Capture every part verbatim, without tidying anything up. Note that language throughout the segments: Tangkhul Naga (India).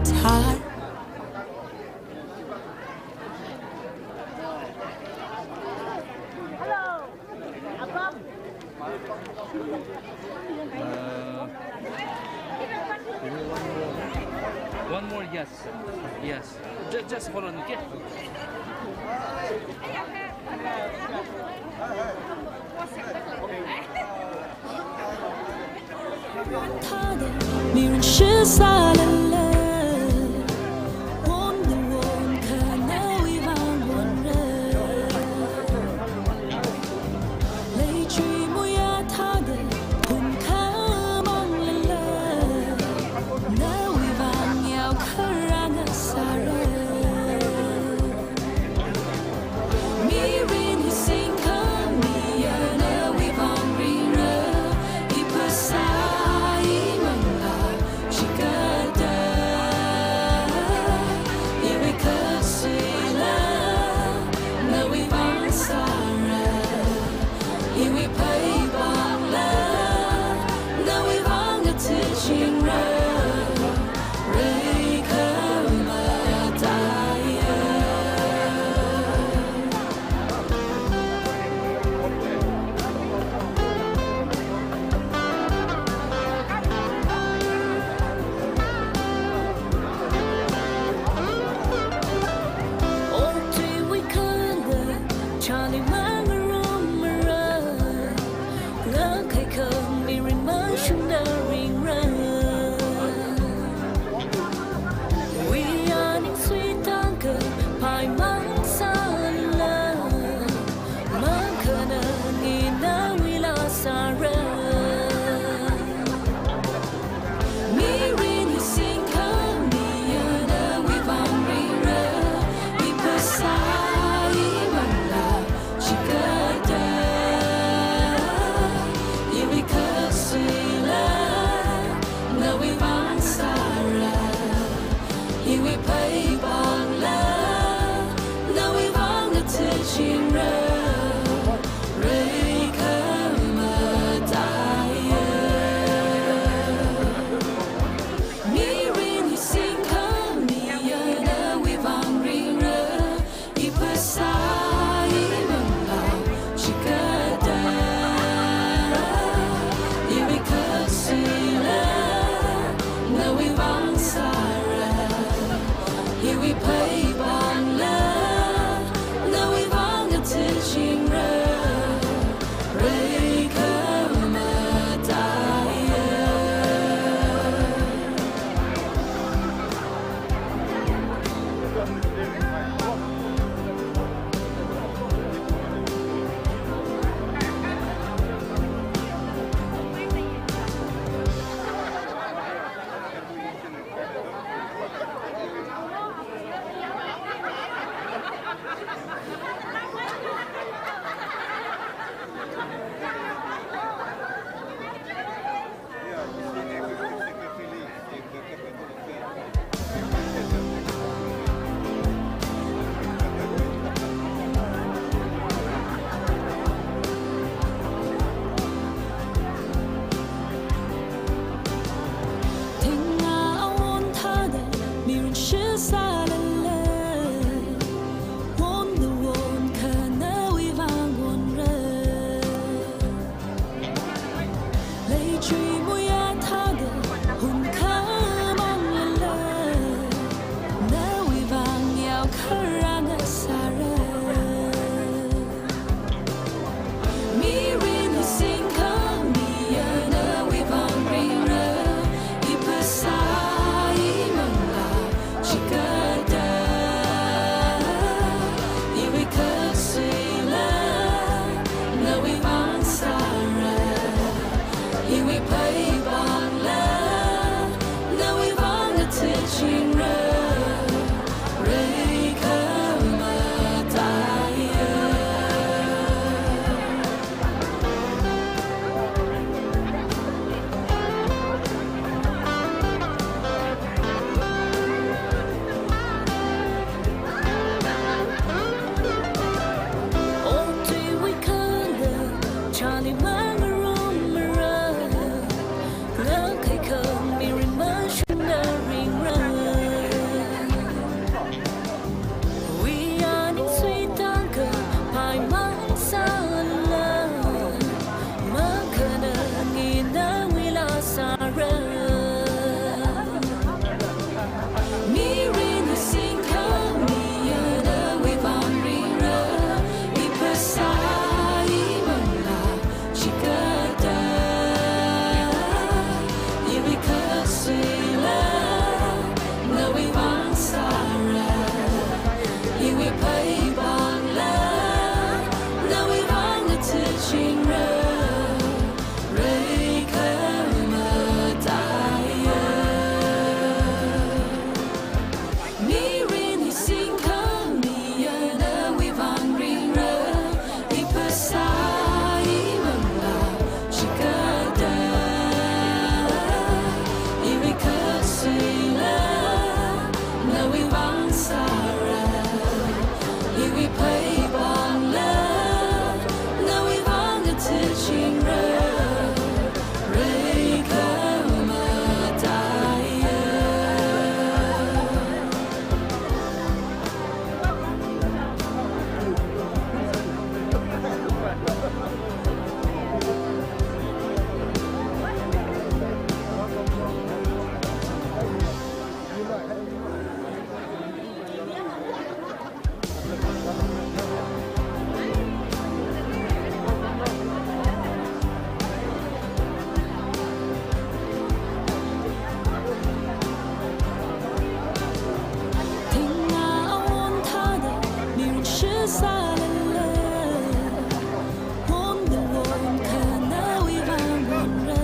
Thai. Uh, one more, yes, yes. Just, just hold on, okay? Thāda mirin shisālala, wonda won kha nawui vang wonra. Leichui muiya thāda hun khamanglala, nawui vang yao kharā ngasāra. Mirin hi singkhamiya nawui vang ringra, i phasā i manglā chikatta. Iwui khasuila nawui vang sāra, iwui pheipāngla nawui vang athut chingra. Reikha mataiya. Okthuiwui khala, chali mangarumra. Ngakhaikha mirin mashungda ringra. Wiya ningsui tangkha phaimang sāla, makhana nina wila sāra. Mirin hi singkhamiya nawui vang ringra, i phasā i manglā chikatta. Iwui khasuila nawui vang sāra, iwui pheipāngla nawui vang athut chingra. Reikha mataiya. Mirin hi singkhamiya nawui vang ringra, i phasā i manglā chikatta. Iwui khasuila nawui vang sāra, iwui pheipāngla nawui vang athut chingra. Reikha mataiya. Mirin hi singkhamiya nawui vang ringra, i phasā i manglā chikatda. Iwui khasuila nawui vang sāra, iwui phei pangla nawui vang athut chingra. Rei khamataiya. Thingna awon thāda mirin shisālala, won da won kha nawui vang wonra.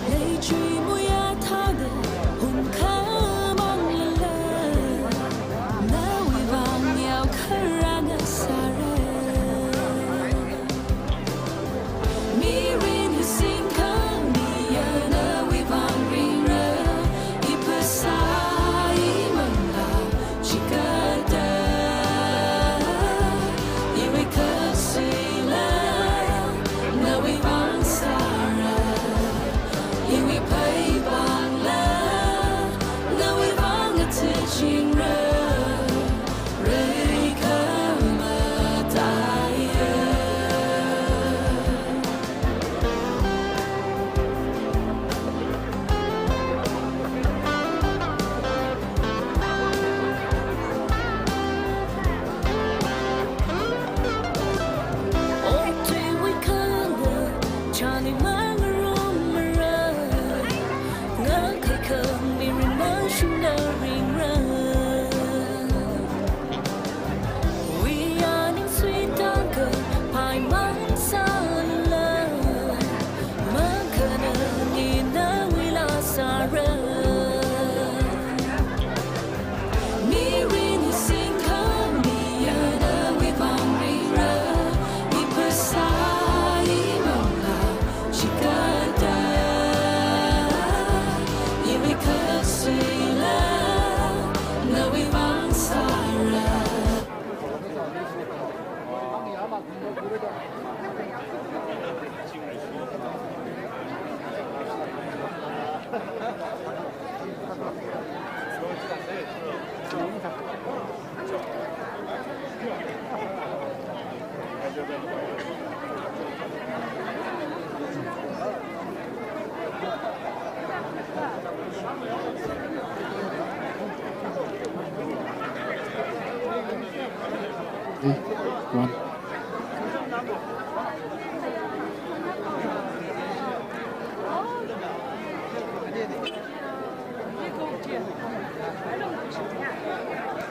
Leichui muiya thāda hun khamanglala, nawui vang yao kharāna sāra. Mirin hi singkhamiya nawui vang ringra, i phasā i manglā chikatda. Iwui khasuila nawui vang sāra, iwui phei pangla nawui vang athut chingra. Rei khamataiya. Okathuiwui khala chani mangarumra, ngakhai khamirin mashungda ringra. Wiya ningsui tangkha phaimang sālala, makhana ni nawui laa sāra. Mirin hi singkhamiya nawui vang ringra, i phasā i manglā chikatda. Iwui khasuila nawui vang sāra. Eh, one.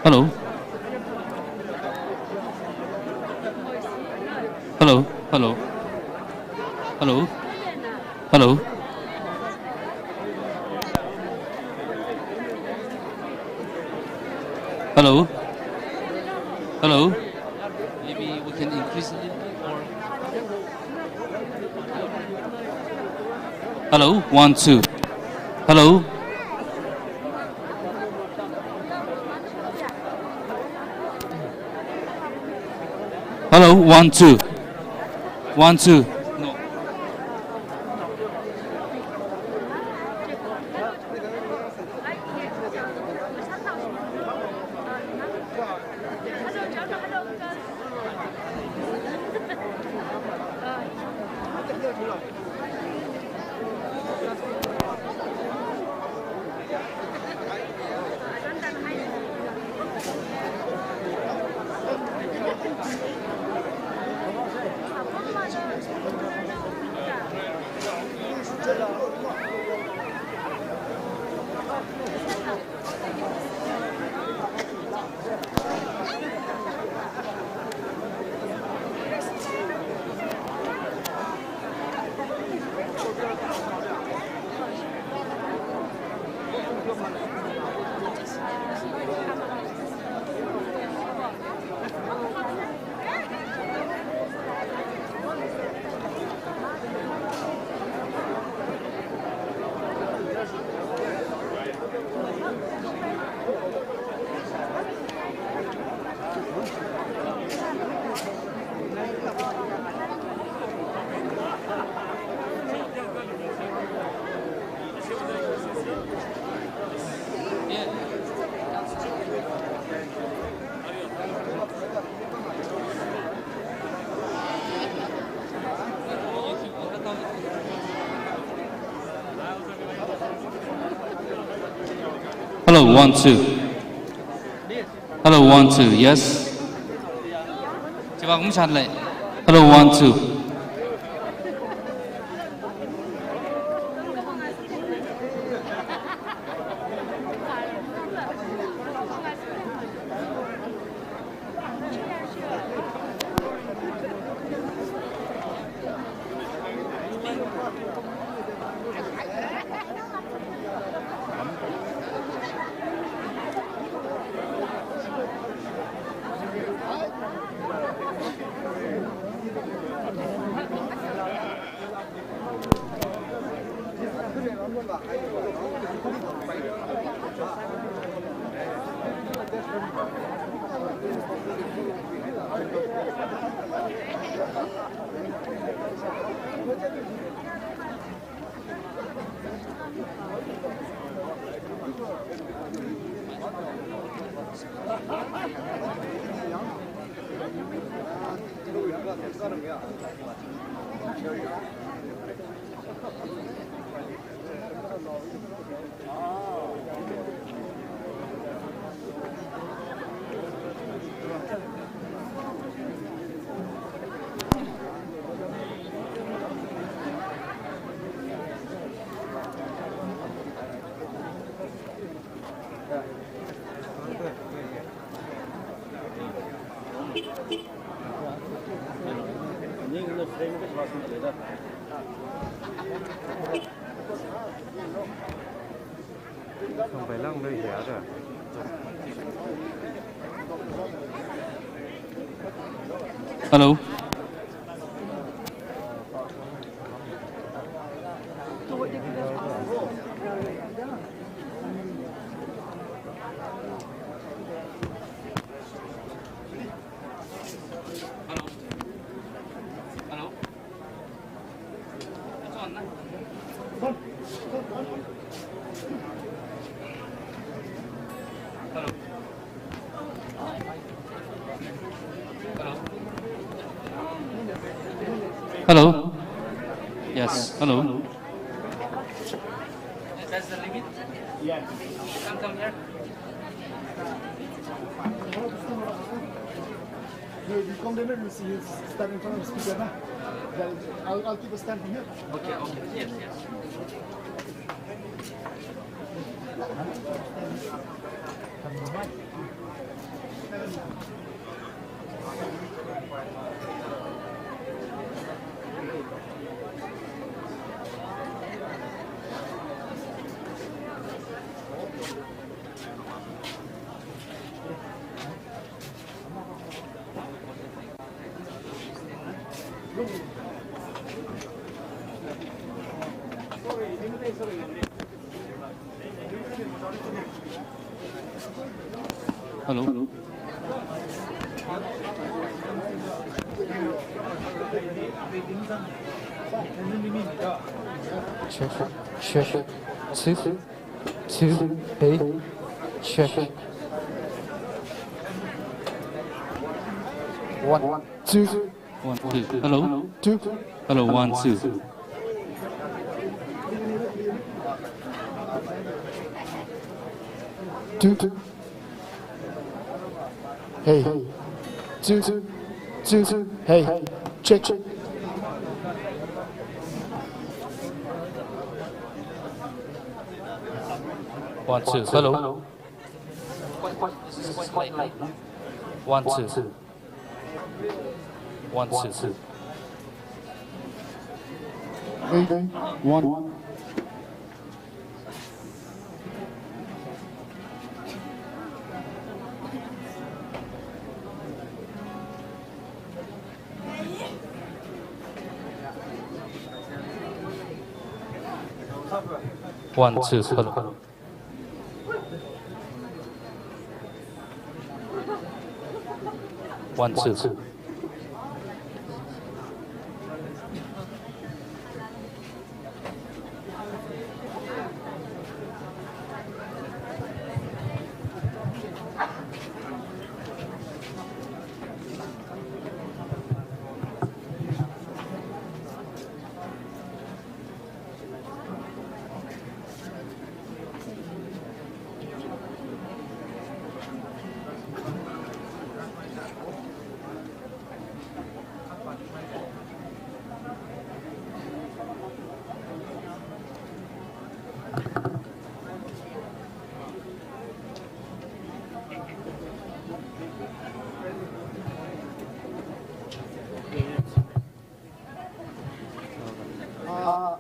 Hello. Hello, hello. Hello. Hello. Hello. Hello. Maybe we can increase a little bit or. Hello, one, two. Hello. Hello, one, two. One, two. No. Hello, one, two. Hello, one, two. Yes. Chiwui vang mashan lei. Hello, one, two. Hello. Hello. Hello. Hello. Hello. Yes. Hello. That's the limit? Yeah. Come, come here. You, you come there, you see, you stand in front of the speaker, na? Then I'll, I'll keep a stand from here. Okay, okay. Yes, yes. Hello. Check, check. Two, two, hey, check. One, two. One, two. Hello? Two. Hello, one, two. Two, two. Hey. Two, two, two. Hey. Check, check. One, two. Hello? One, two. One, two. Hey, hey. One. One, two, hello. One, two. Ah,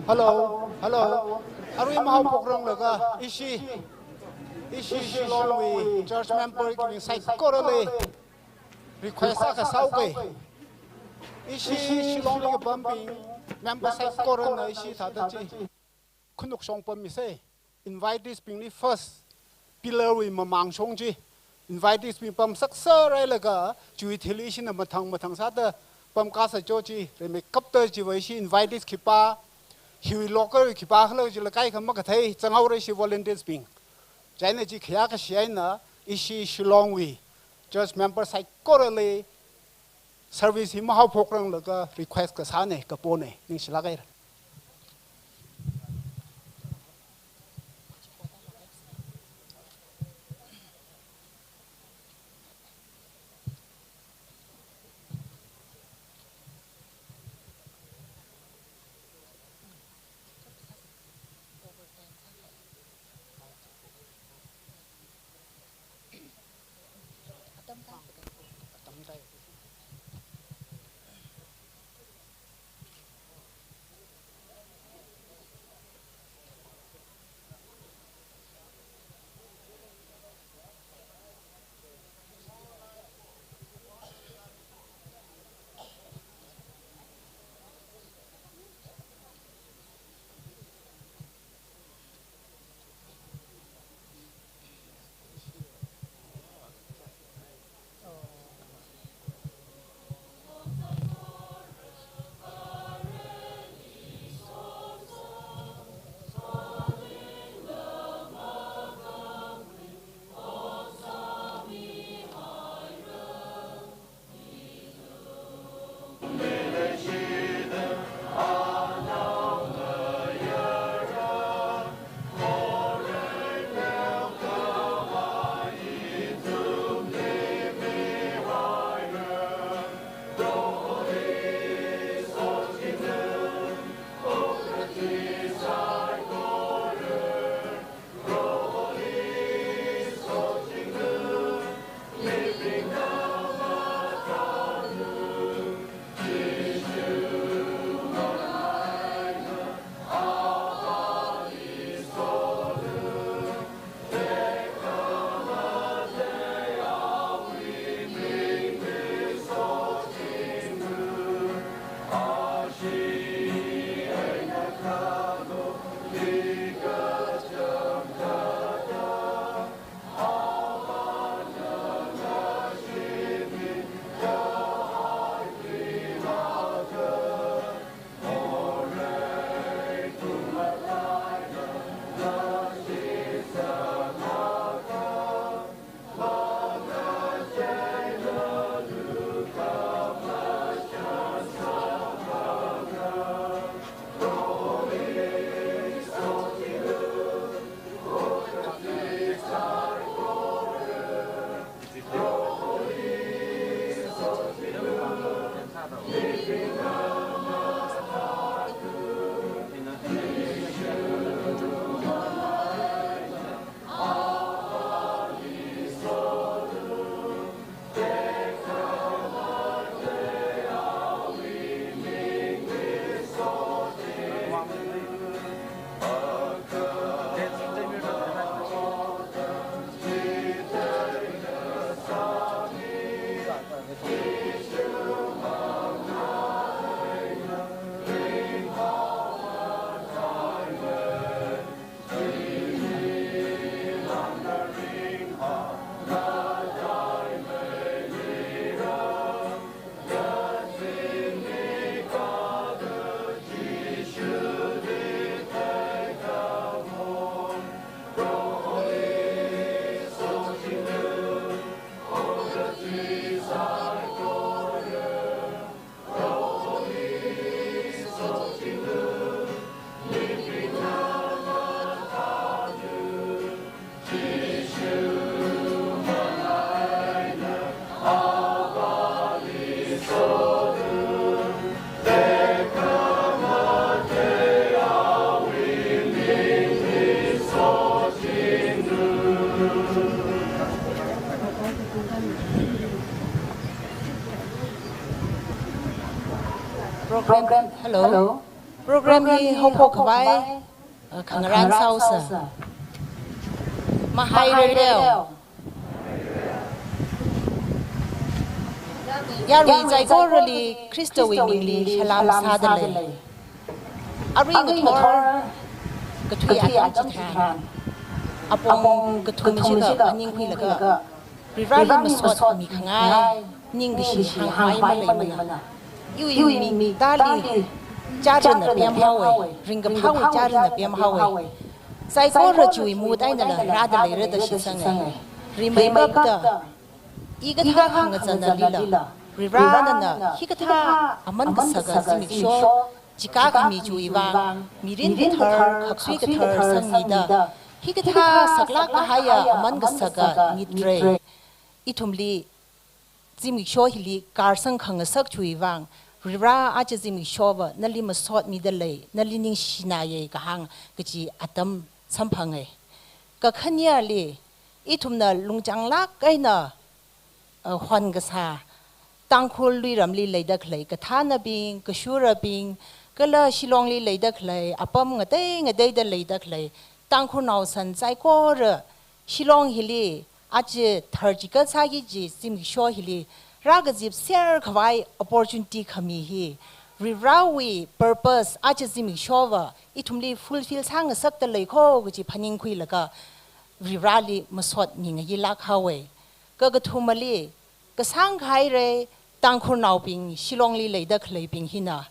hello, hello. Arui mahao program laga ishi, ishi Shillongwui church member ki saikorali request akha sāuke. Ishi Shillongli kapambing member saikorana ishi thāda chi khanuk shong pammise. Invitees bingli first pillar wui mamang shong chi. Invitees bing pamsaksa railaga chiwui thili ishina mathang mathang sāda pamkāsa jo chi, rimeikapta chiva ishi invitees khipā, hiwui local wui khipā khala chila kaikha makathei, zanghaora ishi volunteers bing. Chieina chi khayā kashi eina ishi Shillongwui church member saikorali service hi mahao program laga request kasāne, kapone, ningshilāk haira. Program, hello. Program hi haophok khavai, uh, khangarān sāusa. Mahai rereo. Yarui saikorali Khristawui mingli salam sādalei. Arui ngathor kathui atam chitharan, apong kathum chiakha phaningkhuilaga, Varivarali masotmi khangai ningkashi hāngkhavai maleimana. Iwui ming tali chāra napem haowe, ringkaphāwui chāra napem haowe. Saikora chiwui mood einala rāda leira da shitsange. Rimeikapta, i kathā khangazanalila, Varivarana hikathā aman kasaka zimiksho, chika khami chiwui vang, mirin kathar, khaksui kathar sangmida, hikathā saklāk kahaiya aman kasaka ngitre. Ithumli zimiksho hili kārsang khangasak chiwui vang, Varivara aja zimikshowa nali masotmida lei, nali ningshinaye kahāng kaji atam samphange. Kakhaneli, ithumna lungchanglāk eina, uh, hon kasā, Tangkhul luiramli leida khalei kathānabing, kashurabing, kala Shillongli leida khalei, apam ngatei ngateida leida khalei Tangkhulnao san saikora, Shillong hili, aja tharchikat sāki kaji zimiksho hili, rākazipser khavai opportunity khami hi, Varivarawui purpose aja zimikshowa ithumli fulfill sāngasakda lei kho kaji phaningkhuilaga, Varivarali masotmi ngayilāk haowe. Kakathumali, kasāng khaire, Tangkhulnaobing, Shillongli leida khaleibing hina,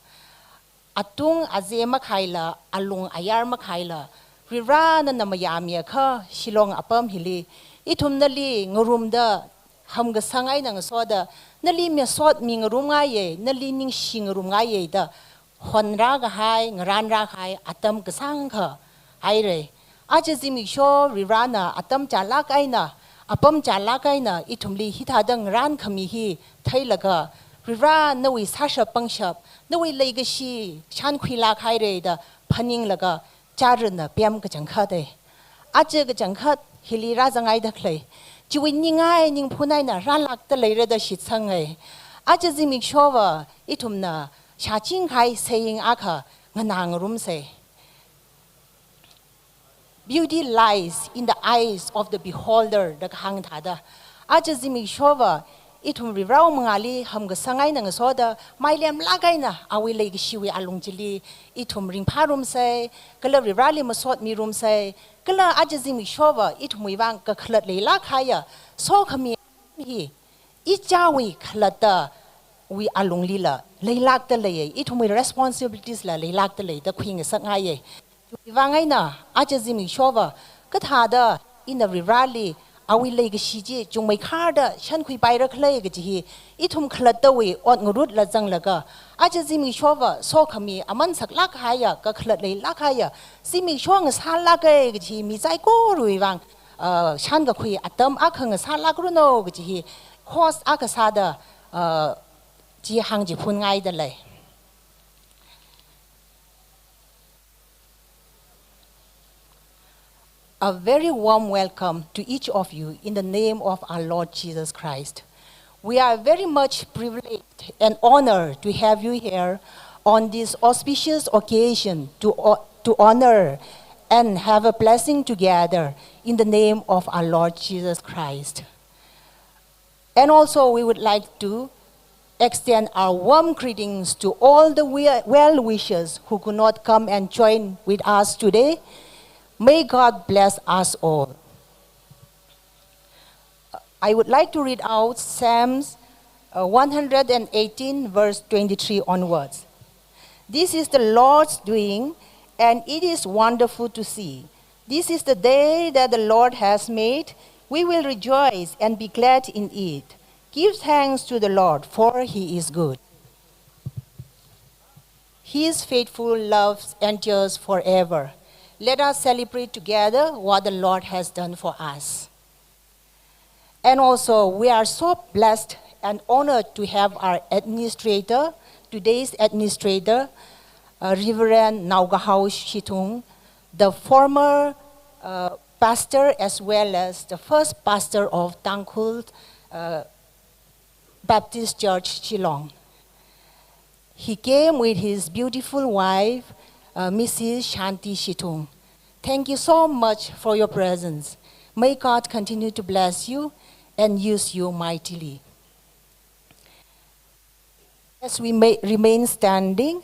atung aze makhaila, alung ayar makhaila, Varivara nana mayāmiakha, Shillong apam hili, ithum nali ngarumda, hamkasang eina ngasoda, nali masotmi ngarumngaiye, nali ningshi ngarumngaiye da, honrā kahai, ngarānrā kahai atam kasāngkha haire. Aja zimiksho Varivarana atam chālāk eina, apam chālāk eina ithumli hithāda ngarān khami hi theilaga, Varivara nawui sāshap pangshap, nawui leikashi shānkhuilāk haire da phaninglaga, chāra napem kachangkhate. Aja kachangkhat hili rāzangngaida khalei, chiwui ningai ningphun eina rālākda leira da shitsange. Aja zimikshowa ithumna shāching kahai saying akha nganā ngarumse. Beauty lies in the eyes of the beholder da kahāng thāda. Aja zimikshowa ithum Varivarawui mangāli hamkasang eina ngasoda, mailemlāk eina awui leikashiwui alung chili ithum ringphārumse, kala Varivarali masotmirumse, kala aja zimikshowa ithumwui vang kakhalat leilāk haiya, sokhami hi, ichāwui khalattawui alunglila leilākda leiye, ithumwui responsibilities la leilākda lei da khuingasakngaiye. Chiwui vang eina, aja zimikshowa, kathāda ina Varivarali, awui leikashi chi chungmeikharda shānkhuipaira khala kaji hi, ithum khalattawui ot ngarutla zanglaga, aja zimikshowa, sokhami aman saklāk haiya, kakhalat leilāk haiya, zimiksho ngasālāke kaji hi, mi saikorawui vang, uh, shānkakhui atam akha ngasālākranu kaji hi, host akha sāda, uh, chi hāngchiphunngaida lei. A very warm welcome to each of you in the name of our Lord Jesus Christ. We are very much privileged and honored to have you here on this auspicious occasion to, ho-, to honor and have a blessing together in the name of our Lord Jesus Christ. And also, we would like to extend our warm greetings to all the we-, well-wishers who could not come and join with us today. May God bless us all. I would like to read out Psalms, uh, one hundred and eighteen, verse twenty-three onwards. This is the Lord's doing, and it is wonderful to see. This is the day that the Lord has made. We will rejoice and be glad in it. Give thanks to the Lord, for he is good. His faithful love endures forever. Let us celebrate together what the Lord has done for us. And also, we are so blessed and honored to have our administrator, today's administrator, uh, Reverend Naokahao Shithung, the former, uh, pastor as well as the first pastor of Tangkhul, uh, Baptist Church, Shillong. He came with his beautiful wife, uh, Missus Shanti Shithung. Thank you so much for your presence. May God continue to bless you and use you mightily. As we may remain standing,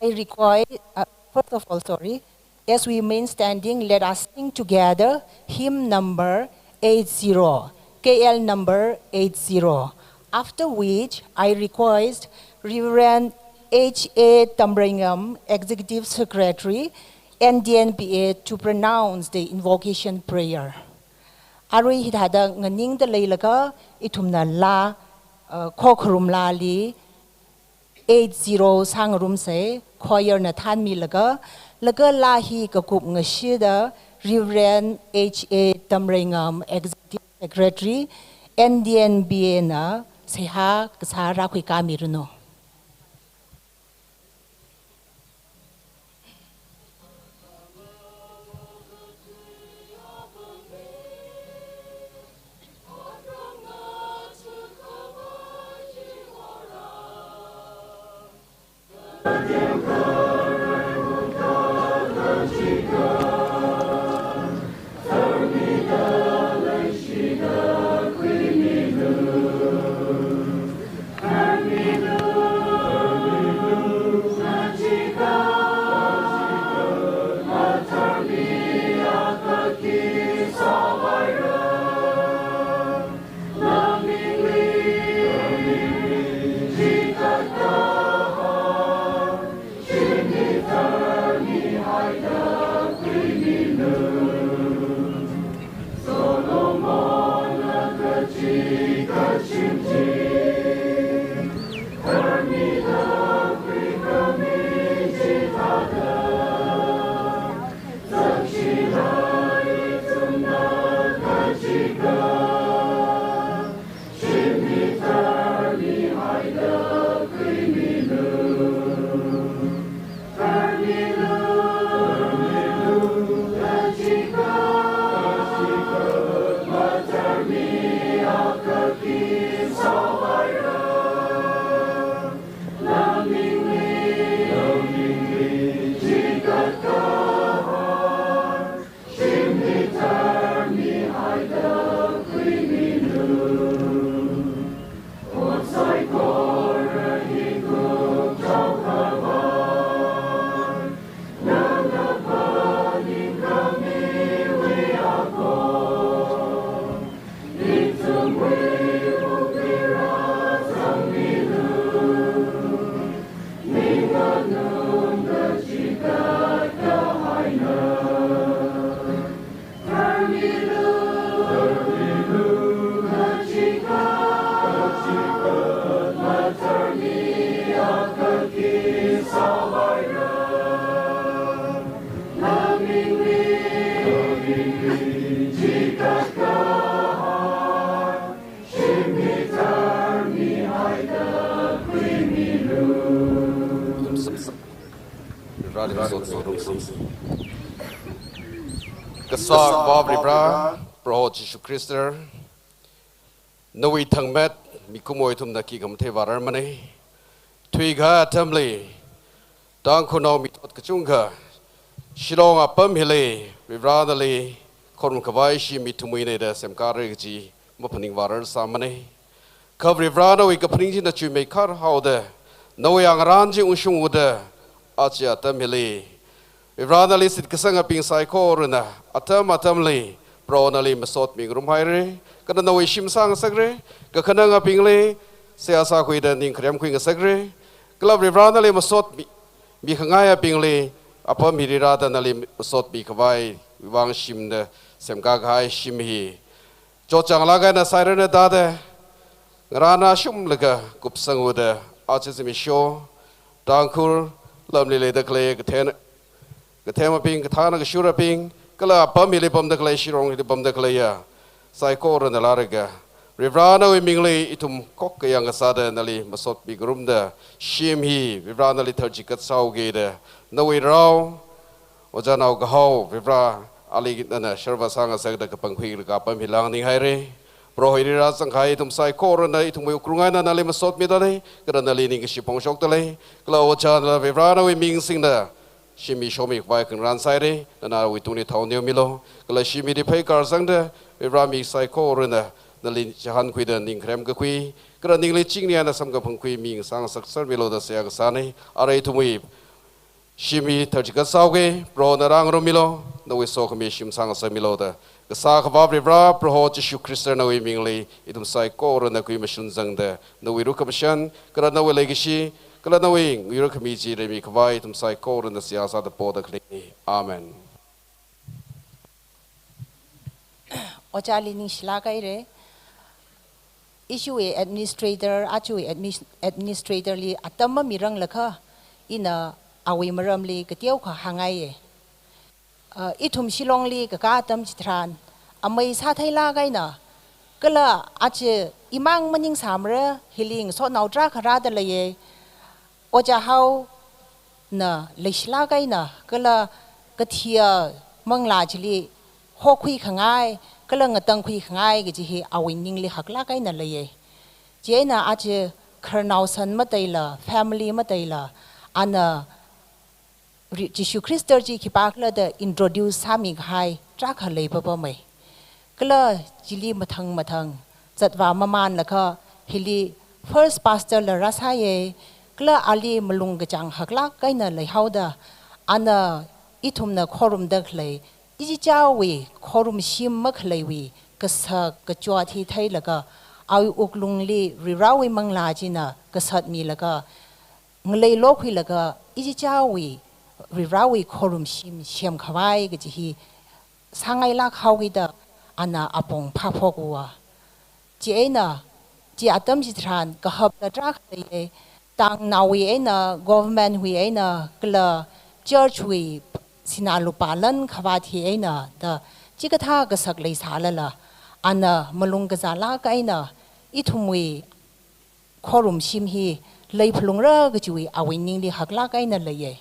I require, uh, first of all, sorry, as we remain standing, let us sing together hymn number eight zero, K L number eight zero. After which, I request Reverend H A Tamreingam, Executive Secretary, N D N B A, to pronounce the invocation prayer. Arui hithāda nganingda leilaga, ithumna laa, uh, khokharum laali, eight zero sāngarumsa, choir na thānmilaga, laga laa hi kakup ngashida Reverend H A Tamreingam, Executive Secretary, N D N B A na seihā kasā rākhuikāmiranu. Kasā Avā Varivara, Proho Jishu Khrista, nawui thangmet mikumo ithumna khikha matheivararmana. Thuikahai atamli, Tangkhulnao mithot kachungkha Shillong apam hili Varivara nali khorumkhavai ishi mithumwuina da semkāra kaji maphaningvararsāmana. Kha Varivara nawui kaphaning china chuimeikhar haoda, nawui ngarān chi ungshungda, aja atam hili Varivara nali shitkasangabing saikorana atam atamli Proho nali masotmingarumhaira, kala nawui shim sāngasakra, kakhanangabingli seihā sākhuida ning kharemkhui ngasakra, kala Varivara nali masotmi, mikhangaiyabingli apam hili rāda nali masotmikhavai vang shimda semkākahai shim hi chotchanglāk eina sairana dada, ngarān rāshunglaga kupsanghaoda, aja zimiksho Tangkhul lamli leida khalei kathena Kathemabing, kathāna kashurabing, kala apam hili pamda khalei, shirong hili pamda khaleiya saikorana lālaga, Varivara nawui mingli ithum khokkhayang kasāda nali masotmi ngarumda, shim hi Varivara nali tharchikat sāhaoki da, nawui rao, ojānao kahao, Varivara ali nana sharvā sāngasakda kapangkhuilaga apam hi lāngning haira. Proho, hili rāzang kahai ithum saikorana ithumwui wuklung eina nali masotmida lei, kala nali ningkashi phongshokda lei, kala ojāna Varivara nawui ming singda shimmi shomi khavai khangarān sāhaira. Nana awui tungli thao neomilu, kala shimmi di pheikar zangda Varivara mi saikorana nali chihānkhuida ning kharem kakhui, kala ningli chingri eina samkaphang khui mi ngasāngasak sermilu da seihā kasāna. Arui ithumwui shimmi tharchikat sāhaoki, Proho nana rāngarumilu, nawui sokhami shim sāngasakmilu da kasā Akhava Varivara, Proho Jishu Khrista nawui mingli ithum saikorana kui mashun zangda, nawui rukhamashan, kala nawui leikashi, kala nawui yuikhami chi reimi khavai ithum saikorana seihā sāda poda khaleina. Amen. Ojāli ningshilāk haira. Ishiwui administrator, ajawui admis-, administrator li atam mamiranglakha, ina awui maramli kateokha hāngngaiya. Uh, ithum Shillong li kakā atam chitharan, amei sātheilāk eina, kala aja imang maningsāmara, hili ngasotnao tarākha rāda leiya, ojā haona leishilāk eina, kala kathia manglā chili hokhui khangai, kala ngatangkhui khangai kaji hi awui ningli haklāk eina leiya. Chieina aja khararnaosan mateila, family mateila, ana Ri-, Jishu Khrista chi khipākhala da introduce sāmi kahai tarākha leipapamei. Kala chili mathang mathang zatvā mamānlaga hili first pastor la rāsāya, kala ali malung kachāng haklāk eina leihaoda, ana ithumna khorumda khalei, ichichāwui khorumshim makhaleiwui kasak kachot hi theilaga, awui wuklungli Varivarawui manglā china kasatmilaga, ngalei lokhuilaga, ichichāwui Varivarawui khorumshim semkhavai kaji hi sāngailāk haokida ana apong phāphok haowa. Chieina, chi atam chitharan kahapla tarākha leiya, tangnaowui eina, government wui eina, kala church wui sinā lupā lan khavāt hi eina da, chikathā kasak leisālala, ana malung kazālāk eina ithumwui khorumshim hi leiphalungra kajiwui awui ningli haklāk eina leiya.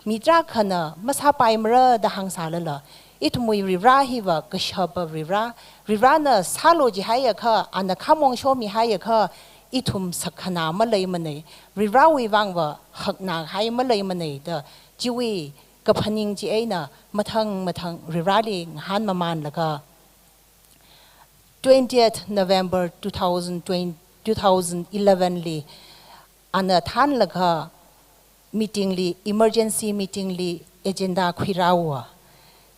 Mi tarākhana masāpaimara da hāngsālala, ithumwui Varivara hiva kashapa Varivara, Varivarana sālu jihaiakha, ana khamong shomihaiakha, ithum sakkhanā maleimanei, Varivarawui vangva haknāhai maleimanei da, chiwui kaphaning chieina mathang mathang Varivarali ngahān mamānlaga, twentieth November two thousand twenty, two thousand eleven li, ana thānlaga meeting li, emergency meeting li agenda khuirāhaowa.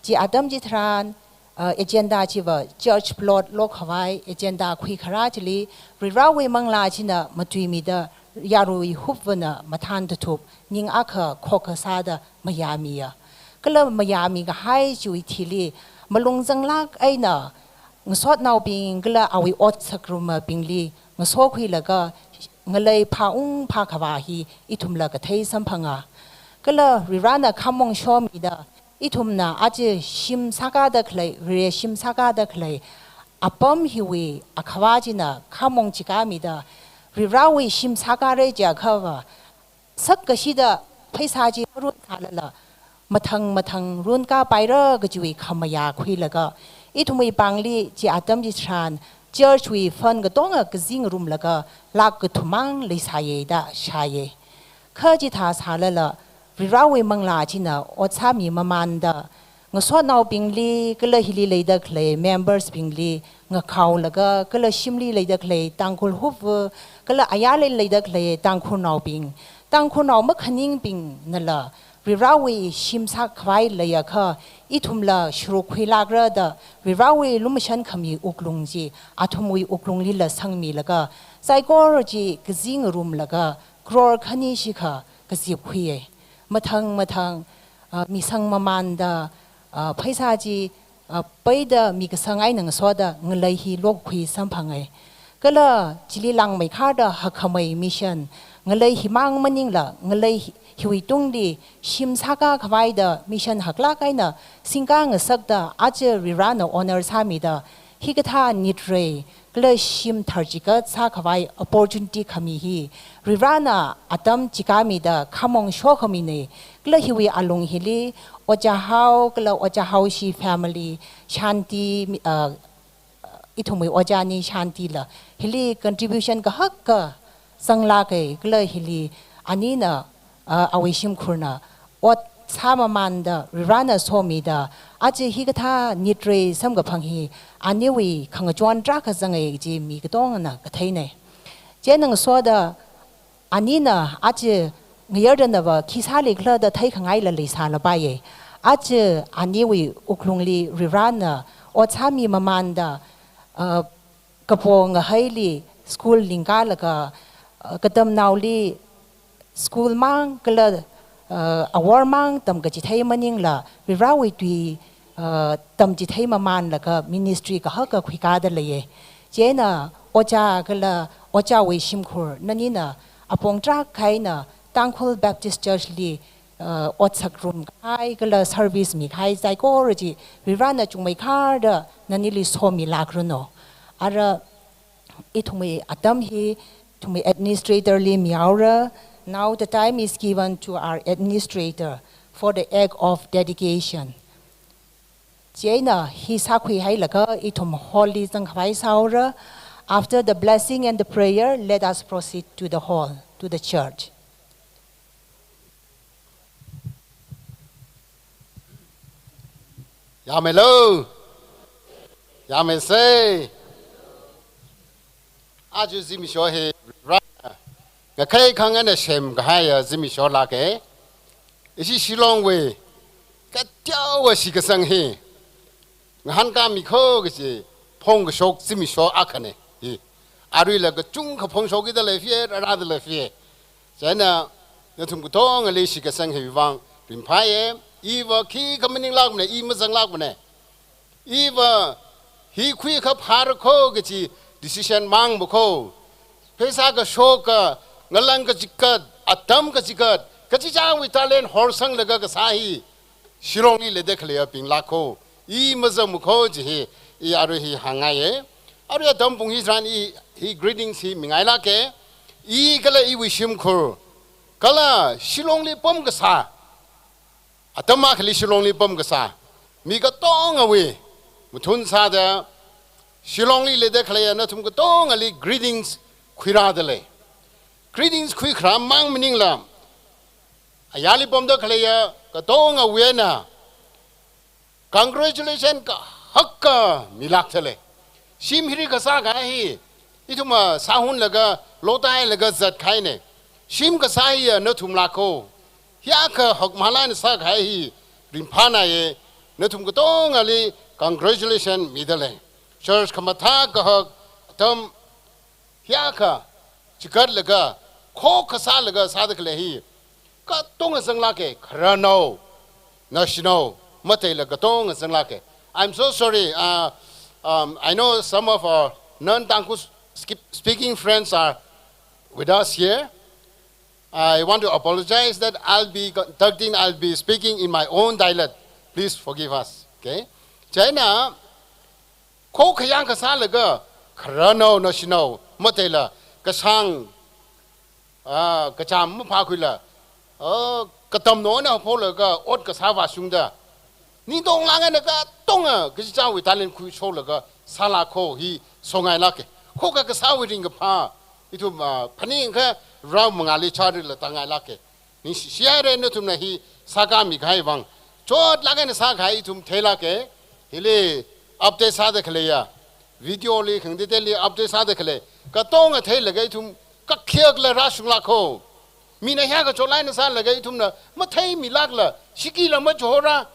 Chi atam chitharan, uh, agenda chiva church plot lokhavai agenda khuikharā chili, Varivarawui manglā china matuimida yaruiwui hupvana mathān tathup, ning akha khokha sāda mayāmiya. Kala mayāmi kahai chiwui thili, malung zanglāk eina ngasotnaobing kala awui ot sāngarumabingli ngasokhuilaga, ngalei phāung phākhavā hi ithumla kathei samphanga. Kala Varivarana khamong shomida, ithumna aja shim sākāda khalei, Vareshim sākāda khalei apam hiwui akhavā china khamong chikāmida, Varivarawui shim sākāra jiakhava, sakkashida pheisā chi marunsālala, mathang mathang runkāpaira kajiwui khamayā khuilaga, ithumwui pāngli chi atam chitharan church wui fund katonga kazingrumlaga, lakh kathum mang leisāya da shāya. Kha chithā sālala, Varivarawui manglā china ot sāmi mamānda, ngasotnaobingli, kala hili leida khalei members bingli ngakhaolaga, kala shimli leida khalei Tangkhul hupva, kala ayarli leida khalei Tangkhulnaobing, Tangkhulnao makhaningbingnala, Varivarawui shim sākhavai leiakha, ithumla sharuk khuilākra da, Varivarawui lumashan khami wuklung chi athumwui wuklunglila sangmilaga, saikora chi kazingrumlaga, crore khani shikha kazipkhuiya. Mathang mathang, ah, misang mamānda, ah, pheisā chi, ah, peida mi kasang eina ngasoda ngalei hi lokakhui samphanga. Kala chili langmeikharda hakhamei mission, ngalei himang maningla, ngalei hi-, hiwui tungli shim sākā khavai da mission haklāk eina singkā ngasakta aja Varivarana honor sāmida hikathā nitrei kala shim tharchikat sākhavai opportunity khami hi Varivarana atam chikāmida khamong shokhamina. Kala hiwui alung hili Ojā Hao kala Ojā Haoshi family, Shanti, uh, ithumwui ojā ani Shantila hili contribution kahaka zanglāka, kala hili anina, uh, awui shimkhurna ot sāmamānda Varivarana somida aja hikathā nitrei samkaphang hi aniwui khangachon tarākha zangai kaji mi katongana katheina. Chieina ngasoda anina aja ngayarda nava khi sālikhala da theikhangaila leisālapaiya. Aja aniwui wuklungli Varivarana ot sāmimamānda, uh, kapo ngahaili school lingkālaga, uh, katamnaoli school mang kala, uh, awor mang tamkachithei maningla Varivarawui tui, uh, tamchithei mamānlaga ministry kahaka khuikāda leiya. Chieina ojā kala ojāwui shimkhur nanina apong tarākha eina Tangkhul Baptist Church li, uh, otsak rumkahai kala service mikahai saikora chi Varivarana chungmeikharda nanili somilākranu. Ara ithumwui atam hi ithumwui administrator li mihaora. Now the time is given to our administrator for the act of dedication. Chieina hi sākhuihailaga ithum hall li zangkhavai sāhaora. After the blessing and the prayer, let us proceed to the hall, to the church. Yāmeilo. Yāmeisa. Aja zimiksho hi Varivarana ngakhai khangana semkahaiya zimiksholaga. Ishi Shillongwui kateowa shikasang hi ngahānkāmikho kaji phongkashok zimiksho akhana hi. Aruila kachungkha phongshokida leifiya, rārada leifiya. Chieina nathum katongali shikasang hiwui vang ringphāya. Iva khikha maninglākmana, i mazanglākmana. Iva hi khuikha phārakho kaji decision mangmakho. Pheisā kashoka, ngalang kachikat, atam kachikat, kachichāwui talent horsanglaga kasā hi Shillongli leida khaleiyabing lākho. I mazangmakho kaji hi, i arui hi hāngngaiya. Arui atam pung hi tharan i, hi greetings hi mingailāka. I kala iwui shimkhur, kala Shillongli pamkasā, atam akhali Shillongli pamkasā mi katongawui mathun sāda Shillongli leida khaleiya nathum katongali greetings khuirāda lei. Greetings khuikharā mang maningla, ayarli pamda khaleiya katongawui eina congratulation kahaka milākda lei. Shim hiri kasā kahai hi ithumna sāhunlaga, lotailaga zatkahaina. Shim kasā hiya nathum lākho. Hiyākha hakmala eina sākahai hi ringphānāya. Nathum katongali congratulation mida lei. Church khamathā kahak atam hiyākha chikatlaga, khokkha sālaga sāda khalei hi katonga zanglāka, khararnao, naoshinao, mataila katonga zanglāka. I'm so sorry. Uh, um, I know some of our non-Tangkhul skip- speaking friends are with us here. I want to apologize that I'll be conducting, I'll be speaking in my own dialect. Please forgive us. Okay? Chieina, khokkha yāngkha sālaga, khararnao, naoshinao, mataila kashāng, ah, kachām maphākhuila, ah, katamnaona hapholaga ot kasā vāshungda, ningtonglāk eina katonga kachichāwui talent khuisholaga sālākho hi songailāka. Khokkha kasāwui ringkaphā ithum, ah, phaningkha rao mangāli chārila tāngailāka. Ningshi shihaira, nathumna hi sākāmikahai vang. Chotlāk eina sākahai ithum theilāka. Hili update sāda khaleiya, video li, khangateiteili update sāda khalei katonga theilaga ithum kakhayakla rāshunglākho. Mina hiyākha chotlāk eina sālaga ithumna matheimilākla, shikila machihora,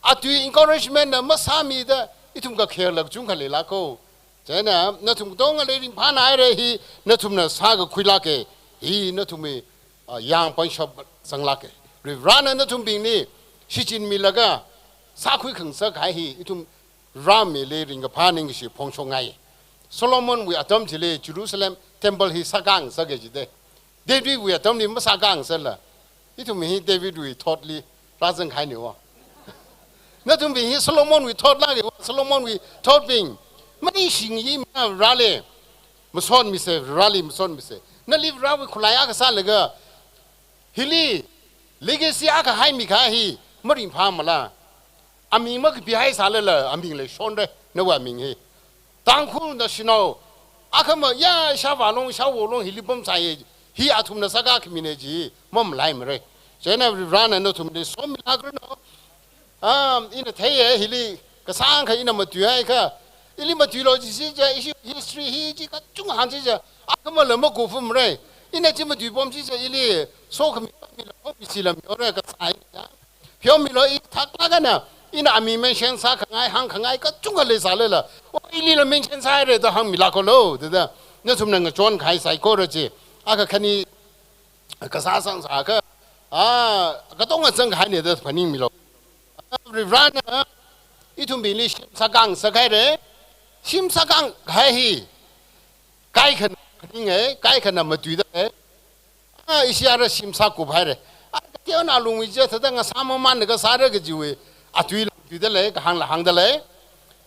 atui encouragement na masāmida ithum kakhayakla kachungkha leilākho. Chieina nathum katongali ringphānāhaira, hi nathumna sākakhuilāka, hi nathumwui, ah, yāng panshap zanglāka. Varivarana nathumbingli shichinmilaga sākhui khangasak kahai hi ithum Varivaramili ringkaphā ningkashi phongshokngai. Solomonwui atam chili Jerusalem temple hi sākāngasaka jida. Davidwui atamli masākāngasakla, Ithum hi Davidwui thotli rāzanghainiwa. Nathumbing hi Solomonwui thotlākiwa, Solomonwui thotbing. Maningshingi mana Vareli. Masotmisa, Vareli masotmisa. Nali Varewui khalei akha sālaga, hili legacy akha haimikahai hi maringphāmala. Aming makapihaisālala, aming leishonra, nawui aming hi. Tangkhul naoshinao, akhama ya Shavā long, Shāwo long, hili pamsāya, hi athumna sākā khamina chi mamalaimara. Chieina Varena nathumli somilākranu. Um, ina theiya, hili kasāngkha ina matuihaiakha, ili matuilo jisi ja, ishi history hi chi kachungkha hāngsi ja, akhamala makupfumara. Ina chi matuipam jisi ja, ili sokhami, mila khomi sila miora kasā hi ja. Pheomilo, i thaklāk eina, ina aming mention sākhangai, hāngkhangai kachungkha leisālala, o, ilila mention sāhaira da hāngmilāklo, thāda nathumna ngachonkahai saikora chi. Akha khani kasā sangsākha, a, katonga zangkahaina da phaningmilo. Varena ithumbingli shim sākhangasak haira. Shim sākhangasak hi kaikhana phaninga, kaikhana matuidalei. A, ishi ara shim sākuphaira. A, kateonao lungwui chi thāda ngasāmamānlaga sāra kajiwui atui lam tuidalei, kahāngla hāngdalei.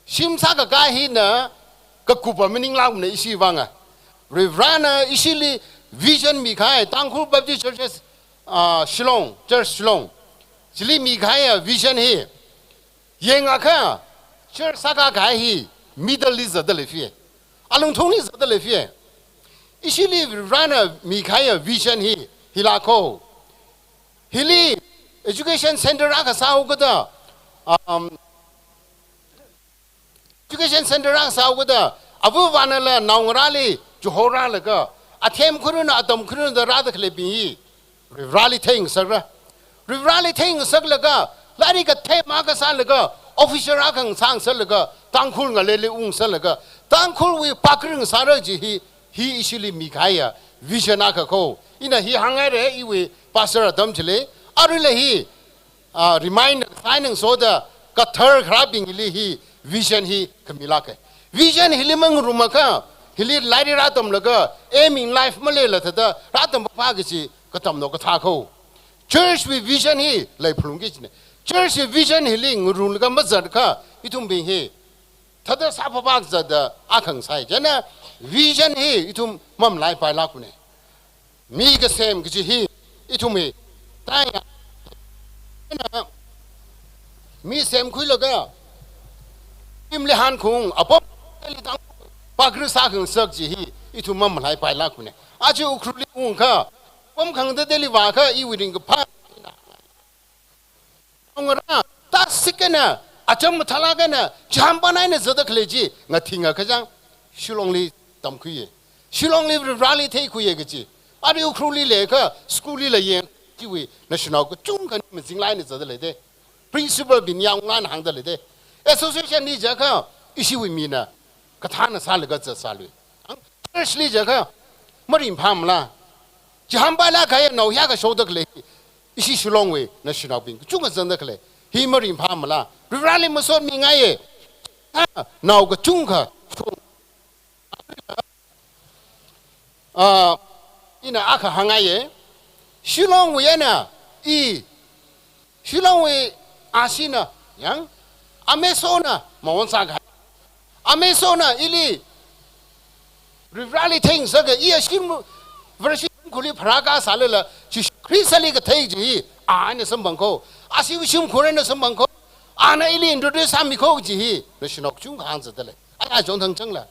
Shim sākakā hina kakupa maninglākmana ishi vanga. Varena ishili vision mikahai, Tangkhul Baptist Churches, a, Shillong, Church Shillong. Chili mikahaiya vision hi. Yangakha, church sākakā hi middle li zatdalei fi. Alungthungli zatdalei fi. Ishili Varena mikahaiya vision hi, hilākho. Hili education center akha sāhaokida, um, education center akha sāhaokida, avāvānala naongarāli chihorālaga, athem khuiranu, atam khuiranu da rāda khaleibing hi, Vareli theingasakra. Vareli theingasaklaga, lairik kathema kasālaga, officer akha ngasāngasakla, Tangkhul ngaleli ungngasakla, Tangkhulwui pākharing sāra chi hi, hi ishili mikahaiya vision akha kho. Ina hi hānghaira iwui pastor atam chili, aruila hi, a, remind sāngasoda, kathar kharābingli hi vision hi khamilāka. Vision hili mangarumakha, hili lairik rātamlaga, aim in life maleila thāda, rātam papa kachi, katamnao kathā kho. Church wui vision hi leiphalungki kachina. Church wui vision hili ngarumlaga mazatkha, ithumbing hi thāda sāpapa zatda akha ngasai. Chieina vision hi ithum mamalaipailākmana. Mi kasem kachi hi, ithum hi, taiya, na, mi semkhuilaga, imli hankhaung, apam, teli tang, pākharing sākhangasak chi hi, ithum mamalaipailākmana. Aja Ukhrulli ungkha, apam khangatei teli vākha, iwui ringkaphā, naongarā, tāsik eina, acham mathālāk eina, chihānpana eina zatda khalei chi, ngathingakha chang, Shillongli tamkhuiya. Shillongli Vareli theikhuiya kachi. Ari Ukhrulli leiakha, school lila yang, chiwui, naoshinao kachungkhana mazingla eina zatdalei da. Principal bing yanglan hāngdalei da. Association li jiakha, ishiwui mina, kathāna sālaga zatsālui. Ang church li jiakha, maringphāmala. Chihānpailāk kahai nao hiyākha shokda khalei, ishi Shillongwui naoshinaobing kachungkha zangda khalei, hi maringphāmala. Vareli masotmingaiya. Ha, nao kachungkha shok. Ah, ina akha hāngngaiya. Shillongwui eina, i, Shillongwui ashina, yang, amesona, mawon sākahai. Amesona, ili, Vareli theingasaka, iya shim, Vareshimkhurli pharākasālala, Jishu Khristali kathei chi hi, ana samphang kho. Ashiwui shimkhur eina samphang kho. Ana ili introduce sāmi kho chi hi, naoshinao kachungkha hāngzatdalei. Aya chong thang changla.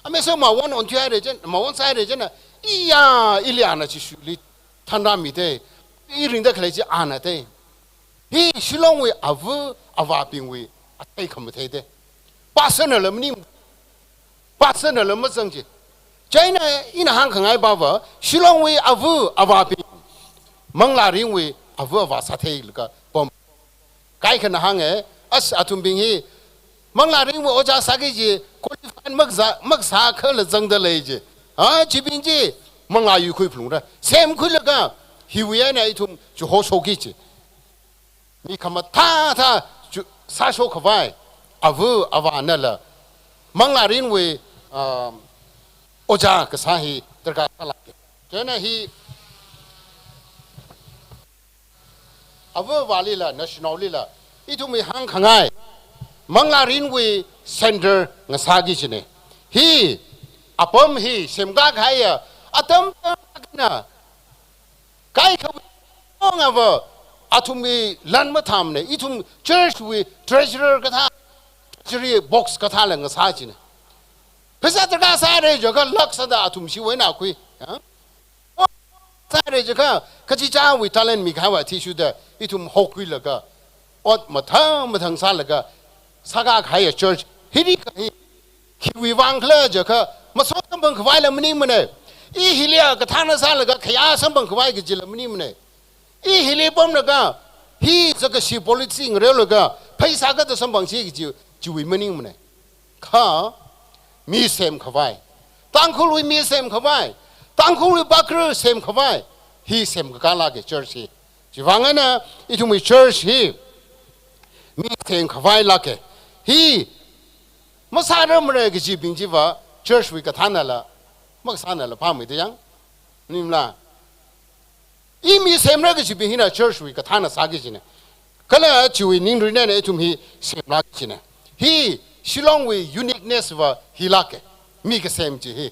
Ameso mawon onthuihaira chieina, mawon sāhaira chieina, iya, ili ana Jishuli thanrāmi da, i ringda khalei chi ana da. Hi Shillongwui ava, avābingwui, athei khamathei da. Pastornala maning, pastornala mazang chi. Chieina ina hāngkhangai pava, Shillongwui ava, avābing, manglā ringwui ava, avā sātheilaga pam. Kaikhana hānga, as athumbing hi, manglā ringwui ojā sāki kaji, qualified makasā, makasā khala zangdalei chi. Ha, chibing chi, manglā yuikhui phalungra. Semkhuilaga, hiwui eina ithum chihoshokki kaji. Mi khamathā thā, chu, sāshokhavai, ava, avānala, manglā ringwui, um, ojā kasā hi, darkar sālāka. Chieina hi, avāvālila, national lila, ithumwui hāngkhangai, manglārinwui center ngasāki kajina. Hi apam hi semkakahaiya, atam tamna kaikhawui ongava, athumwui lan mathāmana, ithum church wui treasurer kathā, treasury box kathāla ngasā kajina. Pheisā darkar sāra jiakha lak sāda athum chiwui eina khui. Ha? Sāra jiakha, kachichāwui talent mikahaiva athishurda, ithum hokhuilaga, ot mathang mathang sālaga, sākakahaiya church, hili kahi, khiwui vang khala jiakha, maso samphangkhavaila maningmana. I hili a kathāna sālaga, khayā samphangkhavai kajila maningmana. I hili pamlaga, hi sākashi policy ngareolaga, pheisā kathā samphangsi kaji, chiwui maningmana. Kha, mi semkhavai. Tangkhulwui mi semkhavai. Tangkhulwui bakra semkhavai. Hi semkakā lāka church hi. Chivang eina ithumwui church hi mi semkhavai lāka. Hi masārarmara kajibing chiva church wui kathānala, makasānala phāmeida yang. Maningmala. I mi semra kajibing hina church wui kathāna sāki kajina. Kala chiwui ningrin eina ithum hi semlāki kajina. Hi Shillong wui uniqueness va hi lāka. Mi kasem chi hi.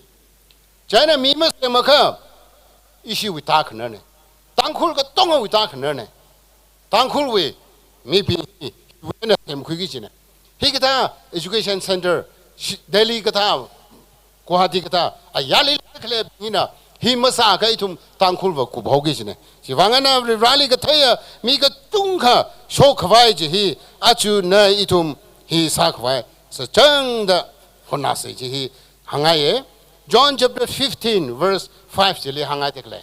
China mi masemakha, ishiwui tākhanarna. Tangkhul katongawui tākhanarna. Tangkhulwui mibing hi, hiwui eina semkhuiki kajina. Hikathā education center, shi-, Delhi kathā, Guwahati kathā, ayarli khalebingna, hi masāakha ithum Tangkhulva kuphaoki kajina. Chivang eina Varivarali katheiya mi kachungkha shokkhavai chi hi, aja eina ithum hi sākhavai sachangda hotnāsa chi hi hāngngaiya. John chapter fifteen verse five chili hāngngaitekle.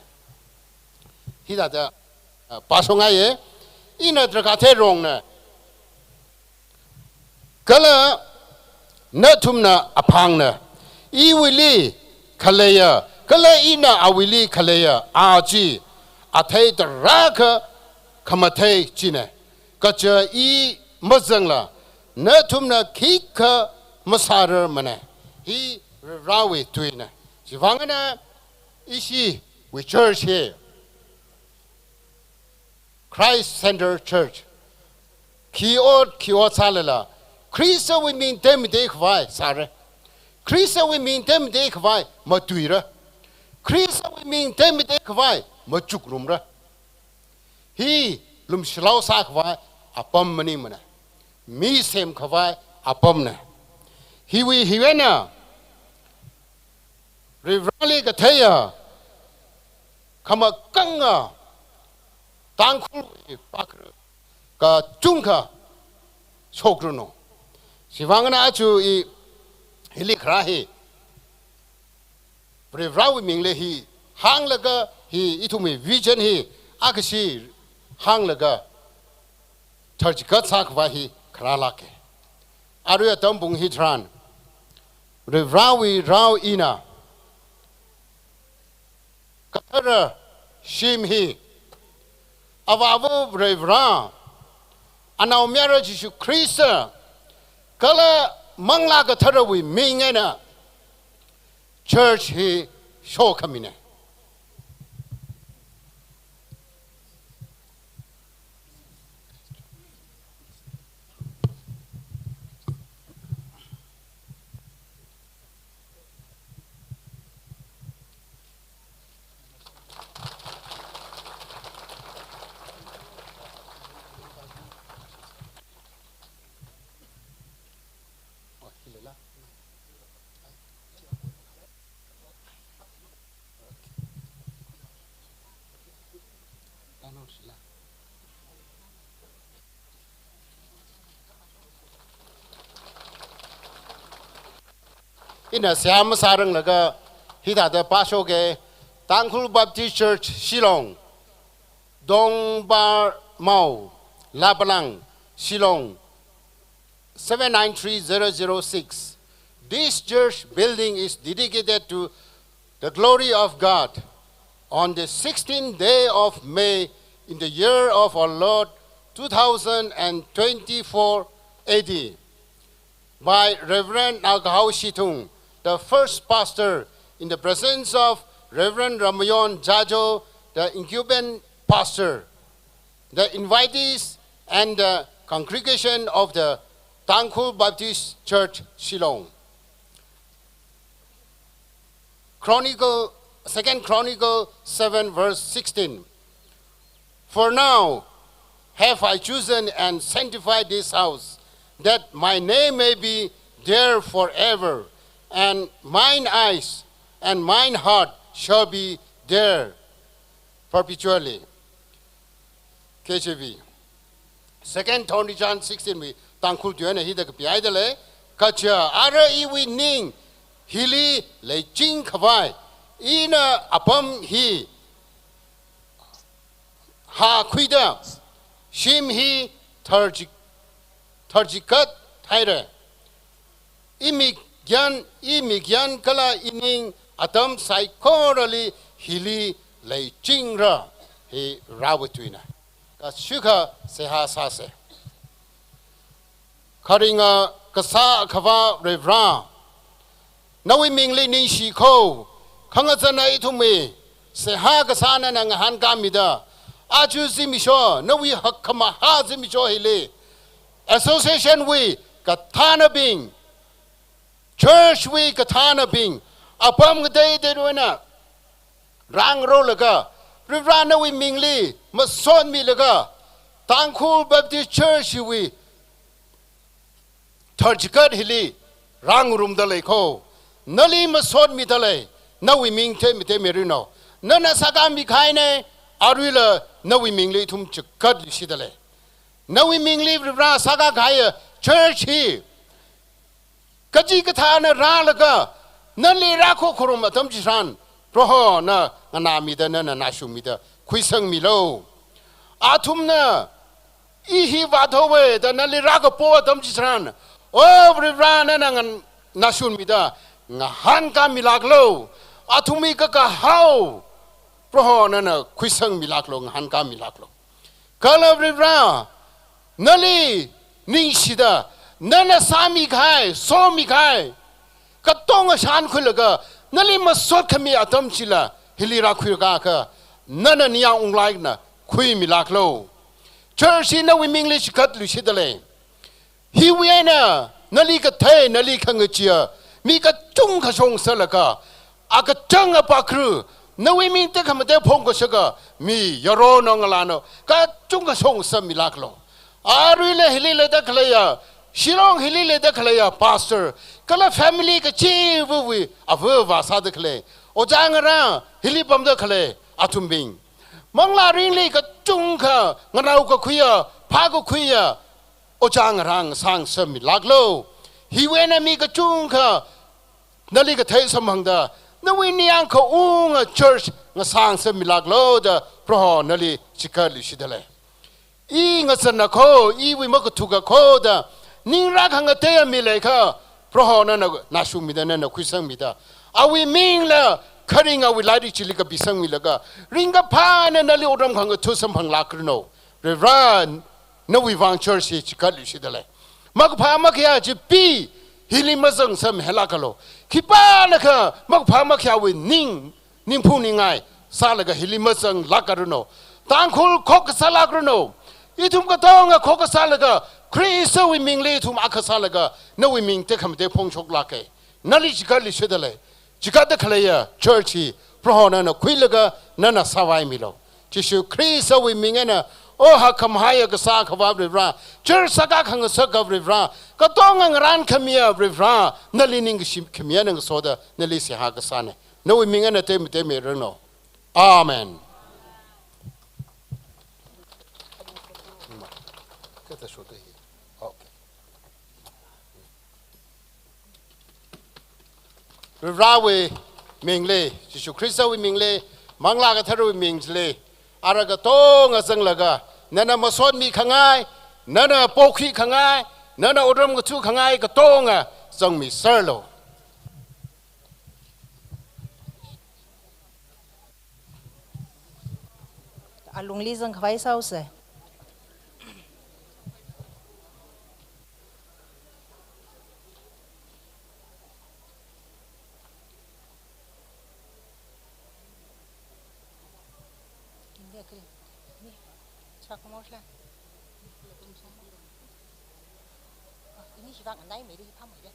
Hithāda, ah, pāshokngaiya. Ina drakhāthei rongna, kala nathumna aphangna, iwuili khaleiya, kala ina awuili khaleiya, a chi, athei tarākha khamathei china. Kaja i mazangla, nathumna khikha masārarmana. Hi Varivarawui tuina. Chivang eina ishiwui church hi Christ Center Church. Khi ot, khi ot sālala, Khristawui ming temeikhavai sāra. Khristawui ming temeikhavai matuira. Khristawui ming temeikhavai machukrumra. Hi lumshilao sākhavai apam maningmana. Mi semkhavai apamna. Hiwui hiwui eina, Varivarali katheiya, khamakanga, Tangkhulwui bakra kachungkha shokranu. Chivang eina aja i hili kharā hi, Varivarawui mingli hi hānglaga hi ithumwui vision hi akhashi hānglaga tharchigat sākhavai hi kharā lāka. Arui atam pung hitharan, Varivarawui rao ina kathara shim hi, Avāva Varivara, Anaomayara Jishu Khrista, kala Manglā Katharawui ming eina church hi shokhamina. Ina seihā masāranglaga hithāda pāshoka, Tangkhul Baptist Church, Shillong, Dongbarmao, Lapalang, Shillong, seven nine three zero zero six. This church building is dedicated to the glory of God on the sixteenth day of May in the year of our Lord two thousand and twenty-four A D by Reverend Nagahao Shithung, the first pastor, in the presence of Reverend Ramayon Jajo, the incumbent pastor. the invitees and the congregation of the Tangkhul Baptist Church, Shillong. Chronicle, Second Chronicle seven verse sixteen. "For now have I chosen and sanctified this house, that my name may be there forever, and mine eyes and mine heart shall be there perpetually." K J V. Second Thornton sixteen wui Tangkhul tuina hithāda kapihaida lei, "Kaja ara iwui ning hili leiching khavai, ina apam hi hakhuida, shim hi tharchik, tharchikat haira. Imik yan, imik yan kala ining atam saikorali hili leichingra." Hi Varewui tuina. Kashukha seihā sāsa. Kharinga kasā Akhava Varivara, nawui mingli ningshi kho, khangazana ithumwui seihā kasā nana ngahānkāmida, aja zimiksho, nawui hakkhamahā zimiksho hili, association wui kathānabing, church wui kathānabing, apam kateiteina rāngarolaga, Varivara nawui mingli masotmilaga, Tangkhul Baptist Church wui tharchikat hili rāngarumda lei kho, nali masotmida lei, nawui ming theimi theimi rino. Nana sākāmi kahaina, aruila nawui mingli ithum chikatluishida lei. Nawui mingli Varivara sākākahaiya church hi kachikathāna rālaga, nali rākhokharum atam chitharan, Prohona nganāmida, nana nashungmida, khuisangmilu. Athumna, "I hi vāthaowa" da nali rākapo atam chitharan, O Varivara, nana ngan-, nashungmida, ngahānkāmilāklu. Athumwui kakahao, Proho nana khuisangmilāklu, ngahānkāmilāklu. Kala Varivara, nali ningshida, nana sāmikahai, somikahai katonga shānkhuilaga, nali masot khami atam chila hili rākhuiakha, nana ningyāng unglāk eina khuimilāklu. Church hi nawui mingli chikatluishida lei. Hiwui eina nali kathei, nali khangacheeya mi kachungkha shong sālaga, akachang apakru, nawui ming tekhamatei phongkashaka mi yaronnao ngalānao kachungkha shong sāmilāklu. Aruila hili leida khaleiya, Shillong hili leida khaleiya pastor, kala family kachiva̱wui avā-avā sāda khalei, ojā ngarā, hili pamda khalei athumbing, manglā ringli kachungkha nganaokakhuiya, phākakhuiya ojā ngarā ngasāngasakmilāklu. Hiwui eina mi kachungkha nali kathei samphangda, nawui ningyāng kaunga church ngasāngasakmilāklu da Proho nali chikatluishida lei. I ngazana kho, iwui makathukakho da ning rākhangateiya mi leiakha, Proho nana nashungmida, nana khuisangmida, awui mingla kharing awui lairik chili kapisangmilaga, ringkaphā eina nali otram khangatha samphanglākranu. Varivara, nawui vang church hi chikatluishida lei. Makaphā makhayā chi pi, hili mazang samhailākalu. Khipānakha makaphā makhayāwui ning, ningphung ningngai sālaga hili mazanglākranu. Tangkhul khokkha sālākranu. Ithum katonga khokkha sālaga, Khristawui mingli ithum akha sālaga, nawui ming tekhamatei phongshoklāka. Nali chikatluishida lei. Chikatda khaleiya church hi Proho nana khuilaga nana sāvaimilu. Jishu Khristawui ming eina, O hakkhamahaiya kasā Akhava Varivara, church sākā khangasaka Varivara, katonga ngarān khamiya Varivara, nali ningkashi khamiya ngasoda nali seihā kasāna. Nawui ming eina teimi teimi ranu. Amen. Okay. Varivarawui mingli, Jishu Khristawui mingli, Manglā Katharawui mingli, ara katonga zanglaga, nana masotmi khangai, nana pokhui khangai, nana otram kathu khangai katonga zangmiserlu. Alungli zangkhavai sāsa. Ini hivang andai meri hipam meri.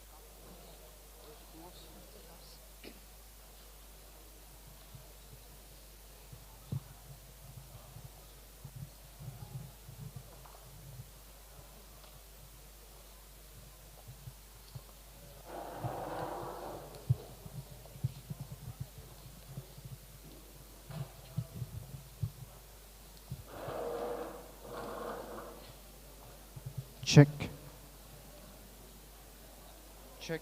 Check. Check.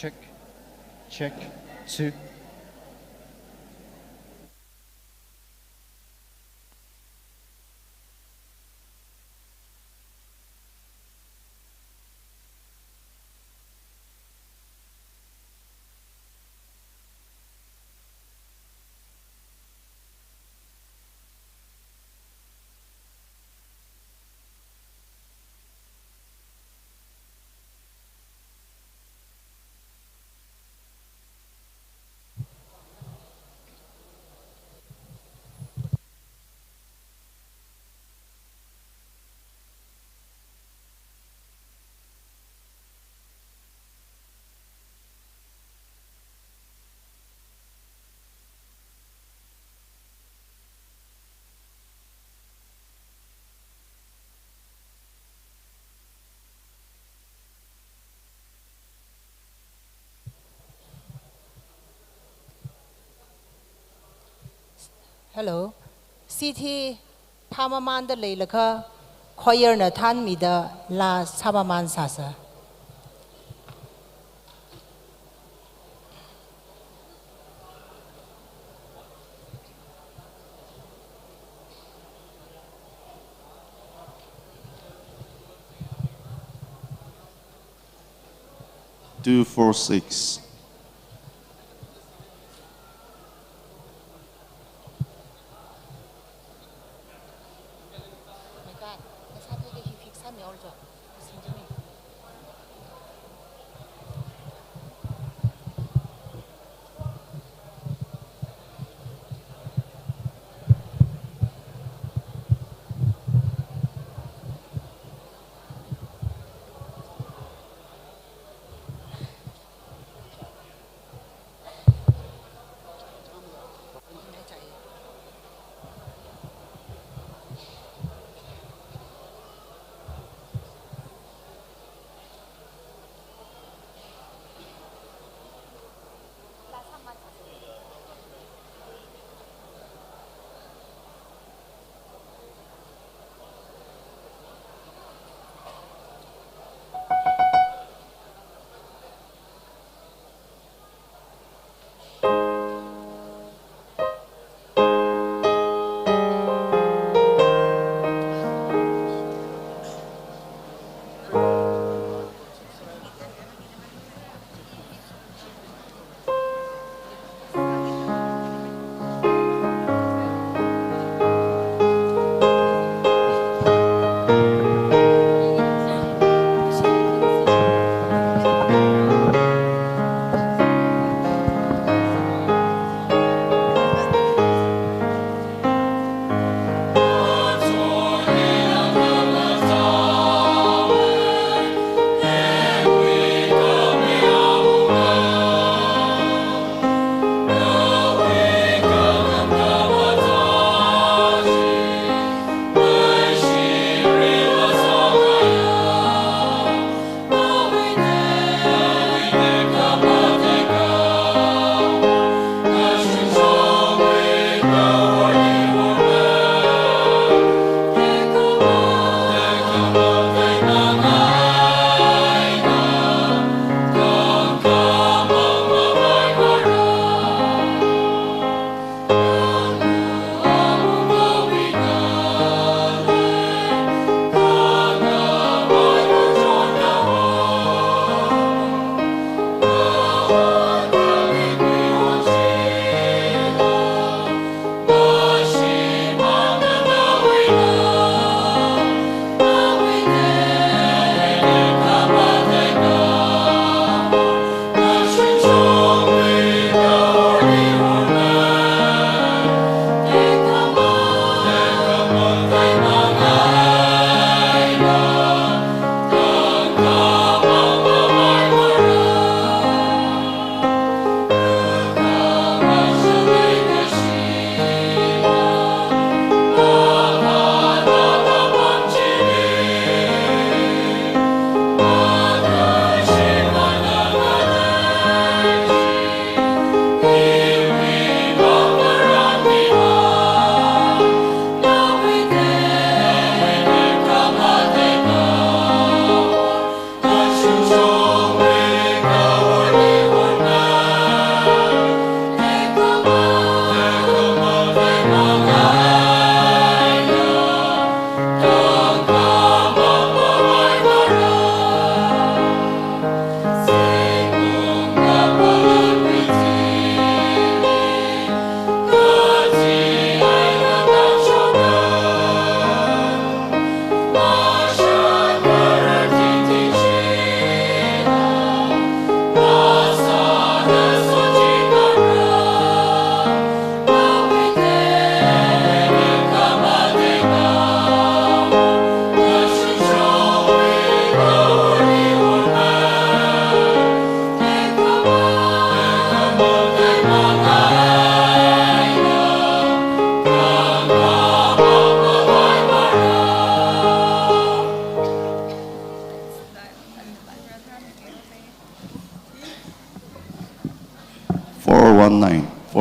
Check, check, two. Hello. Seat hi phāmamānda leilakha choir na thānmida laa sāmamān sāsa. Two four six.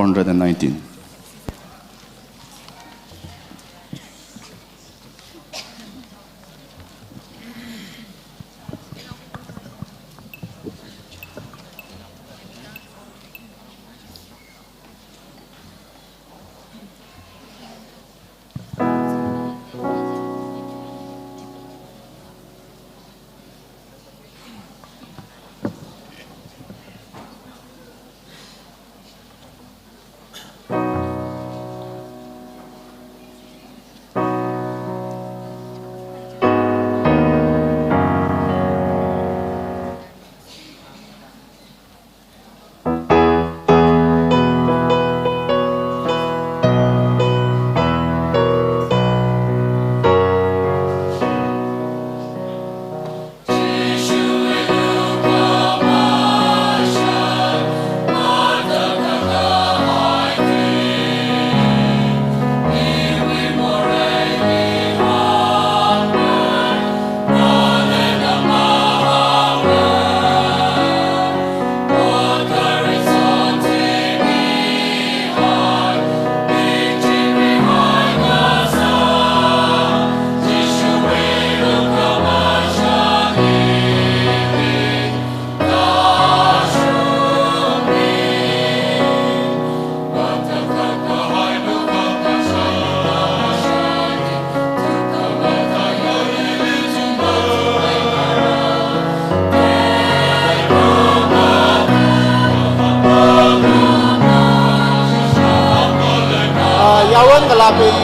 hundred and nineteen. Ah, yaron ngalābing,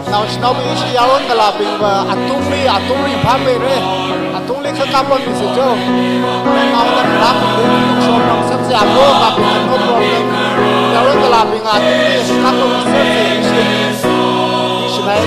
naoshinaobing ishi yaron ngalābingva atungli, atungli phāmeira, atungli khakapam misi jo. Naona ngalābingli shomnang samse amo kaping no problem. Yaron ngalābing atungli khakapam samse ishi, ishi mai.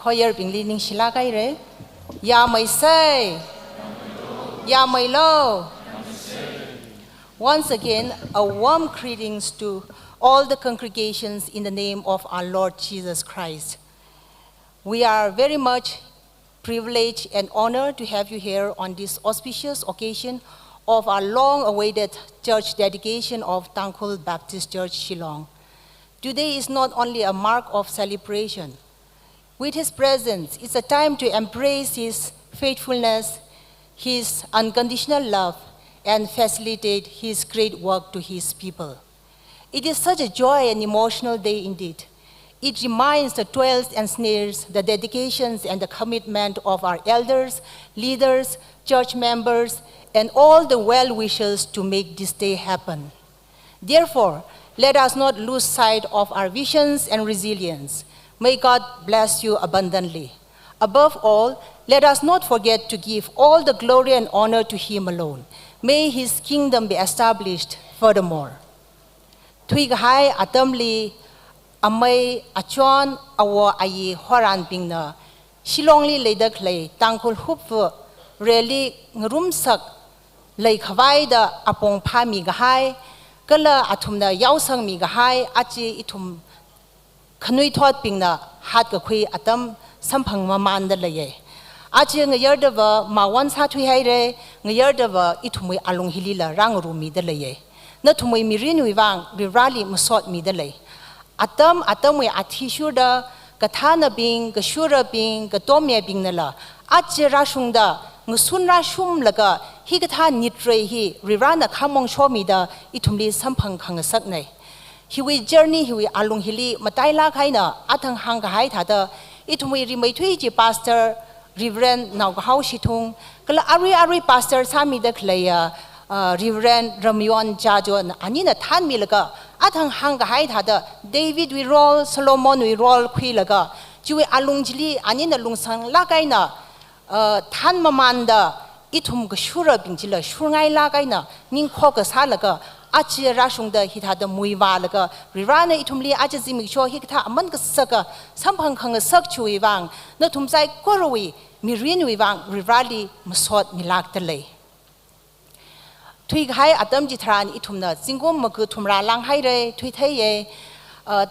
Choir bingli ningshilāk haira. Yāmei sei. Yāmeilo. Once again, a warm greetings to all the congregations in the name of our Lord Jesus Christ. We are very much privileged and honored to have you here on this auspicious occasion of our long-awaited church dedication of Tangkhul Baptist Church Shillong. Today is not only a mark of celebration. With his presence, it's a time to embrace his faithfulness, his unconditional love, and facilitate his great work to his people. It is such a joy and emotional day indeed. It reminds the toils and snares, the dedications and the commitment of our elders, leaders, church members, and all the well-wishers to make this day happen. Therefore, let us not lose sight of our visions and resilience. May God bless you abundantly. Above all, let us not forget to give all the glory and honor to Him alone. May His kingdom be established furthermore. Thuikahai atamli amei, achon, awo, ayi, horanbingna Shillongli leida khalei Tangkhul hupfu rally ngarumsak leikhavai da apong phāmi kahai, kala athumna yaosangmi kahai, aja ithum khanuithotbingna hatkakhui atam samphang mamanda leiye. Aja ngayardava mawon sāthui haire, ngayardava ithumwui alung hilila rāngarumida leiye. Nathumwui mirinwui vang Varivarali masotmida lei. Atam atamwui athishurda, kathānabing, kashurabing, katomyebingnala aja rāshungda, ngasun rāshumlaga, hikathā nitrei hi Varivarana khamong shomida ithumli samphang khangasaknei. Hiwui journey hiwui alung hili matailāk eina athang hāngkahai thāda, ithumwui rimeithui chi Pastor Reverend Naokahao Shithung, kala arui arui pastor sāmida khaleiya, uh, Reverend Ramyon Jajona anina thanmilaga, athang hāngkahai thāda, Davidwui role, Solomonwui role khuilaga, chiwui alung chili anina lungsanglāk eina, uh, thanmamanda, ithum kashurabing chila shurngailāk eina ningkho kasālaga, aja rāshungda hithāda muivālaga, Varivarana ithumli aja zimiksho hikathā aman kasaka samphang khangasak chiwui vang, nathum saikorawui mirinwui vang Varivarali masotmilākda lei. Thuikahai atam chitharan ithumna zingkum maga thumrā lānghaire, thuitheiye, uh,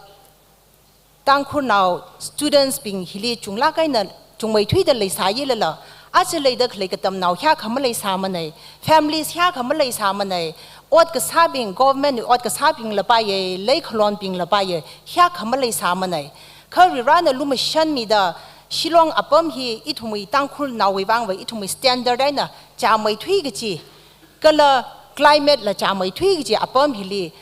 Tangkhulnao students bing hili chunglāk eina chungmeithuida leisāyilala, aja leida khalei katamnao hiyākha maleisāmanei, families hiyākha maleisāmanei, ot kasābing, government ot kasābingla paiye, leikhalonbingla paiye, hiyākha maleisāmanei. Kha Varivarana lumashanmida, Shillong apam hi ithumwui Tangkhulnaowui vangva ithumwui standard eina chāmeithui kachi, kala climate la chāmeithui kachi apam hili,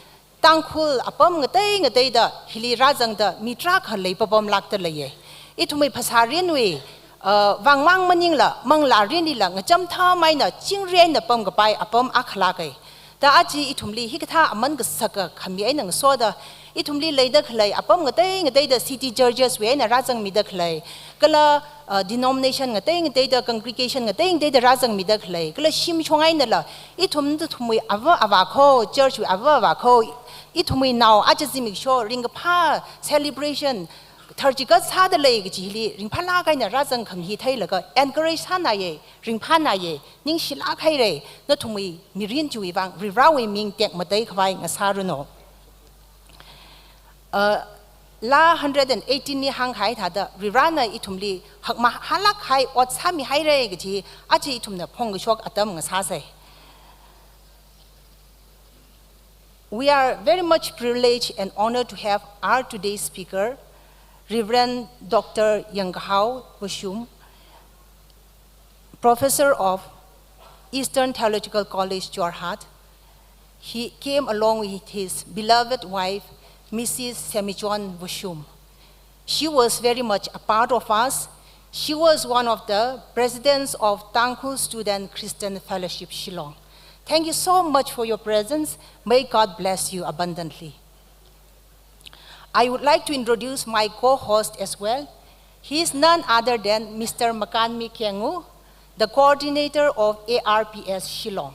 Tangkhul apam ngatei ngateida hili rāzangda mi tarākha leipapamlākda leiye. Ithumwui phasā rinwui, uh, vangmang maningla, manglā rinlila ngacham thāmeina, chingri eina pamkapai apam akhalāke. Da aja ithumli hikathā aman kasaka khami eina ngasoda, ithumli leida khalei apam ngatei ngateida city churches wui eina rāzangmida khalei, kala, uh, denomination ngatei ngateida, congregation ngatei ngateida rāzangmida khalei, kala shimshong einala, ithum ithumwui ava avākho, church wui ava avākho, ithumwui nao aja zimiksho ringkaphā celebration tharchigat sāda lei kachi hili ringphālāk eina rāzangkhami hi theilaga encourage sānaye, ringphānaye, ningshilāk haire, nathumwui mirin chiwui vang Varivarawui ming tekmateikhavai ngasāranu. Uh, laa hundred and eighteen li hāngkahai thāda, Varivarana ithumli hakmahālāk kahai ot sāmihaire kachi aja ithumna phongkashok atam ngasāsei. We are very much privileged and honored to have our today's speaker, Reverend Doctor Yangkahao Vashum, Professor of Eastern Theological College, Jorhat. He came along with his beloved wife, Missus Semichon Vashum. She was very much a part of us. She was one of the presidents of Tangkhul Student Christian Fellowship Shillong. Thank you so much for your presence. May God bless you abundantly. I would like to introduce my co-host as well. He is none other than Mister Makanmi Kengu, the coordinator of A R P S Shillong.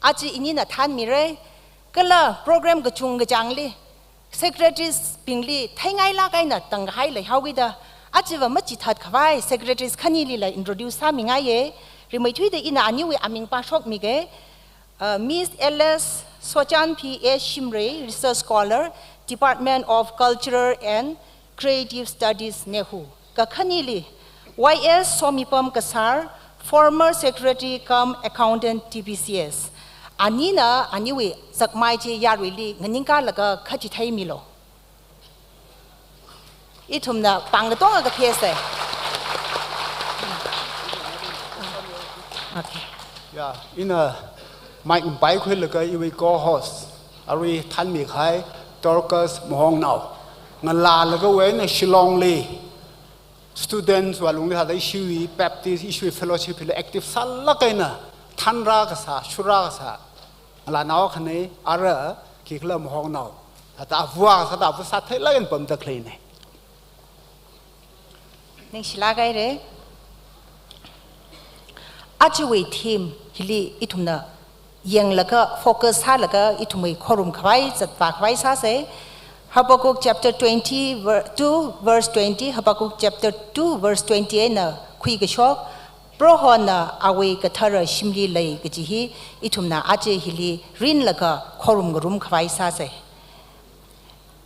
Aja inina thanmire, kala program kachungkachangli, secretaries bingli theingailāk eina tangkahai leihaokida, ajava machithatkhavai secretaries khanilila introduce sāmingaiye. Rimeithuida ina aniwui aming pāshokmige. Uh, Miss L S Sochan P A Shimray, Research Scholar, Department of Cultural and Creative Studies, NEHU. Kakhanili, Y S Somipam Kasar, former Secretary cum Accountant, T B C S. Anina aniwui zakmai chi yaruili nganingkalaga khachitheimilu. Ithumna pāng katonga kaphesa. Okay. Ya, ina mic mpaikhuilaga iwui co-host, arui thanmikahai Dorcas Mahongnao. Ngalālaga wui eina Shillongli students wui lungli thāda ishiwui Baptist, ishiwui fellowship hili active sālāk eina thanrā kasā, shurrā kasā ngalānao akhana, ara khikhala Mahongnao. Thāda avā sāda avā sātheilāk eina pamda khaleina. Ningshilāk haira. Ajawui theme hili ithumna yanglaga, focus sālaga ithumwui khorumkhavai zatvākhavai sāsa. Habakkuk chapter twenty, ver-, two, verse twenty, Habakkuk chapter two, verse twenty eina khuikashok, Prohona awui kathara shimli lei kaji hi ithumna aja hili rinlaga khorumngarumkhavai sāsa.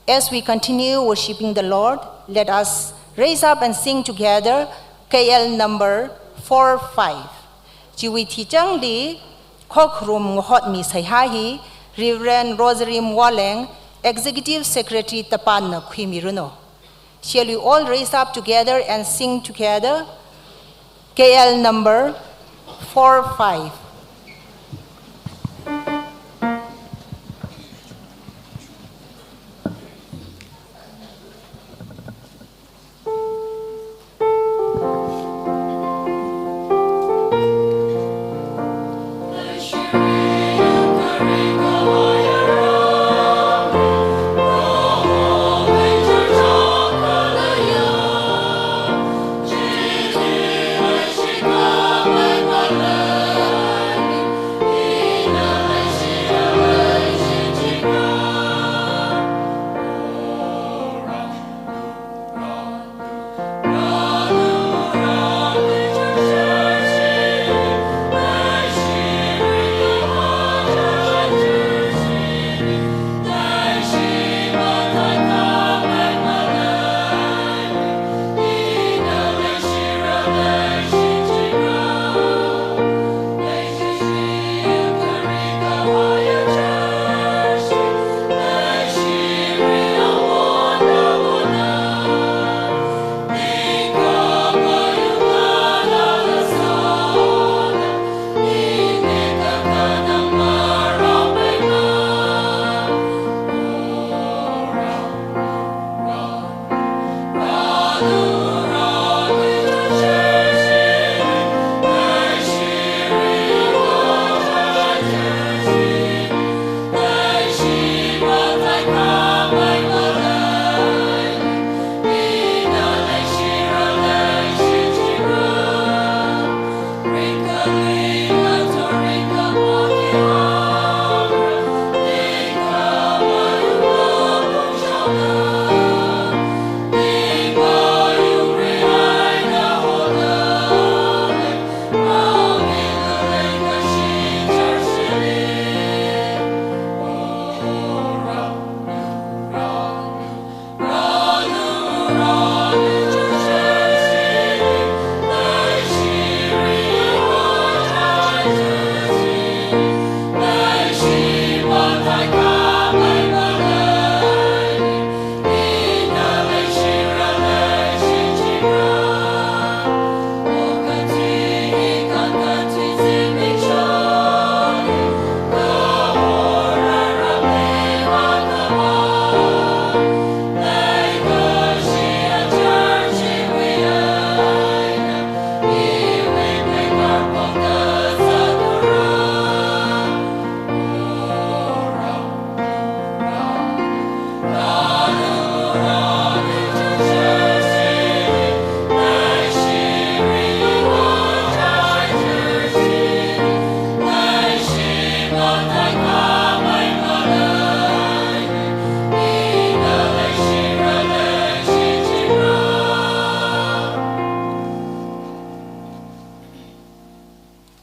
As we continue worshiping the Lord, let us raise up and sing together K L number four five. Chiwui thichangli khokharum ngahotmi seihā hi Reverend Rosarim Woleng, Executive Secretary Tapan na khuimiranu. Shall we all raise up together and sing together? K L number four five.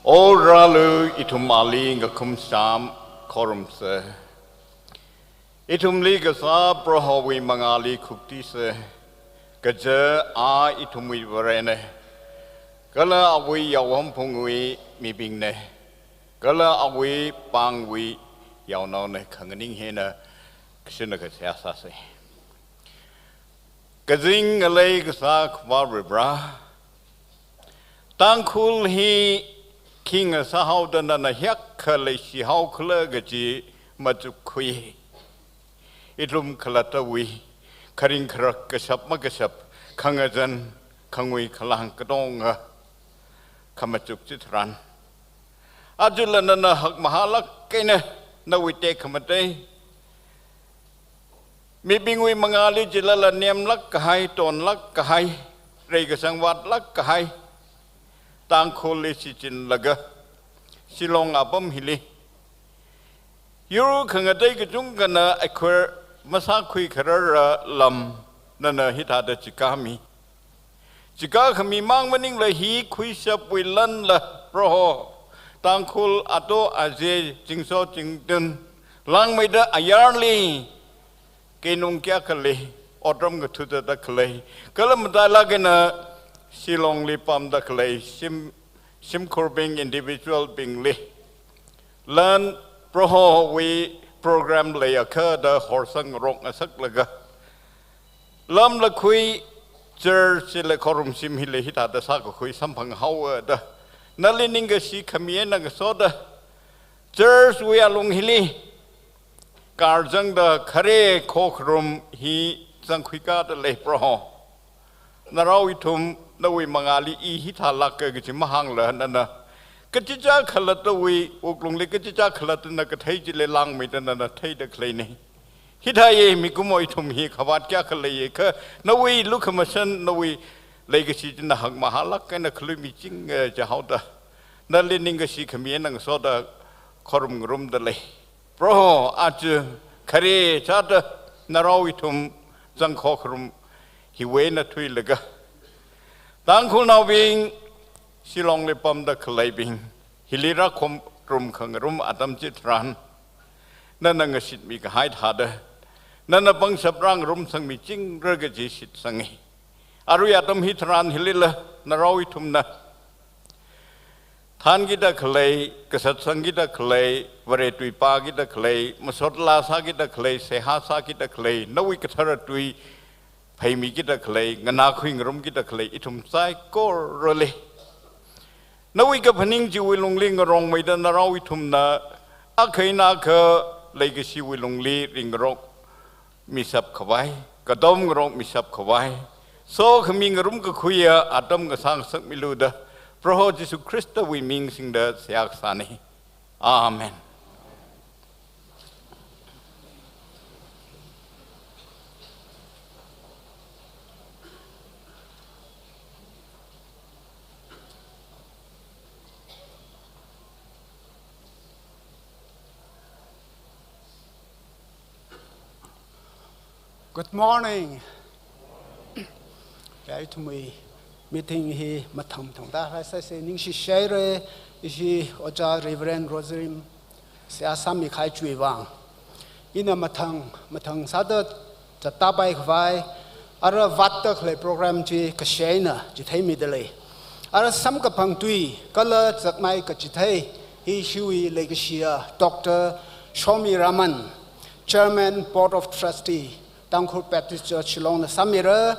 O Vareli ithum ali ngakhumsham khorumsa. Ithumli kasā Prohowui mangāli khuktisa, kaja a ithumwui Varena, kala awui yaohomphungwui mibingna. Kala awui pāngwui yaonaona khanganing hina kashina kasā sāsa. Kazing ngalei kasā Akhava Varivara, Tangkhul hi khi ngasāhaoda nana hiyākha leishihaokhala kaji machukkhui. Ithum khalattawui kharing kharak, kashap makashap, khangazan, khangui khalang katonga khamachuk chitharan, ajala nana hakmahālāk eina nawui tekhamatei mibingwui mangāli jilala nemlāk kahai, tonlāk kahai, reikasang vātlāk kahai Tangkhulli shichinlaga, Shillong apam hili yur khangatei kachungkhana acquire masākhui kharara lam nana hithāda chikāmi. Chikā khami mang maningla hi khuishapwui lanla, Proho, Tangkhul ato aje, chingso chingtun, langmeida ayarli keinung kayākhali otram kathutata khalei, kala matailāk eina Shillongli pamda khalei shim, shimkhurbing individual bingli lan Prohowui program leiakha da horsang ngarok ngasaklaga, lamlakhui church chila khorumshim hili hithāda sākakhui samphanghaowa da nali ningkashi khami eina ngasoda, church wui alung hili karjangda khare khokharum hi zangkhuikāda lei Proho. Narao ithum nawui mangāli i hithālāka kaji mahāngla nana kachichā khalattawui wuklungli kachichā khalattana kathei chili langmeida nana theida khaleina. Hithāya mikumo ithum hi khavāt kayākha leiakha, nawui lukhamashan, nawui leikashi china hakmahālāk eina khaluimichinga jihaoda, nali ningkashi khami eina ngasoda khorum ngarumda lei. Proho, aja khare chāda narao ithum zangkhokharum hiwui eina thuilaga, Tangkhulnaobing, Shillongli pamda khaleibing, hili rākhorum khangarum atam chitharan, nana ngashitmi kahai thāda, nana pangshap rāngarumsangmichingra kaji shitsangi. Arui atam hitharan hilila narao ithumna thānkida khalei, kasatsangkida khalei, Vare tui pākida khalei, masot laa sākida khalei, seihā sākida khalei, nawui kathara tui pheimikida khalei, nganākhui ngarumkida khalei ithum saikorali nawui kaphaning chiwui lungli ngarongmeida narao ithumna akha eina akha leikashiwui lungli ringngarok mishap khavai, katom ngarok mishap khavai, sokhami ngarumkakhuiya atam kasā ngasakmilu da, Proho Jishu Khristawui ming singda seihā kasāna. Amen. Good morning. Ya, ithumwui meeting hi mathang mathangda rāsāsa, ningshishaira, ishi Ojā Reverend Rosarim seihā sāmikahai chiwui vang. Ina mathang mathang sāda zattāpai khavai, ara vātda khalei program chi kashi eina chitheimida lei. Ara samkaphang tui kala zakmai kachithei hi ishiwui leikashiya Doctor Shomi Raman, Chairman, Board of Trustee, Tangkhul Baptist Church Shillong na sāmira.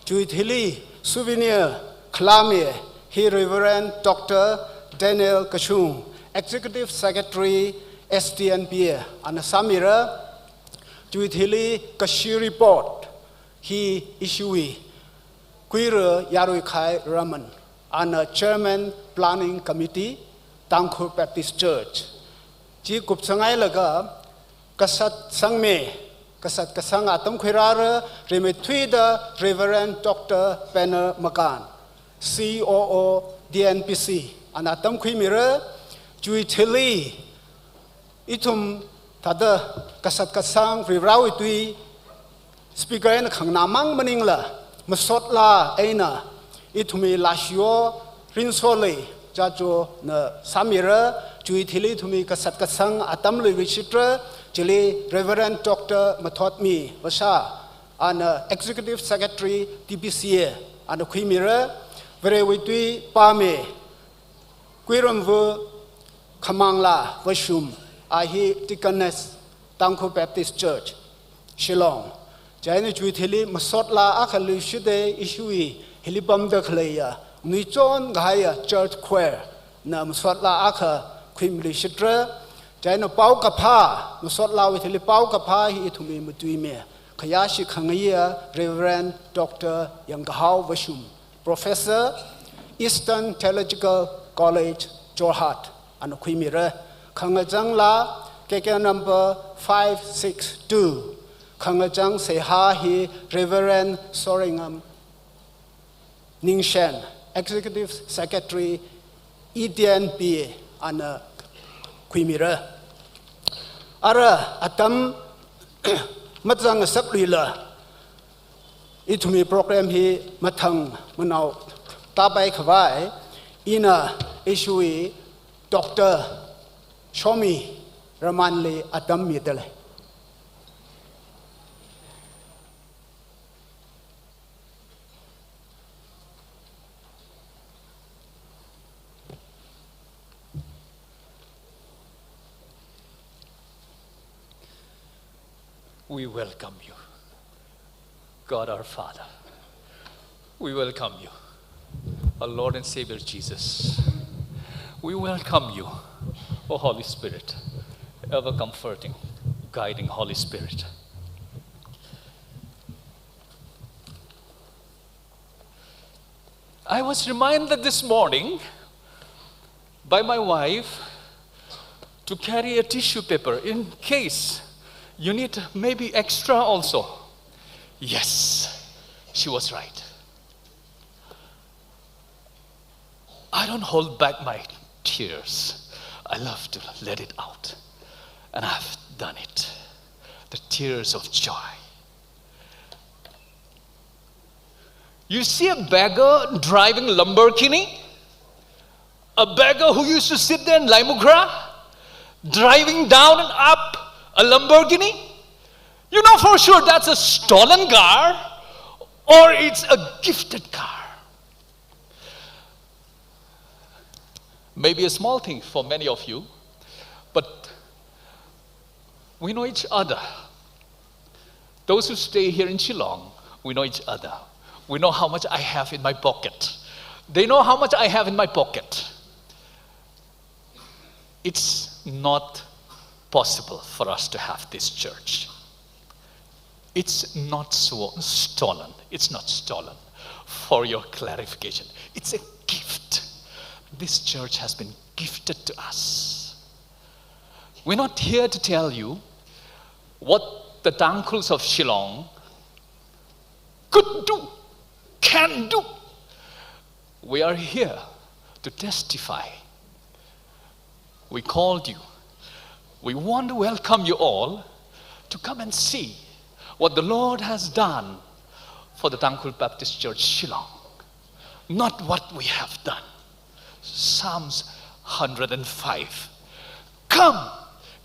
Chiwui thili souvenir khalāmi hi Reverend Doctor Daniel Kachung, Executive Secretary, S T N B A, ana sāmira. Chiwui thili kashi report hi ishiwui Kuira Yaruikhai Raman, ana Chairman Planning Committee, Tangkhul Baptist Church. Chi kupsangailaga kasat sangmi, kasat kasang atam khuirāra, rimeithuida Reverend Doctor Penner Makan, C O O D N B C, ana atam khuimira. Chiwui thili ithum thāda kasat kasang Varivarāwui tui speaker eina khanganā mang maningla, masot laa eina ithumwui Lashio Rinsolei Chacho na sāmira. Chiwui thili ithumwui kasat kasang atam lui rishitra, chili Reverend Doctor Mathotmi Vasha, ana Executive Secretary T B C A, ana khuimira. Varewui tui pāmi Kuiramva Khamangla Vashum, a hi deaconess, Tangkhul Baptist Church, Shillong. Chieina chiwui thili masot laa akha luishitda, ishiwui hili pamda khaleiya nuichon kahaiya church choir na masot laa akha khuimiluishitra. Chieina paokaphā, masot laawui thili paokaphā hi ithumwui matuimi khayāshi khangaiya Reverend Doctor Yangkahao Vashum, Professor, Eastern Theological College, Jorhat, ana khuimira. Khangachangla K K number five six two, khangachang seihā hi Reverend Soreingam Ningshen, Executive Secretary, E T N P A, ana khuimira. Ara atam mazangngasakluila, ithumwui program hi mathang manao tāpai khavai, ina ishiwui Doctor Shomi Ramanli atam midalei. We welcome you, God our Father. We welcome you, our Lord and Savior Jesus. We welcome you, O Holy Spirit, ever comforting, guiding Holy Spirit. I was reminded this morning by my wife to carry a tissue paper in case you need maybe extra also. Yes, she was right. I don't hold back my tears. I love to let it out. And I've done it. The tears of joy. You see a beggar driving Lamborghini? A beggar who used to sit there in Laitumkhrah, driving down and up a Lamborghini? You know for sure that's a stolen car or it's a gifted car. Maybe a small thing for many of you, but we know each other. Those who stay here in Shillong, we know each other. We know how much I have in my pocket. They know how much I have in my pocket. It's not possible for us to have this church. It's not swo-, stolen. It's not stolen. For your clarification, it's a gift. This church has been gifted to us. We're not here to tell you what the Tangkhuls of Shillong could do, can do. We are here to testify. We called you. We want to welcome you all to come and see what the Lord has done for the Tangkhul Baptist Church Shillong, not what we have done. Psalms hundred and five. Come,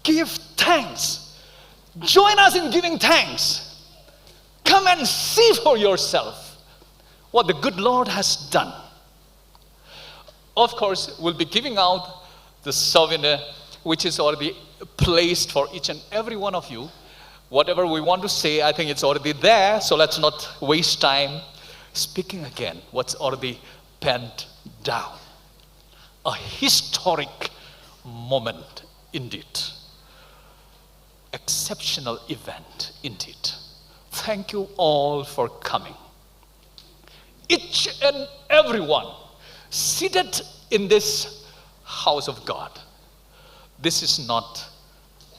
give thanks. Join us in giving thanks. Come and see for yourself what the good Lord has done. Of course, we'll be giving out the souvenir, which is already placed for each and every one of you. Whatever we want to say, I think it's already there, so let's not waste time speaking again what's already penned down. A historic moment indeed. Exceptional event indeed. Thank you all for coming. Each and every one seated in this house of God. This is not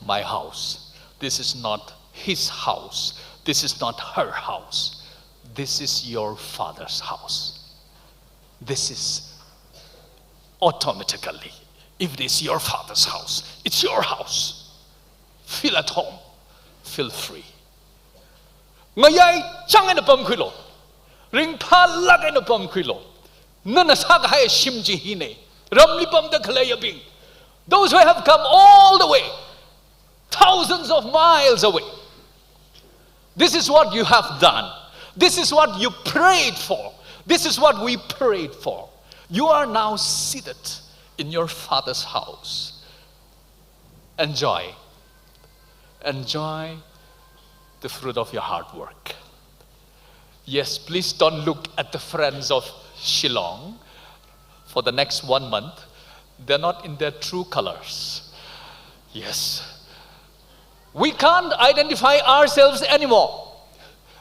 my house. This is not his house. This is not her house. This is your Father's house. This is automatically, if it is your Father's house, it's your house. Feel at home. Feel free. Ngayai chang eina pamkhuilu. Ringphālāk eina pamkhuilu. Nana sākahai shim chi hina. Ramli pamda khaleiyabing, those who have come all the way, thousands of miles away. This is what you have done. This is what you prayed for. This is what we prayed for. You are now seated in your Father's house. Enjoy. Enjoy the fruit of your hard work. Yes, please don't look at the friends of Shillong for the next one month. They're not in their true colors. Yes. We can't identify ourselves anymore.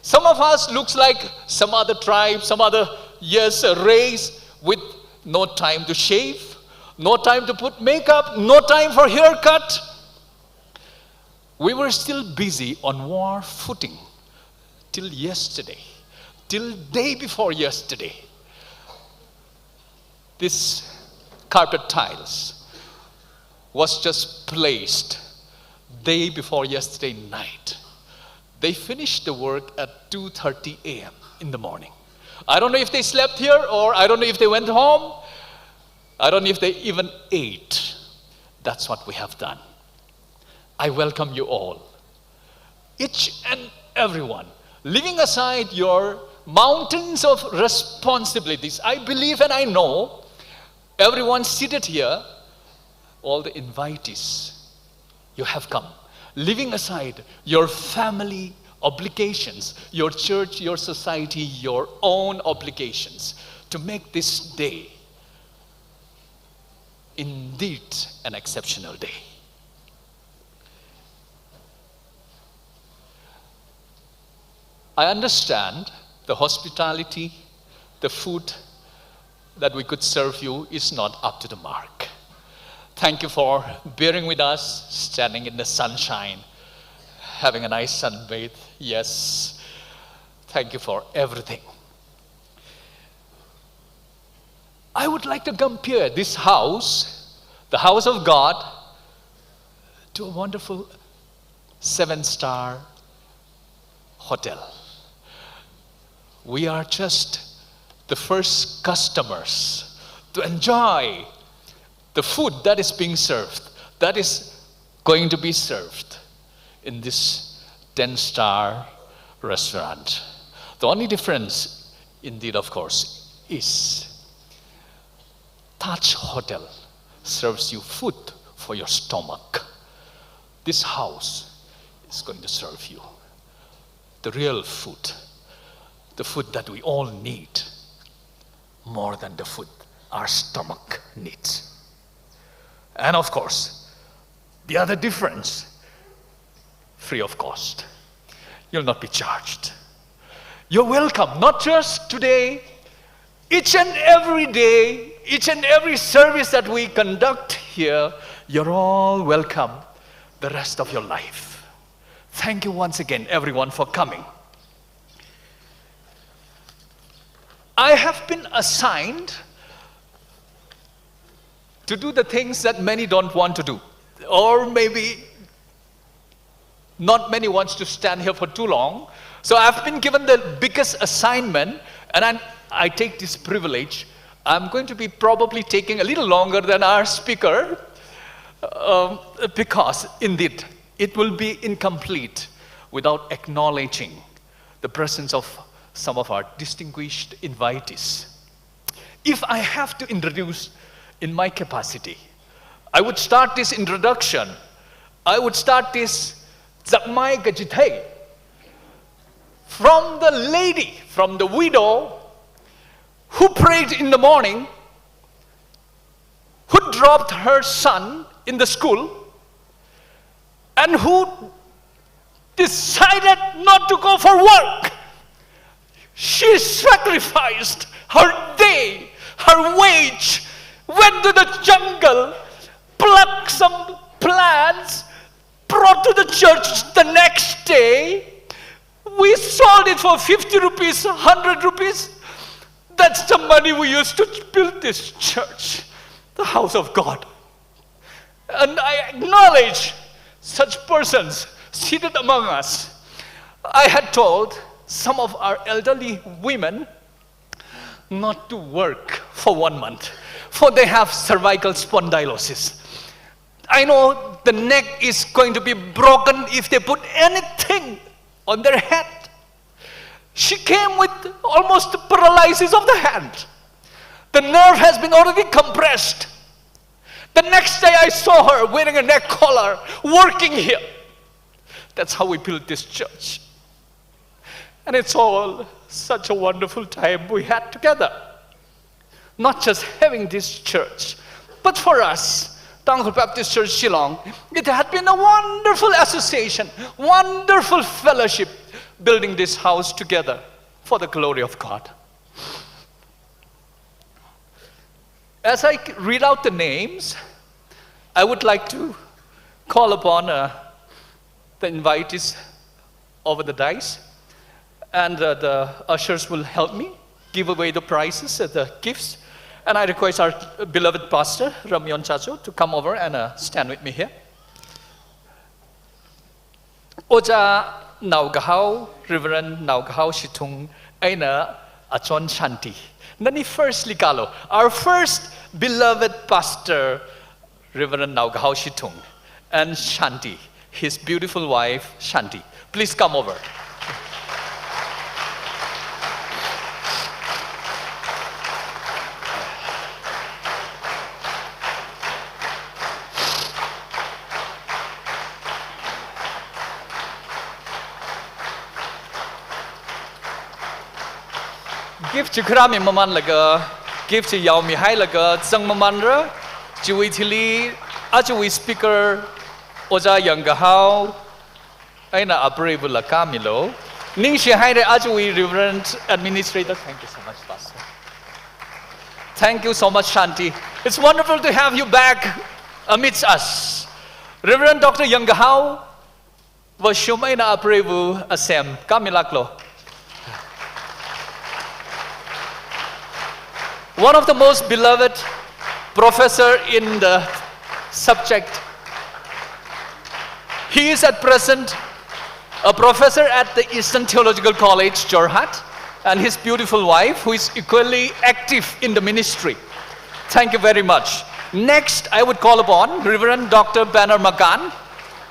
Some of us looks like some other tribe, some other, yes, race, with no time to shave, no time to put makeup, no time for haircut. We were still busy on war footing till yesterday, till day before yesterday. This carpet tiles was just placed day before yesterday night. They finished the work at two thirty a m in the morning. I don't know if they slept here, or I don't know if they went home. I don't know if they even ate. That's what we have done. I welcome you all, each and everyone, leaving aside your mountains of responsibilities. I believe and I know everyone seated here, all the invitees, you have come, leaving aside your family obligations, your church, your society, your own obligations, to make this day indeed an exceptional day. I understand the hospitality, the food that we could serve you is not up to the mark. Thank you for bearing with us, standing in the sunshine, having a nice sunbathe. Yes, thank you for everything. I would like to compare this house, the house of God, to a wonderful seven-star hotel. We are just the first customers to enjoy the food that is being served, that is going to be served in this ten-star restaurant. The only difference, indeed, of course, is Taj Hotel serves you food for your stomach. This house is going to serve you the real food, the food that we all need more than the food our stomach needs. And of course, the other difference, free of cost. You'll not be charged. You're welcome, not just today, each and every day, each and every service that we conduct here, you're all welcome the rest of your life. Thank you once again, everyone, for coming. I have been assigned to do the things that many don't want to do, or maybe not many wants to stand here for too long. So I've been given the biggest assignment, and I, I take this privilege. I'm going to be probably taking a little longer than our speaker, um, because indeed it will be incomplete without acknowledging the presence of some of our distinguished invitees. If I have to introduce in my capacity, I would start this introduction, I would start this Zakmai Kachithei from the lady, from the widow who prayed in the morning, who dropped her son in the school, and who decided not to go for work. She sacrificed her day, her wage, went to the jungle, plucked some plants, brought to the church the next day. We sold it for fifty rupees, hundred rupees. That's the money we used to build this church, the house of God. And I acknowledge such persons seated among us. I had told some of our elderly women not to work for one month, for they have cervical spondylosis. I know the neck is going to be broken if they put anything on their head. She came with almost paralysis of the hand. The nerve has been already compressed. The next day I saw her wearing a neck collar, working here. That's how we built this church. And it's all such a wonderful time we had together. Not just having this church, but for us, Tangkhul Baptist Church Shillong, it had been a wonderful association, wonderful fellowship, building this house together for the glory of God. As I read out the names, I would like to call upon, uh, the invitees over the dais, and, uh, the ushers will help me give away the prizes, uh, the gifts. And I request our beloved pastor, Ramyon Chacho, to come over and, uh, stand with me here. Ojā Naokahao, Reverend Naokahao Shithung, eina achon Shanti. Nani firstly kalo, our first beloved pastor, Reverend Naokahao Shithung, and Shanti, his beautiful wife, Shanti. Please come over. Gift chi kharā mimamanlaga, gift chi yaomihailaga zangmamanra, chiwui thili, ajawui speaker, Ojā Yangkahao, eina apreivala kamilu. Ningshihaira ajawui Reverend Administrator. Thank you so much, Pastor. Thank you so much, Shanti. It's wonderful to have you back amidst us. Reverend Doctor Yangkahao, vashum eina apreiva asem, kamilaklu. One of the most beloved professor in the subject. He is at present a professor at the Eastern Theological College, Jorhat, and his beautiful wife, who is equally active in the ministry. Thank you very much. Next, I would call upon Reverend Doctor Banner Makan.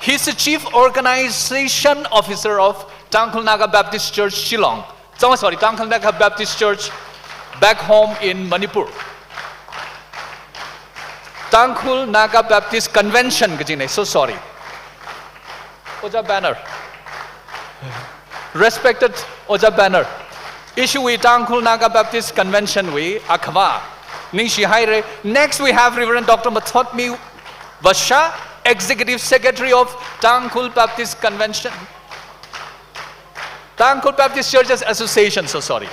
He's the Chief Organization Officer of Tangkhul Naga Baptist Church Shillong. Tang-, sorry, Tangkhul Naga Baptist Church back home in Manipur. Tangkhul Naga Baptist Convention kajina, so sorry. Ojā Banner. Respected Ojā Banner. Ishiwui Tangkhul Naga Baptist Convention wui akhavā. Ningshihaira. Next, we have Reverend Doctor Mathotmi Vasha, Executive Secretary of Tangkhul Baptist Convention. Tangkhul Baptist Churches Association, so sorry.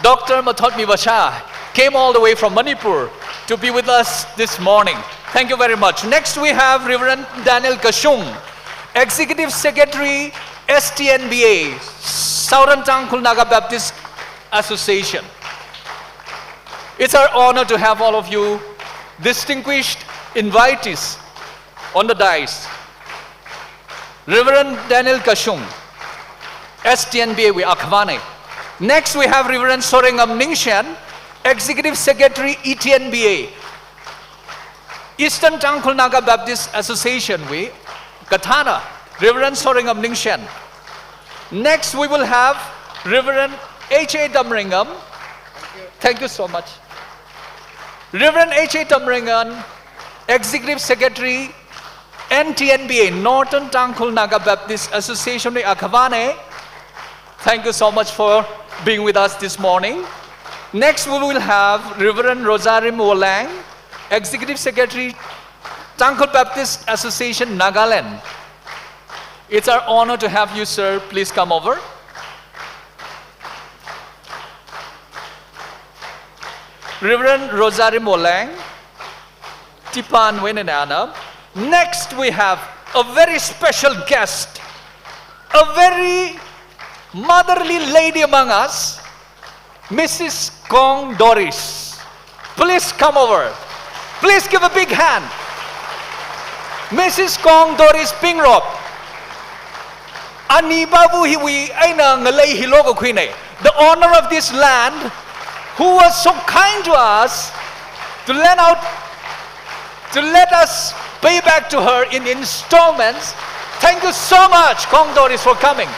Doctor Mathotmi Vasha came all the way from Manipur to be with us this morning. Thank you very much. Next, we have Reverend Daniel Kashung, Executive Secretary, S T N B A, Southern Tangkhul Naga Baptist Association. It's our honor to have all of you distinguished invitees on the dais. Reverend Daniel Kashung, S T N B A wui akhavāna. Next, we have Reverend Sorengam Ningshen, Executive Secretary, E T N B A, Eastern Tangkhul Naga Baptist Association wui kathāna, Reverend Sorengam Ningshen. Next, we will have Reverend H A Tamrengam. Thank you so much. Reverend H A Tamrengam, Executive Secretary, N T N B A, Northern Tangkhul Naga Baptist Association wui akhavāna. Thank you so much for being with us this morning. Next, we will have Reverend Rosarim Wolang, Executive Secretary, Tangkhul Baptist Association, Nagaland. It's our honor to have you, sir. Please come over. Reverend Rosarim Wolang, Tipan Wenenana. Next, we have a very special guest, a very motherly lady among us, Missus Kong Doris. Please come over. Please give a big hand. Missus Kong Doris Pingrop. Ani babu hiwui eina ngalei hilo kakhuina. The owner of this land, who was so kind to us to lend out, to let us pay back to her in installments. Thank you so much, Kong Doris, for coming.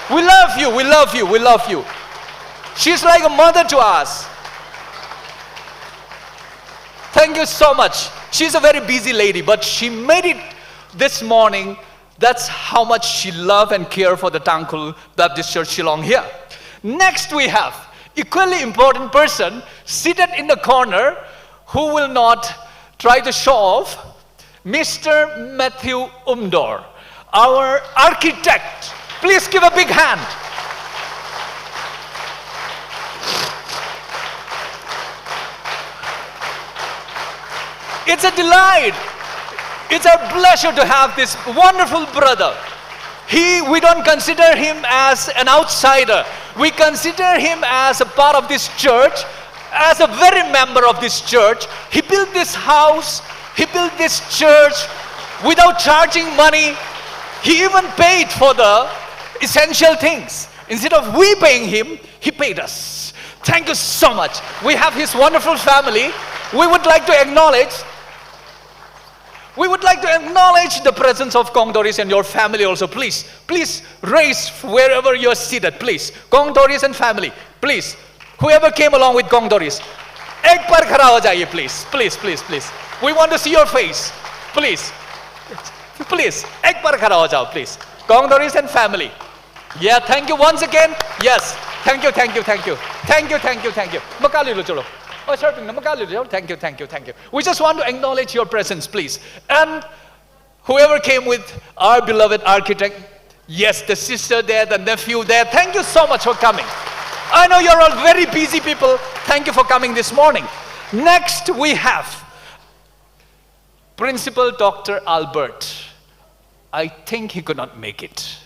We love you, we love you, we love you. She's like a mother to us. Thank you so much. She's a very busy lady, but she made it this morning. That's how much she love and care for the Tangkhul Baptist Church Shillong here. Next, we have equally important person seated in the corner who will not try to show off, Mister Matthew Umdor, our architect. Please give a big hand. It's a delight. It's a pleasure to have this wonderful brother. He, we don't consider him as an outsider. We consider him as a part of this church, as a very member of this church. He built this house, he built this church without charging money. He even paid for the essential things. Instead of we paying him, he paid us. Thank you so much. We have his wonderful family. We would like to acknowledge, we would like to acknowledge the presence of Kong Doris and your family also. Please, please raise wherever you're seated, please. Kong Doris and family, please. Whoever came along with Kong Doris, एक बार खड़ा हो जाइए, please, please, please, please. We want to see your face, please, please. एक बार खड़ा हो जाओ, please. Kong Doris and family. Yeah, thank you once again. Yes, thank you, thank you, thank you, thank you, thank you, thank you. Makali lo cholo. Oh, sir, ping na makali lo. Thank you, thank you, thank you. We just want to acknowledge your presence, please. And whoever came with our beloved architect, yes, the sister there, the nephew there, thank you so much for coming. I know you're all very busy people. Thank you for coming this morning. Next, we have Principal Doctor Albert. I think he could not make it.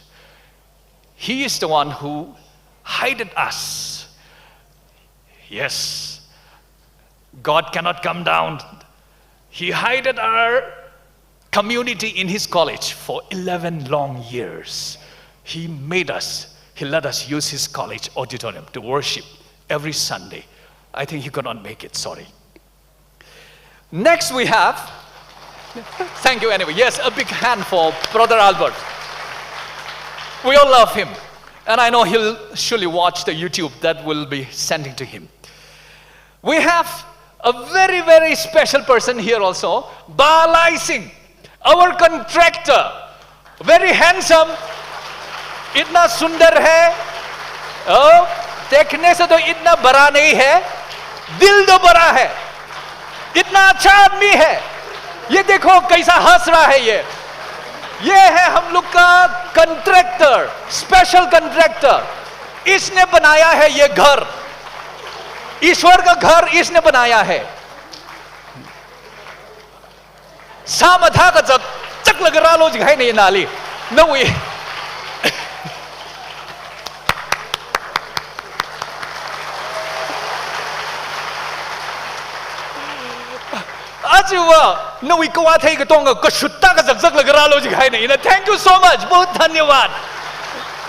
He is the one who hided us. Yes, God cannot come down. He hided our community in his college for eleven long years. He made us, he let us use his college auditorium to worship every Sunday. I think he could not make it, sorry. Next we have, thank you anyway. Yes, a big hand for Brother Albert. We all love him. And I know he'll surely watch the YouTube that will be sending to him. We have a very, very special person here also, Ba Lai Singh, our contractor. Very handsome, इतना सुंदर है, ओ, देखने से तो इतना बड़ा नहीं है, दिल तो बड़ा है, इतना अच्छा आदमी है। ये देखो कैसा हंस रहा है ये। ये है हम लोग का contractor, special contractor। इसने बनाया है ये घर, ईश्वर का घर इसने बनाया है। Sā mathā kazak, zaklaga rālu jikahaina nali. Nawui. Aja va, nawui kavāthei katonga kashutta kazak zaklaga rālu jikahaina. Thank you so much. बहुत धन्यवाद।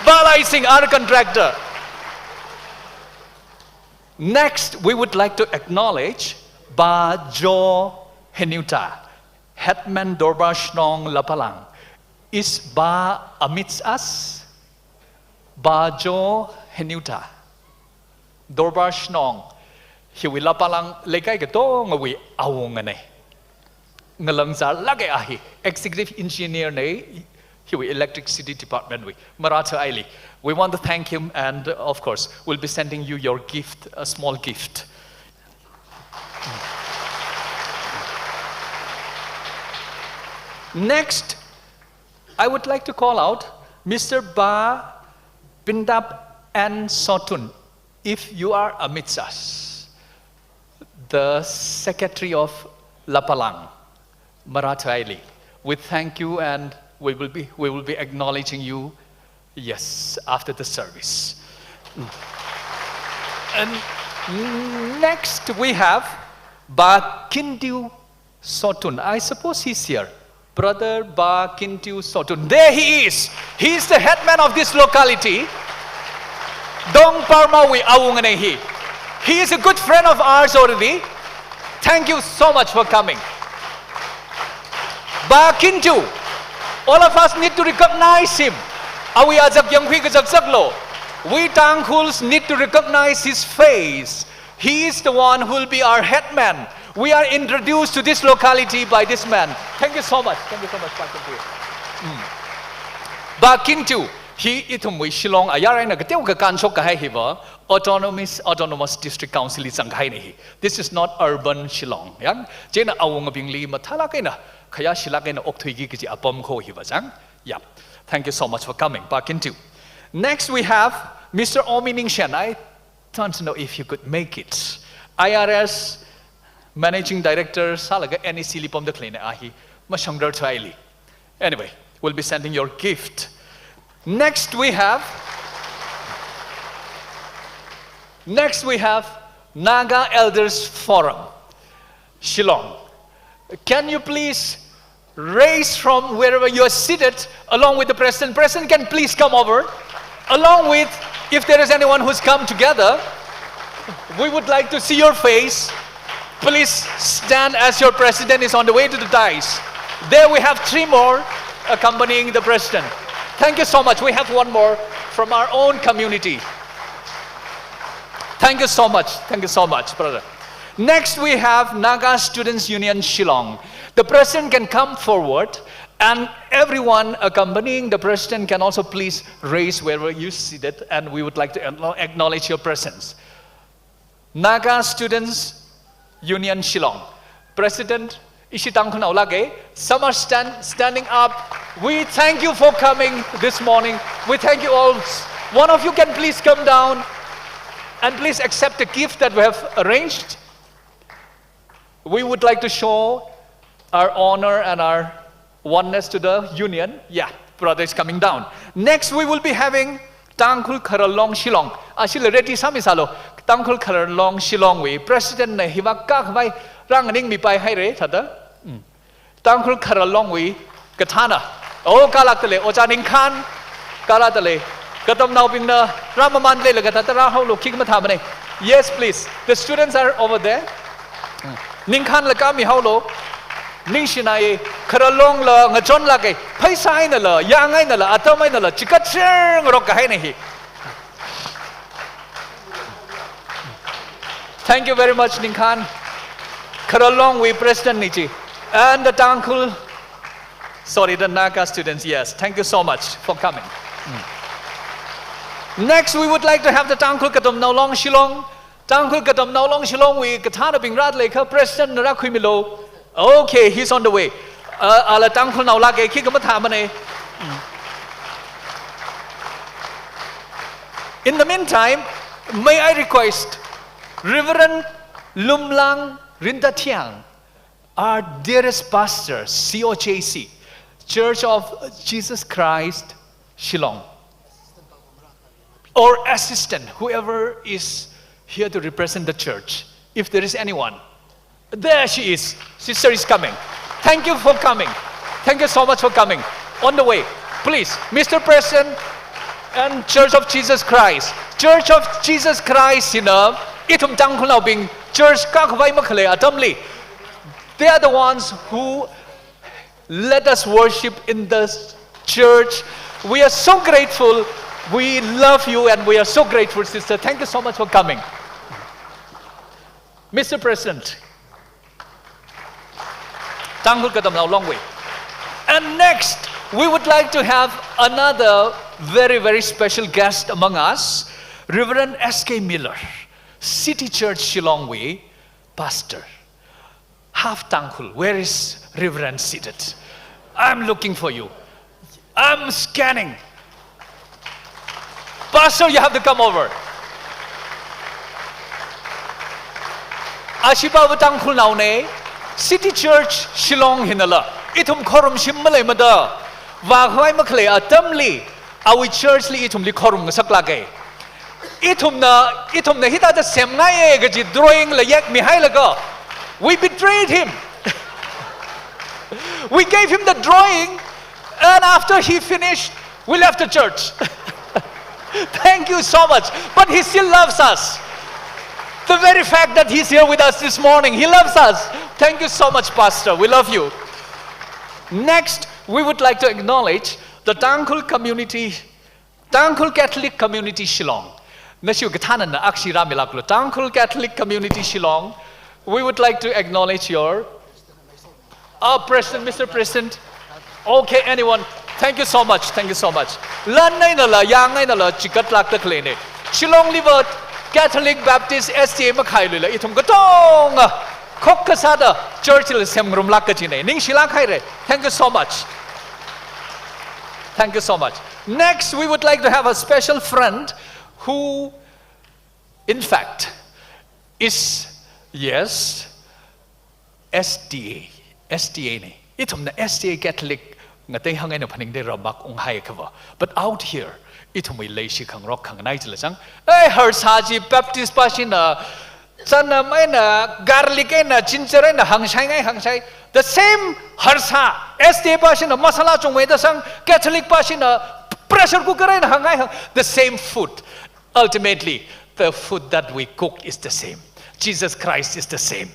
Ba Lai Singh, our contractor. Next, we would like to acknowledge Ba Jo Heniuta, Headman Dorbar Shnong Lapalang. Is Ba amidst us? Ba Jo Heniuta, Dorbar Shnong, hiwui Lapalang leikai katongawui awungana. Ngalangzar lāka a hi, executive engineer na, hiwui electricity department wui. Marāthu aili. We want to thank him and, uh, of course, we'll be sending you your gift, a small gift. Next, I would like to call out Mister Ba Pindap N Sotun. If you are amidst us, the secretary of Lapalang, Marāthu aili, we thank you and we will be, we will be acknowledging you, yes, after the service. And next we have Ba Kintiu Sotun. I suppose he's here. Brother Ba Kintiu Sotun. There he is. He is the headman of this locality. Dong Parma wui awungana hi. He is a good friend of ours already. Thank you so much for coming. Ba Kintiu. All of us need to recognize him. Awui azak yangkhui kazakzaklu. We Tangkhuls need to recognize his face. He is the one who will be our headman. We are introduced to this locality by this man. Thank you so much. Thank you so much, Pa Kintu. Mm. Pa Kintu, hi ithumwui Shillong ayar eina kateokha kānshok kahai hiva, autonomous, autonomous district council li zangkahaina hi. This is not urban Shillong. Yang, chieina awungabingli mathālāk eina, khayāshilāk eina okthuiki kaji apam kho hiva zang. Yeah. Thank you so much for coming, Pa Kintu. Next, we have Mister Omi Ningshen. I don't know if you could make it. I R S Managing Director sālaga N E C li pamda khaleina a hi, mashangrar thaili. Anyway, we'll be sending your gift. Next, we have, next, we have Naga Elders Forum, Shillong. Can you please raise from wherever you are seated along with the president? President can please come over. Along with, if there is anyone who's come together, we would like to see your face. Please stand as your president is on the way to the dais. There we have three more accompanying the president. Thank you so much. We have one more from our own community. Thank you so much. Thank you so much, brother. Next, we have Naga Students Union Shillong. The president can come forward, and everyone accompanying the president can also please raise wherever you seated, and we would like to acknow-, acknowledge your presence. Naga Students Union Shillong. President, ishi Tangkhulnao lāka. Some are stand-, standing up. We thank you for coming this morning. We thank you all. One of you can please come down and pleise accept the gift that we have arranged. We would like to show our honor and our oneness to the union. Yeah, brother is coming down. Next, we will be having Tangkhul Khararlong Shillong. Ashila ready sāmisālu. Tangkhul Khararlong Shillongwui president na hiva kākhavai rānganingmipai haira, thāda. Mm. Tangkhul Khararlongwui kathāna. Oh, kālākdalei, Ojā Ningkhan, kālākdalei. Katamnaobingna rāmamanlei laga thāda rāhaolu, khikha mathāmana. Yes, please. The students are over there. Ningkhanla kāmihaolu. Ningshinai, Khararlongla ngachonlāka. Pheisā einala, yāng einala, atam einala, chikatser ngarok kahaina hi. Thank you very much, Ningkhan. Khararlongwui president ni chi. And the Tangkhul, sorry, the Naga students, yes. Thank you so much for coming. Mm. Next, we would like to have the Tangkhul Katamnao Long Shillong. Tangkhul Katamnao Long Shillongwui kathānabing rāda leiakha president na rākhuimilu. Okay, he's on the way. Uh, ala Tangkhulnao lāka, khikha mathāmana. In the meantime, may I request Reverend Lumlang Rintathiang, our dearest pastor, C O J C, Church of Jesus Christ, Shillong, or assistant, whoever is here to represent the church, if there is anyone. There she is. Sister is coming. Thank you for coming. Thank you so much for coming. On the way, please, Mister President and Church of Jesus Christ. Church of Jesus Christ hina ithum Tangkhulnaobing church kākhavai makhalei atamli, they are the ones who let us worship in the church. We are so grateful. We love you and we are so grateful, sister. Thank you so much for coming. Mister President, Tangkhul Katamnao Longwui. And next, we would like to have another very, very special guest among us, Reverend S K Miller, City Church Shillongwui pastor. Half Tangkhul. Where is Reverend seated? I'm looking for you. I'm scanning. Pastor, you have to come over. Ashipava Tangkhulnaona, City Church Shillong hinala, ithum khorumshim maleimada, vākhavai makhalei atamli, awui church li ithumli khorum ngasaklāka. Ithumna, ithumna hithāda semngaiya kaji drawing la yekmihailaga, we betrayed him. We gave him the drawing, and after he finished, we left the church. Thank you so much. But he still loves us. The very fact that he's here with us this morning, he loves us. Thank you so much, Pastor. We love you. Next, we would like to acknowledge the Tangkhul community, Tangkhul Catholic Community Shillong. Nashiwui kathānana akhashi rāmilāklu. Tangkhul Catholic Community Shillong, We would like to acknowledge your, uh, President, Mister President. Okay, anyone? Thank you so much. Thank you so much. Lan einala, yang einala, chikat lākta khaleina. Shillong Liver Catholic Baptist S D A makhailuila, ithum katonga khokha sāda church la semngarumlāk kajina. Ningshilāk haira. Thank you so much. Thank you so much. Next, we would like to have a special friend who, in fact, is, yes, S D A, S D A na. Ithumna S D A Catholic ngatei hāng eina phaningda ramak unghai kava. But out here, ithumwui leishi khangarok khanganai chila chang. Ei, harsā chi Baptist pāshina, chanam eina, garlic eina, ginger eina hāngshai ngai hāngshai. The same harsā, S D A pāshina masala chungmeida sang, Catholic pāshina pressure cooker eina hāngngai hāng. The same food. Ultimately, the food that we cook is the same. Jesus Christ is the same.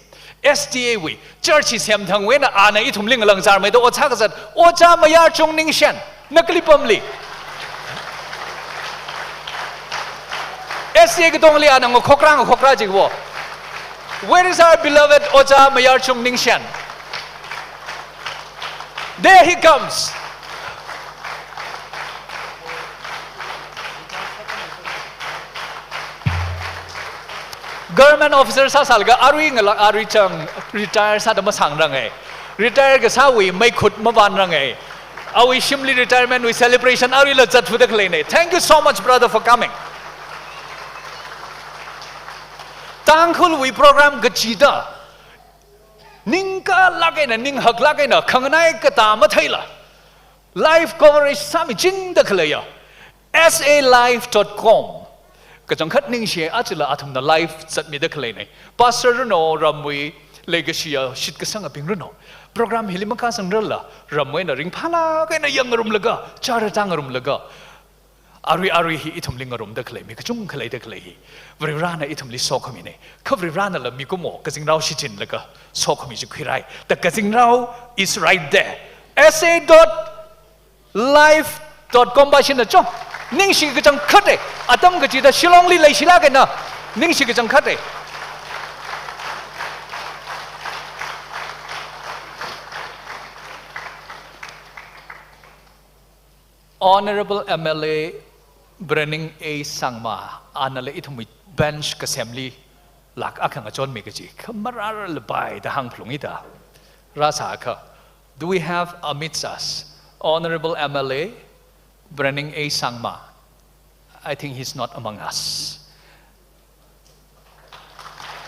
S D A wui church hi semthangwui eina ana ithumli ngalangzarmeida ot sākazat, Ojā Mayarchung Ningshen, na kali pamli? S D A katongli ana ngakhokra ngakhokra jikwo. Where is our beloved Ojā Mayarchung Ningshen? There he comes. Government officer sāsālaga arui ngala arui chang retire sāda masāngranga. Retire kasāwui meikhut mavānranga. Awui shimli retirement wui celebration aruila zatthuda khaleina. Thank you so much, brother, for coming. Tangkhulwui program kachida ningkalāk eina, ninghaklāk eina, khanganai katā matheila live coverage sāmichingda khaleiya S A live dot com kachangkhat ningshi, achila athumna live zatmida khaleina. Pastor runo, ramwui leikashiya shitkasangabing runo, program hili makasang rala ramwui eina ringphālāk eina yangngarumlaga, chara tāngarumlaga, arui arui hi ithumli ngarumda khalei mi kachungkha leida khalei hi Varivarana ithumli sokhamina. Kha Varivaranala mikumo kazingrao shichinlaga sokhami chi khuirai. The kazingrao is right there. S A dot live dot com pāshina cho. Ningshi kachangkhata. Atam kachida Shillongli leishilāk eina ningshi kachangkhata. Honorable M L A Brenning A Sangma, anala ithumwui bench kasemli lāk akha ngachonmi kaji, kha mararlapai da hāngphalungida rāsākha. Do we have amidst us Honorable M L A Brenning A Sangma? I think he's not among us.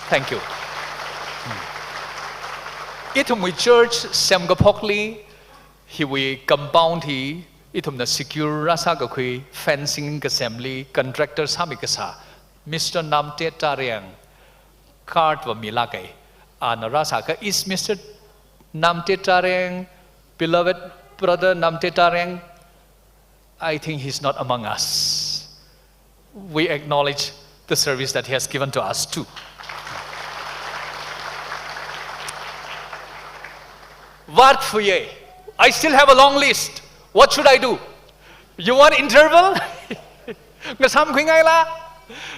Thank you. Hmm. Ithumwui church semkaphokli, hiwui compound hi ithumna secure rāsākakhui, fencing kasemli contractor sāmi kasā Mister Namte Tareng card va milāka. Ana rāsākha, is Mister Namte Tareng, beloved brother Namte Tareng, I think he's not among us. We acknowledge the service that he has given to us too. Vātphuiya. I still have a long list. What should I do? You want interval? Ngasāmkhuingaila?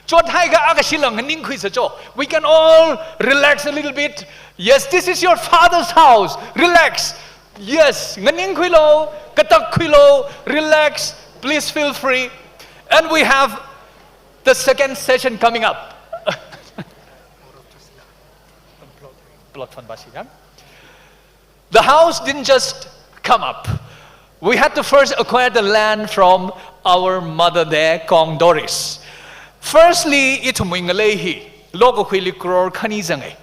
Chothaiakha akha shila nganingkhuisa cho. We can all relax a little bit. Yes, this is your father's house. Relax. Yes, nganingkhuilu, katakkhuilu, relax, please feel free. And we have the second session coming up. Plot fund basi yang. The house didn't just come up. We had to first acquire the land from our mother there, Kong Doris. Firstly, ithumwui ngalei hi lokakhuili crore khani zanga.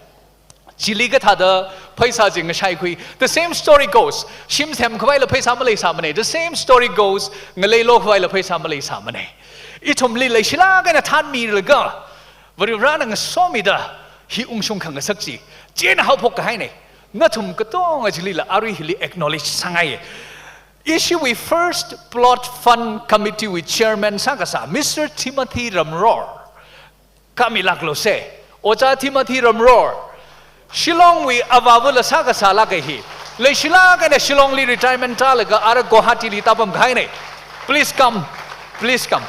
Chili kathāda pheisā chi ngashaikhui. The same story goes. Shim semkhavaila pheisā maleisāmana. The same story goes. Ngalei lokhavaila pheisā maleisāmana. Ithumli leishilāk eina thanmilaga, Varivarana ngasomida hi ungshung khangasak chi, chieina haophok kahaina. Nathum katonga chilila arui hili acknowledge sāngai. Ishiwui first plot fund committee wui chairman sākasā Mister Timothy Ramror. Khamilāklu se. Ojā Timothy Ramror. Shillongwui avāvula sākasālāka hi. Leishilāk eina Shillongli retirement tālaga ara Guwahatili tāpam kahaina. Please come. Please come.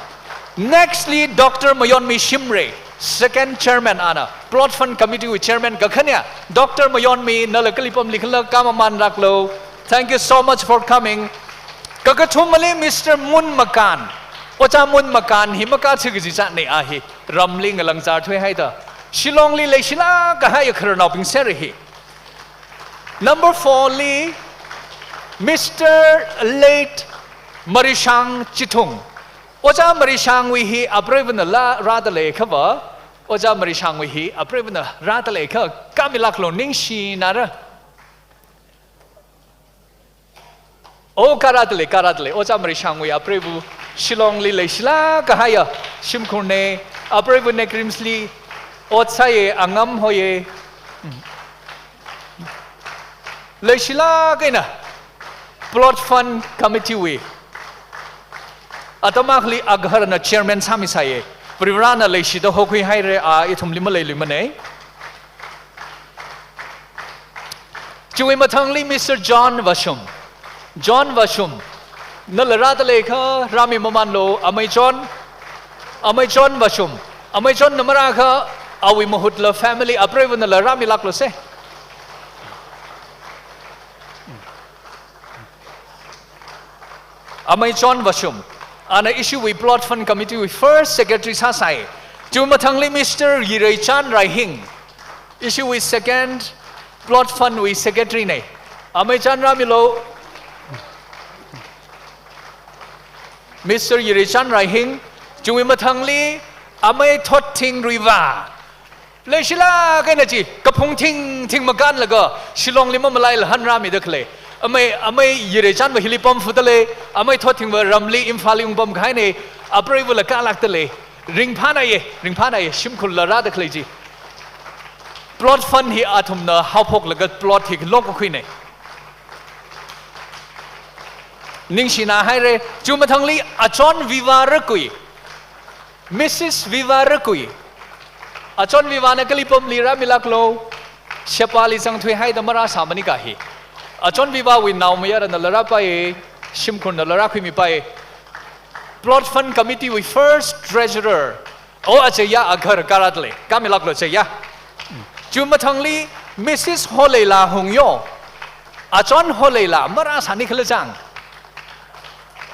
Nextly, Doctor Mayonmi Shimray. Second chairman ana, Plot Fund Committee wui chairman kakhane, Doctor Mayonmi, nala kali pamli khala kamaman raklo. Thank you so much for coming. Kakathumali Mister Mun Makan. Ojā Mun Makan hi makachi kaji zatne a hi. Ramli ngalangzar thuihaida Shillongli leishilāk kahai khararnaobing sera hi. Number four li Mister Late Marishang Chithung. Ojā Marishangwui hi apreivana la rāda leikhava. Ojā Marishangwui hi apreivana rāda leikha, kamilāklo, ningshinara. O, karāda lei, karāda lei. Ojā Marishangwui apreiva Shillongli leishilāk kahai shimkhurne, apreiva NECRIHMS li ot sāye, angam hoye. Leishilāk eina Plot Fund Committee wui atam akhali agaharana chairman sāmisāye. Varivarana leishida hokhuihaire, a ithumli maleiluimane. Chiwui mathangli Mister John Vashum. John Vashum. Nala rāda leikha rāmi mamanlo, amei John. Amei John Vashum. Amei John na marākha, awui mahutla family apreivanala rāmilāklo se. Amei John Vashum. Ana ishiwui Plot Fund Committee wui first secretary sāsai. Chiwui mathangli Mister Yireichan Raihing. Ishiwui second Plot Fund wui secretary ne. Amei Chan rāmilo. Mister Yireichan Raihing. Chiwui mathangli amei Thotthing Ruiva. Leishilāk eina chi, kaphung thingthing makanlaga, Shillongli mamalaila hanrāmida khalei. Amei, amei Yireichanva hili pamfuda lei, amei Thotthingva ramli Imphalli ungpamkahaine, apreivala kalākda lei. Ringphānaye, ringphānaye, shimkhurla rāda khalei chi. Plot fund hi athumna haophoklaga plot hi lokkakhuine. Ningshināhaire, chiwui mathangli Achon Viva Rakui. Missus Viva Rakui. Achon Vivana kali pamli rāmilāklo, shepali zangthuihaida marāsāmani kahi. Achon Vivawui naomayaranala rāpai, shimkhurnala rākhuimipai. Plot Fund Committee wui first treasurer. O, acheiya agahar karāda lei, kamilāklo acheiya. Chiwui mathangli Missus Holeila Hungyo. Achon Holeila marāsāni khala chang.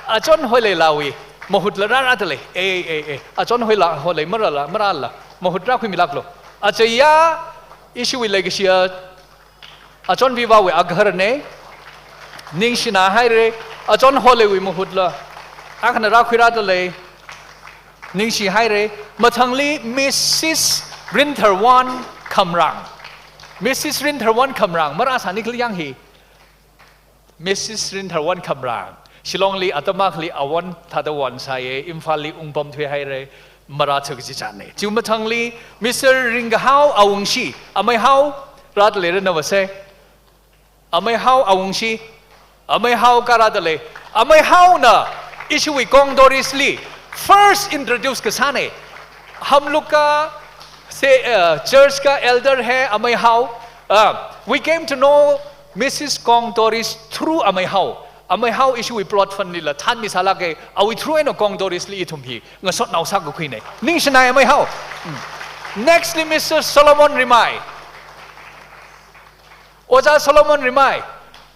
Achon Holeilawui mahutla rārāda lei. Eh, eh, eh. Achon Holeila, Holei marāla, marāla. Mahut rākhuimilāklo. Acheiya, ishiwui leikashiya Achon Vivawui agaharne. Ningshināhaire, Achon Holeiwui mahutla akhana rākhuirāda lei. Ningshihaire, mathangli Missus Rintharwon Khamrang. Missus Rintharwon Khamrang, marāsāni khala yang hi. Missus Rintharwon Khamrang, Shillongli atam akhali awon thāda won sāye, Imphalli ungpamthuihaire, marāchuk chichanne. Chiwui mathangli Mister Ringkahao Awungshi, amei Hao, rāda leira navase. Amei Hao Awungshi, amei Hao karāda lei. Amei Haona ishiwui Kong Dorisli first introduce kasāne. हम लोग का से, अ, church का elder है अमई हाओ। अ, we came to know Missus Kong Doris through अमई हाओ। अमई हाओ ishiwui plot fund lila thanmi sālāke, awui through eina Kong Dorisli ithum hi ngasotnao sākakhuine. Ningshinai अमई हाओ। Mm. Nextli Mister Solomon Rimai. Ojā Solomon Rimai.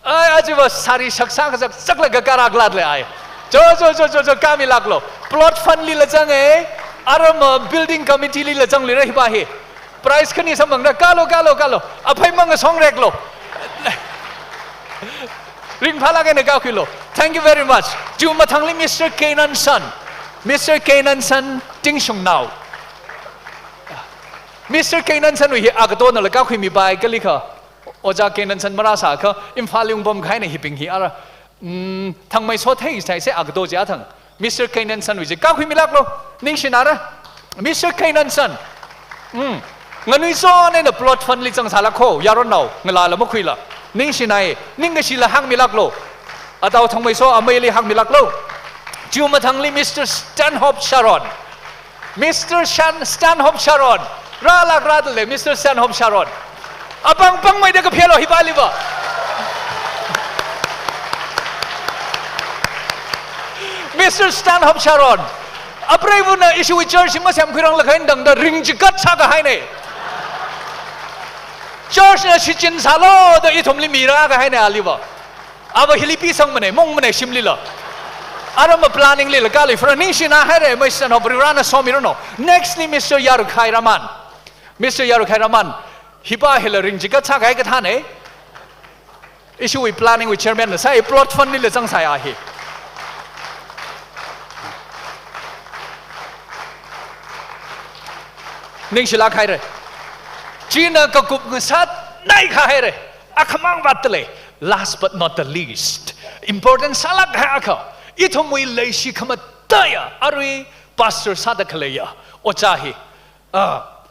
Ai, achiva sari shaksa kazak, zaklaga karak lat le ai. Jo, jo, jo, jo, jo, kamilāklo. Plot fund lila zange, arama building committee lila zangli ra hiva hi. Prize khani samang ra, kalo, kalo, kalo. Aphei mang song reklo. Ringphālāk eina kakhuilo. Thank you very much. Chiwui mathangli Mister Kenan San. Mister Kenan San, Tingshungnao. Mister Kenan Sanwui hi agatonala kakhuimipai kalikha. Ojā Kenan San marāsākha, Imphalli ungpamkahaina hibing hi ara. Mm, Thangmeiso thei sai se agato chi athang. Mister Kenan Sanwui chi kakhuimilāklo, ningshinara. Mister Kenan San. Mm. Nganuichon eina plot fund li zangsālākho, yaronnao, ngalāla makhuila. Ningshinai, ningkashila hāngmilāklo. Atao Thangmeiso ameili hāngmilāklo. Chiwui mathangli Mister Stanhope Sharon. Mister Shan, Stanhope Sharon. Rālāk rādale, Mister Stanhope Sharon. Apang pangmeida kaphelo hiva liva. Mister Stanhope Sharon. Apreivana ishiwui church hi masemkhuiranglakha eina tangda ring chigat sākahaina. Church na shichin sālu da ithumli mirākahaina aliva. Ava hili pisangmana, mongmana shimlila. Aramva planning lila kali fura ningshina haira, maisan ho Varivarana somiranu. Next li Mister Yarukhai Raman. Mister Yarukhai Raman, hipa hila ring chigat sākahai kathāna. Ishiwui planning wui chairman na sāi, plot fund lila zangsāya hi. Ningshilāk haira. China kakup ngasātnai kahaira. Akhamang vātda lei. Last but not the least, important sālāk kahai akha. Ithumwui leishi khamataiya arui pastor sāda khaleiya ojā hi. Ah,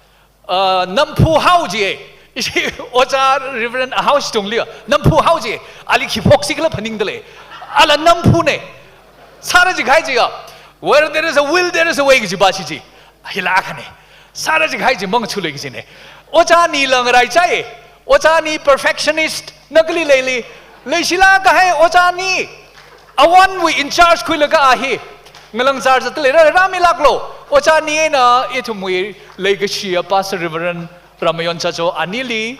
ah, Namphu Hao ji. Ishi ojā Reverend Hao Shitungli, Namphu Hao ji. Ali khi phoksi khala phaningda lei. Ala Namphuna. Sāra jikahai jiya. Where there is a will, there is a way kaji ba chi ji. Hila akhana. Sāra jikahai ji mang chulei kajina. Ojā ni lang rai chai. Ojā ni perfectionist na kali leili. Leishilāk kahai ojā ni. Awanwui in charge khuilaga a hi. Ngalang zar zatda leira, rāmilāklu. Ojā ni eina ithumwui leikashiya Pastor Reverend Ramayon Chacho anili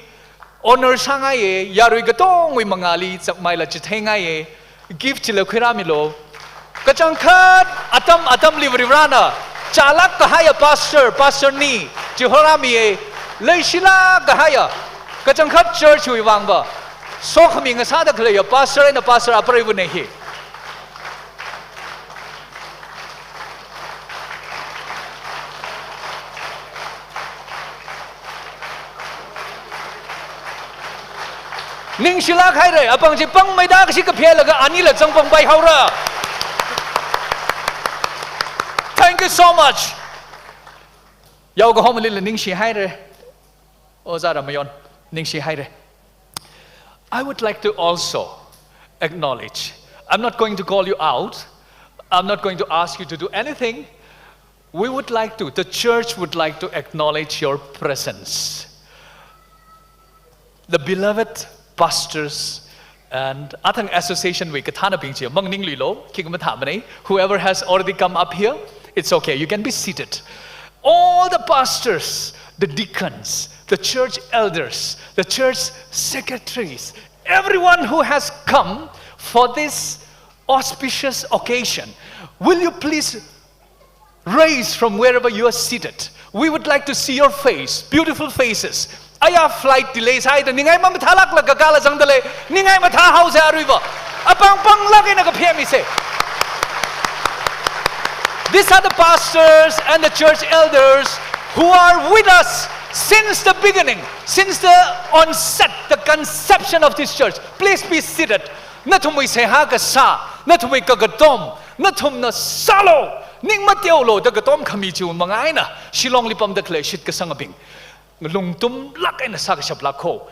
honor sāngaiya, yarui katongwui mangāli zakmeila chitheingai. Gift chila khuirāmilu. Kachangkhat atam atamli Varivarana chālāk kahaiya pastor, pastor ni chihorāmiya. Leishilāk kahaiya, kachangkhat church wui vangva sokhami ngasāda khaleiya pastor eina pastor apreivana hi. Ningshilāk haira, apāng chi pāngmeida kashi kaphelaga anila zangpāngpai haora. Thank you so much. Yaokahomlila ningshi haira. Ojā Ramayon, ningshi haira. I would like to also acknowledge, I'm not going to call you out, I'm not going to ask you to do anything. We would like to, the church would like to acknowledge your presence. The beloved pastors and Athang Association wui kathānabing chi mang ningluilu, khikha mathāmana. Whoever has already come up here, it's okay. You can be seated. All the pastors, the deacons, the church elders, the church secretaries, everyone who has come for this auspicious occasion, will you please rise from wherever you are seated? We would like to see your face, beautiful faces. Aya flight delay sāhaida ningai mamathālāklaga kala zangda lei, ningai mathāhaosa aruiva. Apāng pānglāk eina kaphemisa. These are the pastors and the church elders who are with us since the beginning, since the onset, the conception of this church. Please be seated. Nathumwui seihā kasā, nathumwui kakatom, nathumna sālu, ning mateolu da katom khami chiwui manga eina Shillongli pamda khalei shitkasangabing, ngalungtumlāk eina sākashap lākho.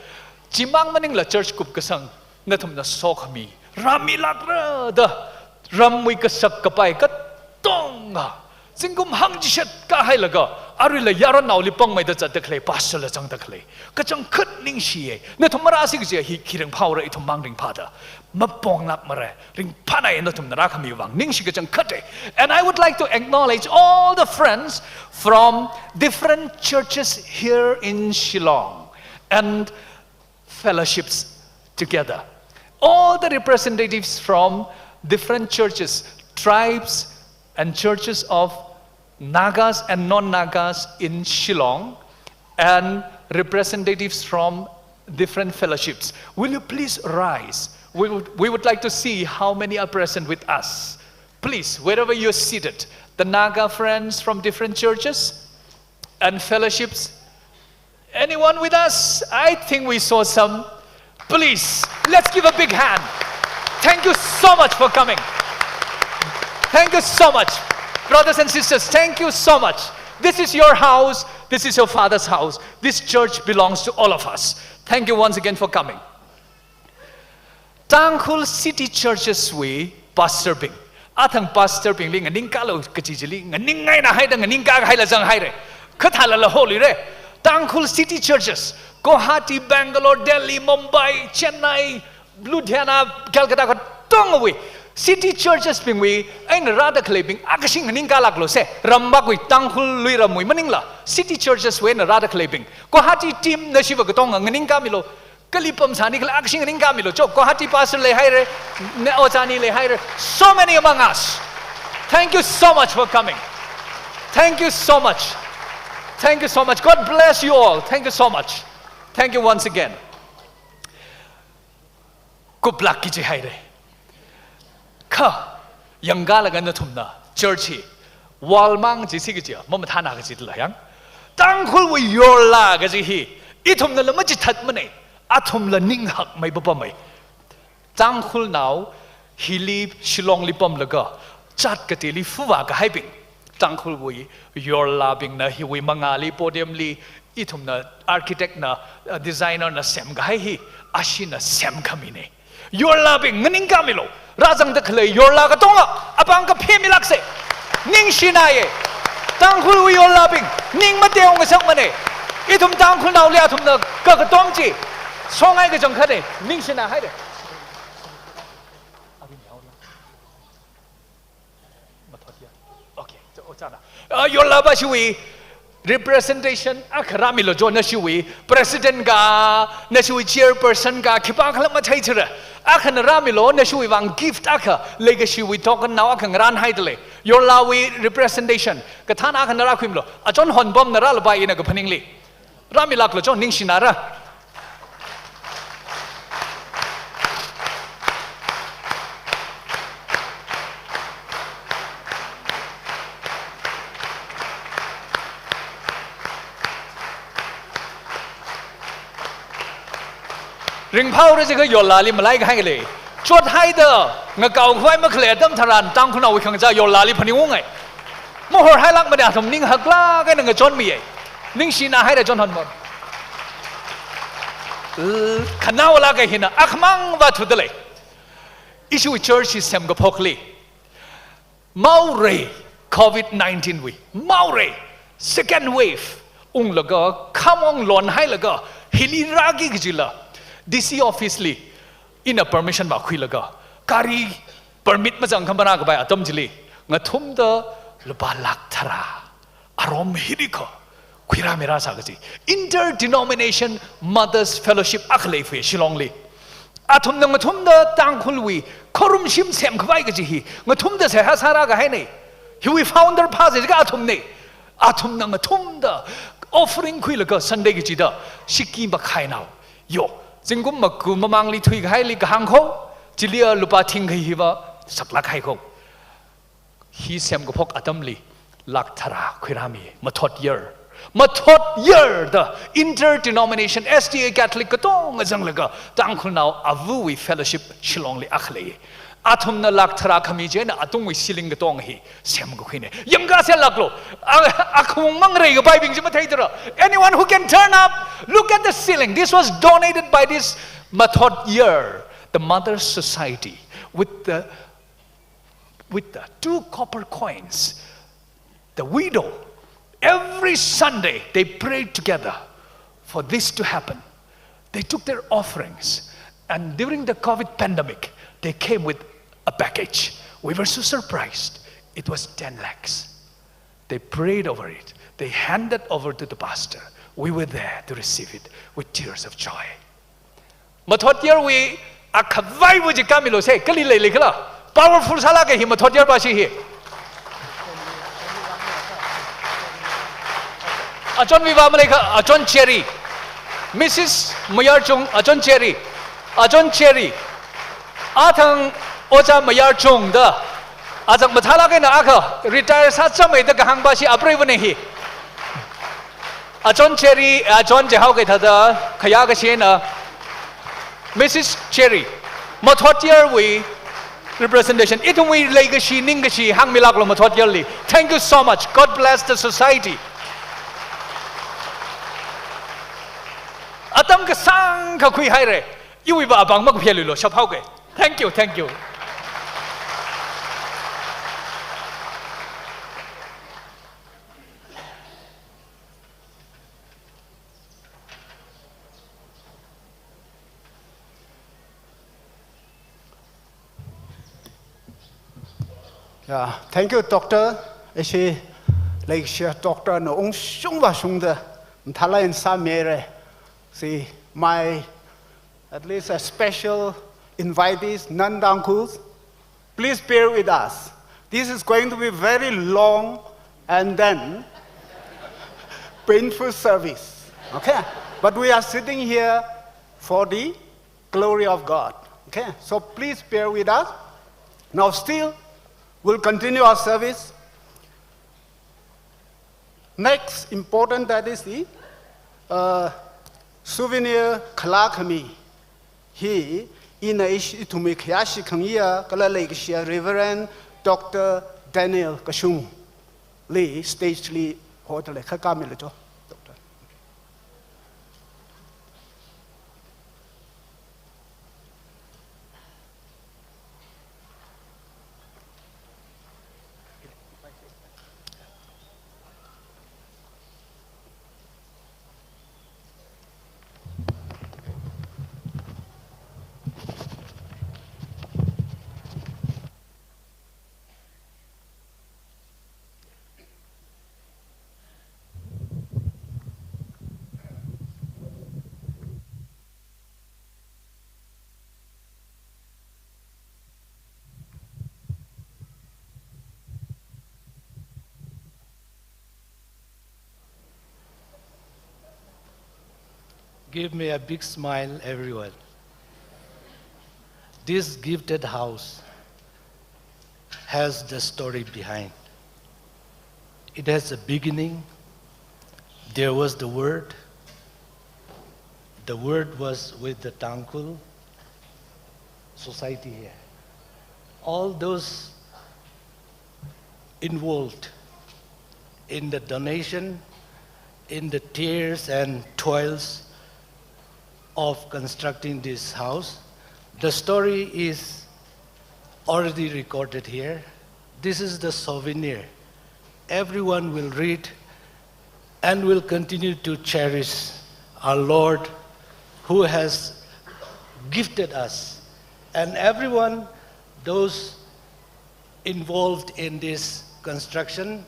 Chimang maningla church kupkasang, nathumna sokhami rāmilākra da, ramwui kasak kapai katonga zingkum hangchishat kahailaga, aruila yaronnaoli pāngmeida zatda khalei, pastorla zangda khalei, kachangkhat ningshiya. Nathum marāsi kaji hi khi ringphāra, ithum mang ringphāda. Maponglākmara, ringphānai nathumna rākhami vang, ningshi kachangkhata. And I would like to acknowledge all the friends from different churches here in Shillong and fellowships together. All the representatives from different churches, tribes, and churches of Nagas and non-Nagas in Shillong, and representatives from different fellowships. Will you please rise? We would, we would like to see how many are present with us. Please, wherever you're seated, the Naga friends from different churches and fellowships, anyone with us? I think we saw some. Please, let's give a big hand. Thank you so much for coming. Thank you so much. Brothers and sisters, thank you so much. This is your house. This is your father's house. This church belongs to all of us. Thank you once again for coming. Tangkhul city churches wui pastor bing, athang pastor bingli nganingkālu kaji chili, nganingngaina haida nganingkākahaila zanghaira. Khathalala holuira. Tangkhul city churches, Guwahati, Bangalore, Delhi, Mumbai, Chennai, Ludhiana, Calcutta katongawui City churches bingwui eina rāda khaleibing akha sing nganingkālāklu se. Rambak wui, Tangkhul luiramwui maningla, city churches wui eina rāda khaleibing. Guwahati team nashiva katonga nganingkāmilu. Kali pamsāni khala akha sing nganingkāmilu. Cho, Guwahati pastor leihaira, ne ojāni leihaira. So many among us. Thank you so much for coming. Thank you so much. Thank you so much. God bless you all. Thank you so much. Thank you once again. Kuplāk kaji haira. Kha, yangkālaga nathumna church hi wall mang jisi kaji, mamathāna kajila yang. Tangkhulwui yorla kaji hi ithumnala machithatmana, athumla ninghakmei papamei. Tangkhulnao hili Shillongli pamlaga, jat kateli fuva kahaibing, Tangkhulwui yorlabingna hiwui mangāli podium li, ithumna architect na, uh, designer na semkahai hi, ashina semkhamina. Yorlabing nganingkāmilu. Rāzangda khalei yorla katonga apāng kaphemilāksa. Ningshināya. Tangkhulwui yorlabing ning mateongasakmana. Ithum Tangkhulnaoli athumna kakatom chi songai kachangkhatna. Ningshināhaira. Okay, so, ojāna. Ah, yorlaba shiwui representation akha rāmilu cho, nashiwui president ka, nashiwui chairperson ka, khipākhala matheithura. Akhana rāmilu, nashiwui vang gift akha, leikashiwui token nao akha ngarānhaidalei. Yorlawui representation kathāna akhana rākhuimilu. Achon Honbomna rālapai ina kaphaningli. Rāmilāklu cho, ningshināra. Ringphāra jiakha yorlali malai kahailei. Chothaida ngakaokhavai makhalei atam tharan Tangkhulnaowui khangachā yorlali phaningungai. Mahorhailākmana, athum ninghaklāk eina ngachonmiya. Ningshināhaira John Honbom. L-, khanaolāka hina akhamang vāthudalei. Ishiwui church hi semkaphokli, maorei, covid nineteen wui maorei, second wave unglaga, khamong lonhailaga, hili rāki kajila, D C office li ina permission vākhuilaga, gari permit mazangkhamanā kapai atam chili, ngathumda lupā lakh tharā arom hirikha khuirāmirāsa kaji. Interdenomination Mothers Fellowship akha leifui Shillongli. Athumna ngathumda Tangkhulwui khorumshim semkhavai kaji hi ngathumda seihā sārā kahaina. Hiwui founder phāsa jiakha athumna. Athumna ngathumda offering khuilaga Sunday kachida shiki makhainao, yo, zingkum maku mamangli thuikahaili kahāng kho, chili a lupā thingkha hiva saklāk hai kho. Hi semkaphok atamli lakh tharā khuirāmi, mathot yer. Mathot yerda interdenomination, S D A Catholic katonga zanglaga, Tangkhulnao avawui fellowship Shillongli akha lei. Athumna lakh tharā khami chieina atungwui ceiling katonga hi semkakhuina. Yangkāserlāklu. A, akhung mangrei kapaibing chi matheithura. Anyone who can turn up, look at the ceiling. This was donated by this mathot yer, the Mother Society, with the with the two copper coins, the widow, every Sunday they prayed together for this to happen. They took their offerings, and during the covid pandemic, they came with a package. We were so surprised. It was ten lakhs. They prayed over it. They handed over to the pastor. We were there to receive it with tears of joy. Mathot yerwui akhavaiva chi kāmilu se, kali leili khala. Powerful sālāka hi mathot yerpa chi hi. Achon viva maleikha, Achon Cherry. Missus Mayarchung, Achon Cherry. Achon Cherry. Athang Ojā Mayarchung da. Azak mathālāk eina akha retire sāchāmei da kahāngpa chi apreivana hi. Achon Cherry, Achon Jehao kathāda, khayā kashina, Missus Cherry, mathot yerwui representation, ithumwui leikashi, ningkashi, hāngmilāklu mathot yerli. Thank you so much. God bless the society. Atam kasāngkha khuihaira. Iwuiva apāng makapheluilu, shaphaoke. Thank you, thank you. Yeah, thank you, Doctor. Ishi, like, shi Doctor na ungshung vāshungda, mathālāk eina sāmira. See, my, at least a special invitees, non-Tangkhuls, please bear with us. This is going to be very long and then painful service. Okay? But we are sitting here for the glory of God. Okay? So please bear with us. Now still, we'll continue our service. Next important, that is the, uh, souvenir khalā khami hi, ina ish-, ithumwui khayāshi khangayā kala leikashiya Reverend Doctor Daniel Kashung li stage li hoda lei, kha kāmilu cho, Doctor. Give me a big smile, everyone. This gifted house has the story behind. It has a beginning. There was the Word. The Word was with the Tangkhul society here. All those involved in the donation, in the tears and toils of constructing this house. The story is already recorded here. This is the souvenir. Everyone will read and will continue to cherish our Lord who has gifted us. And everyone, those involved in this construction,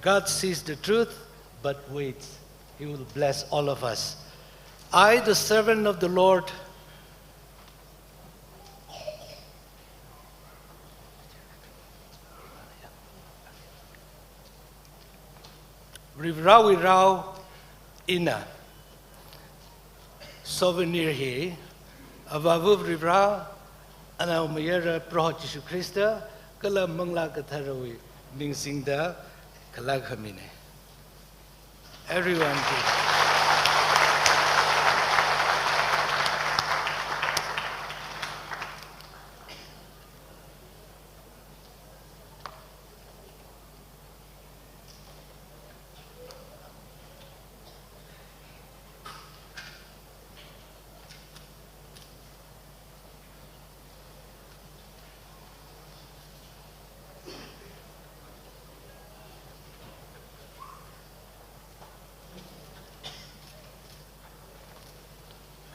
God sees the truth, but waits. He will bless all of us. I, the servant of the Lord, Varivarāwui rao ina souvenir hi, Avāva Varivarā, Anaomayara Proho Jishu Khrista, kala Manglā Katharawui ming singda khalā khamina. Everyone give.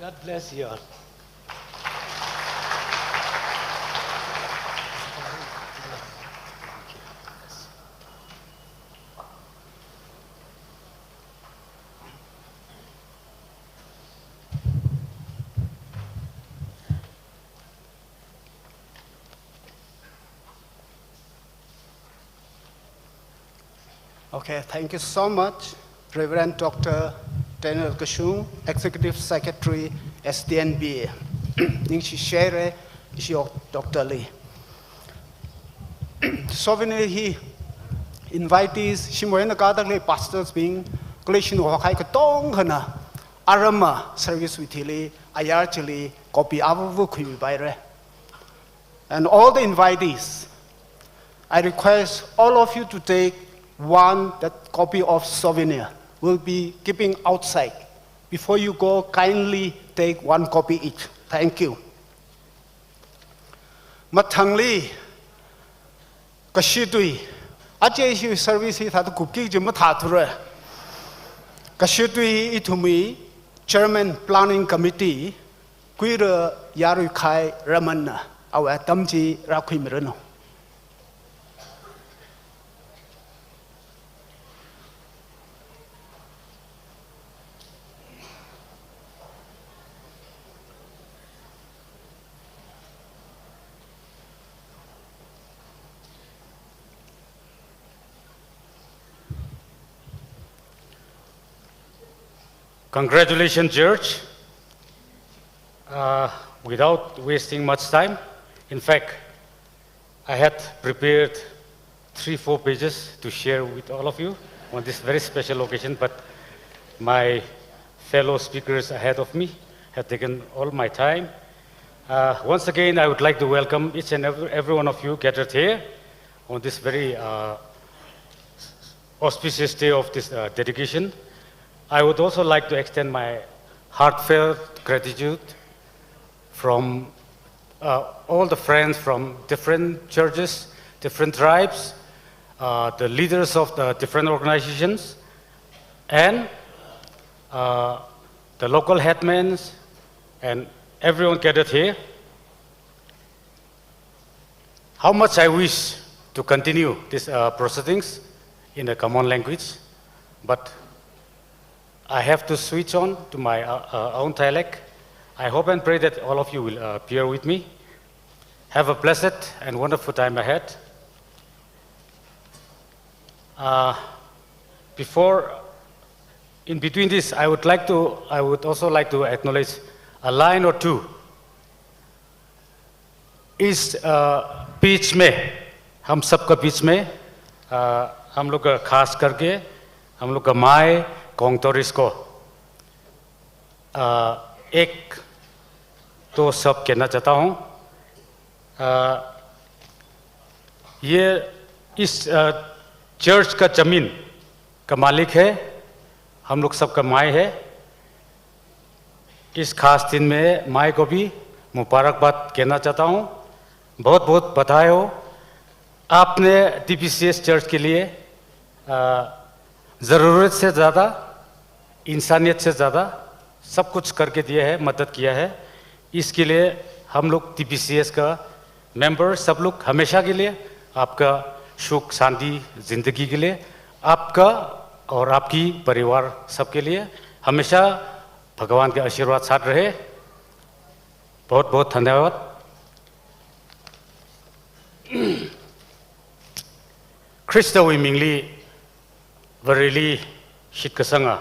God bless you all. Okay, thank you so much, Reverend Doctor Daniel Kashung, Executive Secretary, S D N B A. Ningshi share, ishi Doctor Lee. Souvenir hi invitees, shimwui eina kadak lei pastors bing, khalei shinu hokhai katongkhana, arama service wui thili, ayar chili, copy avuvu khuimipaira. And all the invitees, I request all of you to take one, that copy of souvenir. We'll be keeping outside. Before you go, kindly take one copy each. Thank you. Mathangli, Kashi tui, aja ishi service hi thāda kupki kaji mathāthura. Kashi tui ithumwui Chairman Planning Committee, Kuira Yaruikhai Ramanna, awui atam chi rākhuimiranu. Congratulations, George. Uh, without wasting much time, in fact, I had prepared three, four pages to share with all of you on this very special occasion, but my fellow speakers ahead of me have taken all my time. Uh, once again, I would like to welcome each and every, every one of you gathered here on this very, uh, auspicious day of this, uh, dedication. I would also like to extend my heartfelt gratitude from, uh, all the friends from different churches, different tribes, uh, the leaders of the different organizations, and, uh, the local headmen, and everyone gathered here. How much I wish to continue these, uh, proceedings in a common language, but I have to switch on to my, uh, uh, own dialect. I hope and pray that all of you will, uh, bear with me. Have a blessed and wonderful time ahead. Uh, before, in between this, I would like to, I would also like to acknowledge a line or two. इस, अ, बीच में, हम सबका बीच में, अ, हम लोग का खास करके, हम लोग का माई कोंग टोरिस को, अ, एक दो शब्द कहना चाहता हूँ। अ, ये इस, अ, चर्च का जमीन का मालिक है, हम लोग सबका माई है। इस खास दिन में माई को भी मुबारकबाद कहना चाहता हूँ। बहुत बहुत बधाई हो, आपने टीपीसीएस चर्च के लिए, अ, ज़रूरत से ज़्यादा, इंसानियत से ज़्यादा सब कुछ करके दिया है, मदद किया है। इसके लिए हम लोग टीपीसीएस का मेंबर सब लोग हमेशा के लिए आपका सुख शांति ज़िंदगी के लिए आपका और आपकी परिवार सबके लिए हमेशा भगवान का आशीर्वाद साथ रहे। बहुत बहुत धन्यवाद। Khristawui mingli, Vareli shitkasanga,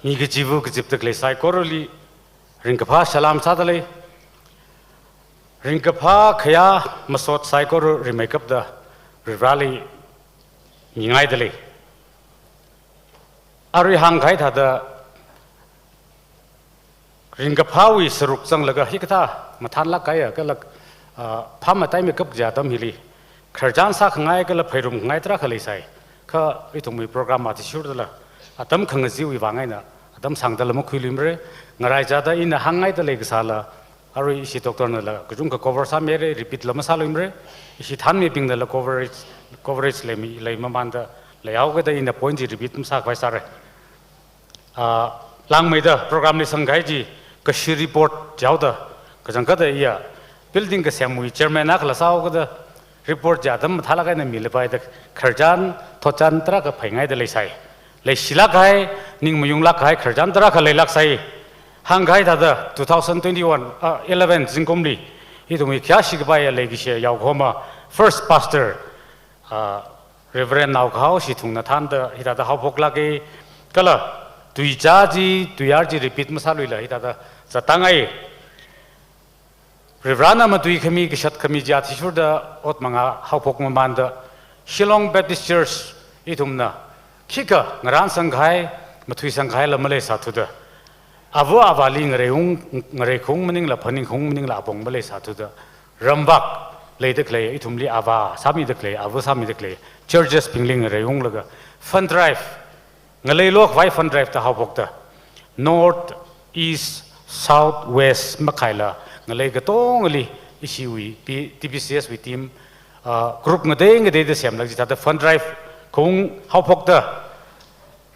mi kachiva̱ kazipda khalei saikorali ringkaphā salam sādalei. Ringkaphā khayā masot saikora rimeikapta Varivarāli mingaidalei. Arui hāngkahai thāda ringkaphāwui saruk zanglaga hikathā mathānlāk kahaiya kala, ah, phāmataimei kap kaja atam hili khararchan sākhangai kala phairumkhangai tarākha leisai. Kha ithumwui program athishurdala atam khangaziwui vang eina atam sāngdala makhuiluimara. Ngaraichāda ina hāngngaidalei kasāla, arui ishi doctor nala kachungkha cover sāmira, repeat la masāluimara. Ishi thānmibingnala coverage, coverage leimi, leimamānda leihaokida ina point chi repeat masākhavai sāra. Ah, langmeida program li sangkahai chi kashi report jihaoda, kachangkhatta iya building kasemwui chairman akhala sāhaokida report chi atam mathālāk eina milapaida khararchan, thotchan tarākha phāngaida leisai. Leishilāk kahai, ning mayunglāk kahai khararchan tarākha leilāksai. Hāngkahai thāda two thousand twenty-one, ah, eleven zingkumli ithumwui khayāshi kapaiya leikashi yaokahoma first pastor, ah, Reverend Naokahao Shithungna thānda hithāda haophoklāka. Kala tuizā chi, tuiyār chi repeat masāluila hithāda zattāngai. Varivarāna matuikhami, kashatkhami chi athishurda ot manga haophokmamānda Shillong Baptist Church ithumna khikha ngarānsangkahai, mathuisangkahaila maleisāthuda, ava avāli ngareiung, ngareikhaung maningla phaningkhaung maningla apong maleisāthuda, ramvak leida khalei, ithumli avā sāmida khalei, ava sāmida khalei churches bingli ngareiunglaga fund drive, ngaleilu khavai fund drive da haophokta, North, East, South, West makhaila ngalei katongali ishiwui P-, T B C S wui team, ah, group ngatei ngateida semlaga chithāda fund drive khaung haophokta,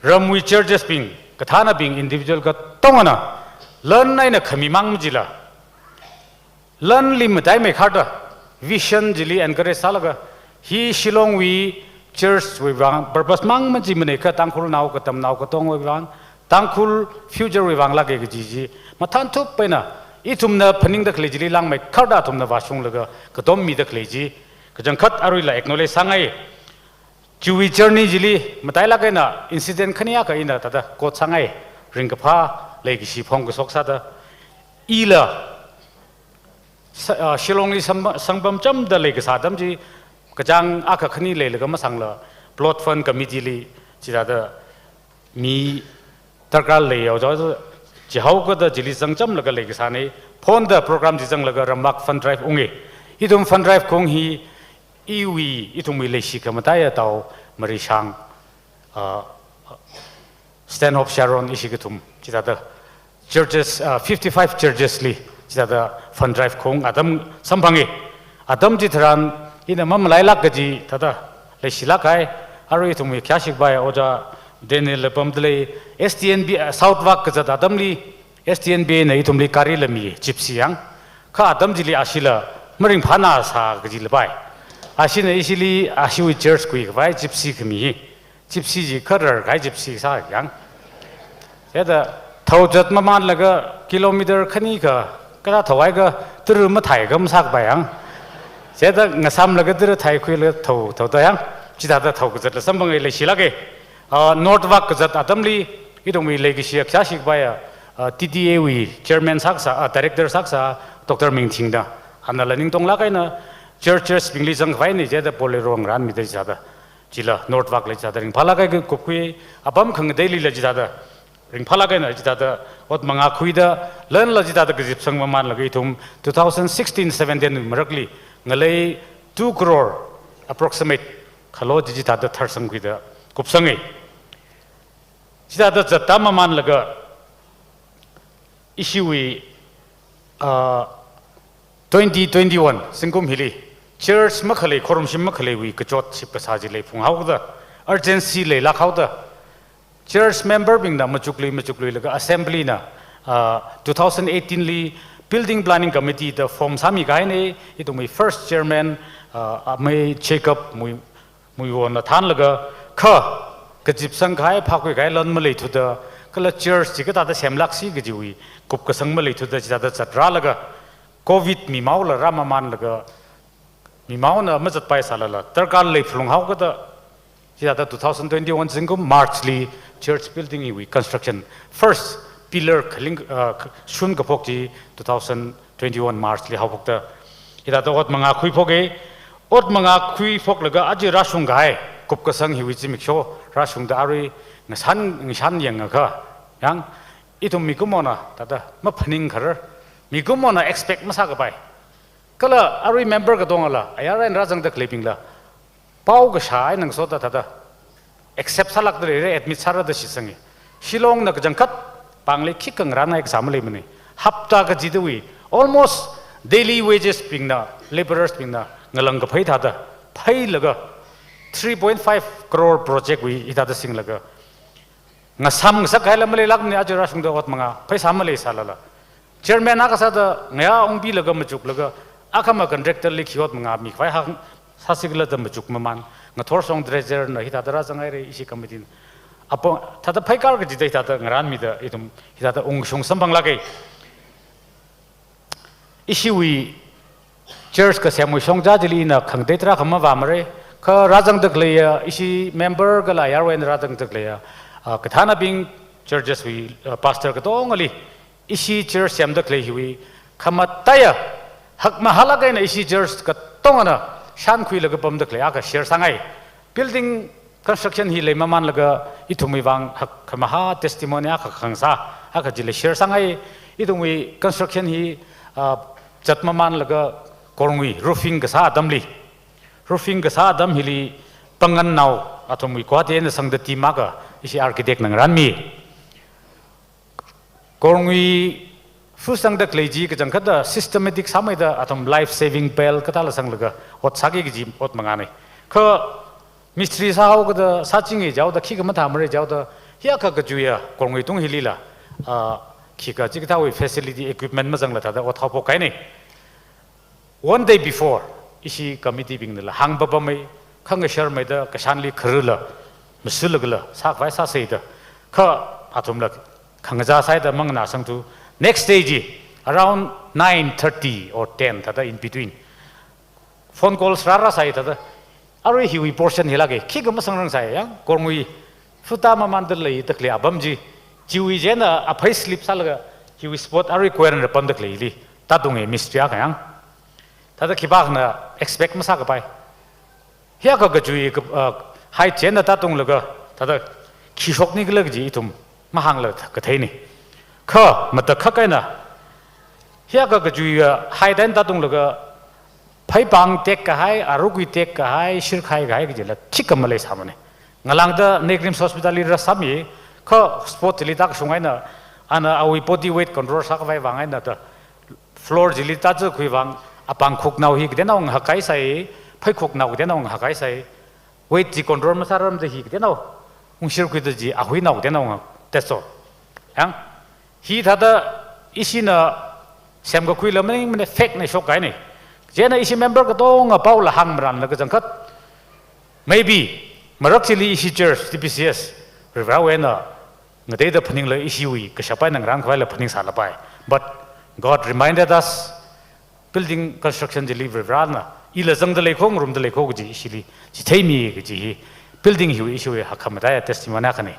ramwui churches bing, kathānabing individual katongana lan eina khami mang machila, lanli mataimei kharda, vision chili encourage sālaga, hi Shillongwui church wui vang, purpose mang machimanei kha Tangkhulnao katamnao katongwui vang, Tangkhul future wui vang lāka kaji chi mathānthup eina, ithumna phaningda khalei chili langmeikharda athumna vāshunglaga katom mida khalei chi, kachangkhat aruila acknowledge sāngai. Chiwui journey chili matailāk eina incident khani akha ina thāda quote sāngai. ringkaphā leikashi phongkashok sāda, ila sa-, ah, Shillongli sam-, sangpamchamda leikasā atam chi, kachāng akha khani leilaga masangla, plot fund committee li chithāda mi darkar leiya oja, chihaokada chili zangchamlaga leikasāna, phonda program chi zanglaga ramvak fund drive unga. Ithum fund drive khaung hi, iwui, ithumwui leishi khamataiya Tao Marishang, ah, Stanhope Sharon ishi kathum, chithāda churches, ah, fifty-five churches li, chithāda fund drive khaung atam samphanga. Atam chitharan, ina mamalailāk kaji thāda leishilāk kahai, arui ithumwui khayāshi kapai oja Daniel la pamda lei, S T N B, ah, South vak kazat atamli, S T N B na ithumli gari la mi, Gypsy yang. Kha atam chili ashila maringphāna sā kaji lapai. Ashina ishili ashiwui church khuikapai Gypsy khami hi. Gypsy chi kharar kahai Gypsy sā yang. Chithāda thao zat mamanlaga kilometer khani kha, kala thao ai kha tara mathai kha masākapai yang. Chithāda ngasāmlaga tara thaikhuilaga thao, thaoda yang. Chithāda thao kazatla samphanga, leishilāka. Ah, North vak kazat atamli, ithumwui leikashi khayāshi kapaiya, ah, T T A wui chairman sākasā, ah, director sākasā, Doctor Mingthingna, anala ningtonglāk eina, churches bingli zangkhavai ni chithāda Bolero ngarānmida chithāda, chila North vakla chithāda ringphālāk eina kupkhui, apam khangateilila chithāda ringphālāk eina chithāda ot mangā khuida, lanla chithāda kazipsang mamanlaga ithum two thousand sixteen seventeen maraklī ngalei two crore approximate khalo chi chithāda tharsangkhuida kupsanga. Chithāda zatta mamanlaga ishiwui, ah, twenty twenty-one zingkum hili church makhalei, khorumshim makhaleiwui kachot ship kasā chi lei phunghaoda, urgency leilāk haoda, church member bingna machuklui, machukluilaga assembly na, ah, two thousand eighteen li building planning committee da form sāmi kahaina, ithumwui first chairman, ah, Amei Jacob Mui, Muiwona thānlaga, kha kazipsang kahai, phākhui kahai lan maleithuda, kala church chi kathāda semlāksi kajiwui kupkasang maleithuda, chithāda zatrālaga, covid mimaola rāmamanlaga, mimaona mazatpai sālala, darkar lei phalung haokada, chithāda two thousand twenty-one zingkum March li church building hiwui construction, first pillar khaling, ah, shun kaphok chi two thousand twenty-one March li haophokta, hithāda ot mangā khuiphoka. Ot mangā khuiphoklaga aja rāshung kahai kupkasang hiwui zimiksho rāshungda arui ngashan, ngashan yangakha, yang ithum mikumona thāda maphaning kharar, mikumona expect masākapai. Kala arui member katongala, ayar eina rāzangda khaleibingla, pao kashā eina ngasoda thāda accept sālākda leira, admit sāra da shitsanga. Shillongna kachangkhat pāngli khikha ngarānhai kasā maleimana. Hapta kachidawui almost daily wages bingna, labourers bingna ngalang kaphei thāda pheilaga three point five crore project wui hithāda singlaga, ngasam ngasak kahaila maleilākmana, aja rāshungda ot mangā, pheisā maleisālala. Chairman akha sāda ngayā ungbilaga machuklaga, akhama contractor li khi ot mangā mikhavai hāng sāsi khala da machuk maman, ngathor shong treasurer na hithāda rāzanghaira, ishi committee na. Apo, thāda pheikar kachida hithāda ngarānmida ithum hithāda ungshung samphanglāka. Ishiwui church kasemwui shongza chili ina khangatei tarākha mavāmara, kha rāzangda khaleiya, ishi member kala ayarwui eina rāzangda khaleiya, ah, kathānabing, churches wui, ah, pastor katongali, ishi church semda khalei hiwui khamataiya, hakmahālāk eina ishi church katongana shānkhuilaga pamda khalei akha share sāngai. Building construction hi leimamanlaga ithumwui vang hakkhamahā testimony akha khangsā, akha chili share sāngai. Ithumwui construction hi, ah, zatmamanlaga Korngui roofing kasā atamli, roofing kasā atam hili pangannao athumwui Guwahati eina sangda team akha ishi architect na ngarānmi. Korngui fu sangda khalei chi kachangkhatta systematic sāmeida athum life saving bell kathāla sanglaga ot sāki kaji ot mangāna. Kha mistri sāhaokada, sāchinga jihaoda, khikha mathāmara jihaoda, hiyākha kachuiya Korngui tung hilila, ah, khikha chikathāwui facility equipment mazangla thāda ot haophok kahaina. One day before, ishi committee bingnala hāngpapamei, khangasharmeida kashanli kharula, masulagala, sākhavai sāseida, kha athumla khangazā sāida manganāsangthu. Next day chi, around nine thirty or ten, thāda in between, phone calls rārāsai thāda, arui hiwui portion hilāka, khikha masangrangsai yang, Korngui futa mamanda leida khalei apam chi, Chiwui chieina a payslip sālaga, chiwui spot arui choir na pamda khaleili, tātunga mistri akha yang. Thāda khipākhana expect masākapai. Hiyākha kachui ka, ah, height chieina tātunglaga, thāda khi shokni khala kaji ithum mahāngla katheina. Kha matakhak eina, hiyākha kachui, ah, height eina tātunglaga, phaipāng tekkahai, arukui tekkahai, shirkhai kahai kajila thikka maleisāmana. Ngalāngda NEIGRIHMS hospital li rāsāmi, kha spot chili tākashung eina, ana awui body weight control sākhavai vang eina da, floor chili tāzakhui vang, apāng khuknao hi kateonao ngahakhaisai, phaikhuknao kateonao ngahakhaisai, weight chi control masārarmada hi kateonao ungshirkhuida chi ahuinao kateonao ngahak, that's all. Yang, hithāda ishina semkakhuila maningmana, fact na shokkahaina. Chieina ishi member katonga paola hāngmaranla kachangkhat, maybe, marak chili ishi church, TBCS, Varivarāwui eina ngateida phaningla ishiwui kashap eina ngarānkhavaila phaningsālapai. But God reminded us, building construction chili Varivarāna ila zangda leikho, ngarumda leikho kaji ishili chitheimi kaji hi, building hiwui ishiwui hakkhamataiya testimony akhana.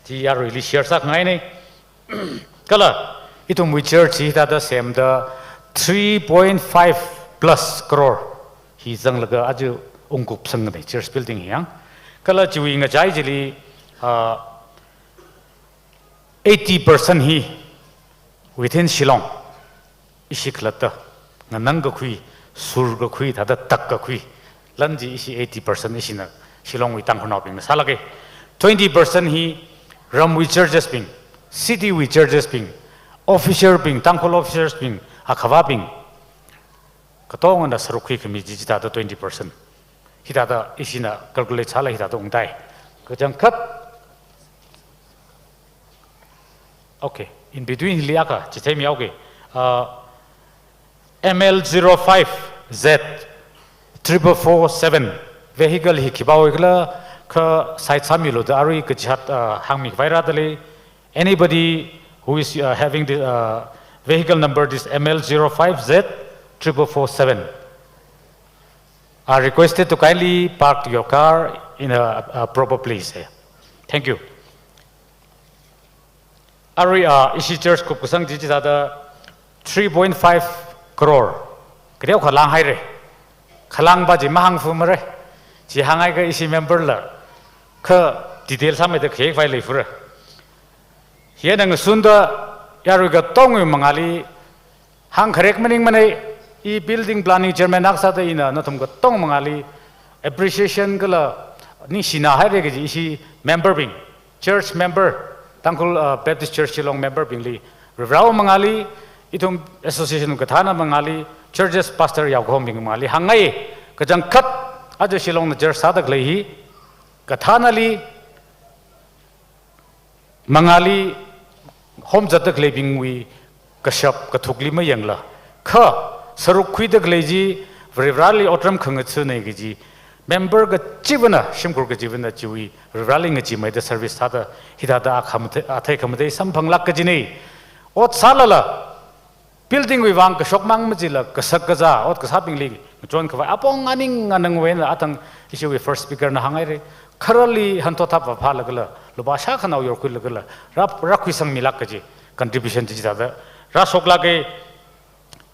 Chi yaruili share sākhangaina. Kala, ithumwui church hi thāda semda three point five plus crore hi zanglaga aja ungkup sangna church building hi yang. Kala chiwui ngachai chili, ah, eighty percent hi within Shillong, ishi khalatta nganangkakhui, surkakhui, thāda takkakhui lan chi ishi eighty percent ishina Shillongwui Tangkhulnaobingna sālāka. Twenty percent hi ramwui churches bing, city wui churches bing, officer bing, Tangkhul officers bing, akhavābing katongana sāruk khuikhami chi chithāda twenty percent. Hithāda ishina calculate sāla hithāda ungtai. Kachangkhat. Okay, in between hili akha chitheimi, okay. Uh, M L zero five Z triple four seven vehicle hi khipāwui khala, kha side sāmilu da arui kachihān, uh, hāngmikhavai rādalei. Anybody who is, uh, having the, uh, vehicle number this M L zero five Z triple four seven are requested to kindly park your car in a, a proper place. Thank you. Arui, ah, ishi church kupkasang chi chithāda three point five crore kateokha lānghaira. Khalāngva chi mahāngfumara. Chi hānghaiakha ishi member la kha detail sāmeida khayekhavai leifura. Hieina ngasunda yarui katongwui mangāli hāngkharek maningmana, i building planning chairman akha sāda ina nathum katong mangāli appreciation kala ningshina haira kaji ishi member bing, church member, Tangkhul, uh, Baptist Church Shillong member bingli, Varivarāwui mangāli, ithum association kathāna mangāli, churches pastor yaokahom bing mangāli hāngngai. Kachangkhat aja Shillongna church sāda khalei hi kathānali, mangāli homzatda khaleibingwui kashap kathukli mayangla, kha sāruk khuida khalei chi Varivarāli otram khangatha̱na kaji member kachivana, shimkhur kachivana chiwui Varivarāli ngacheemeida service sāda hithāda akhamathei, athei khamathei samphanglāk kajina. Ot sālala, building wui vang kashokmang machila, kasak kazā, ot kasābingli ngachonkhavai apong aning anangwui eina athang ishiwui first speaker na hānghaira. Khararli hanthot hapva phālagala, lupā shākhanao yorkhuilagala, rā, rākhuisangmilāk kaji contribution chi chithāda rāshoklāka.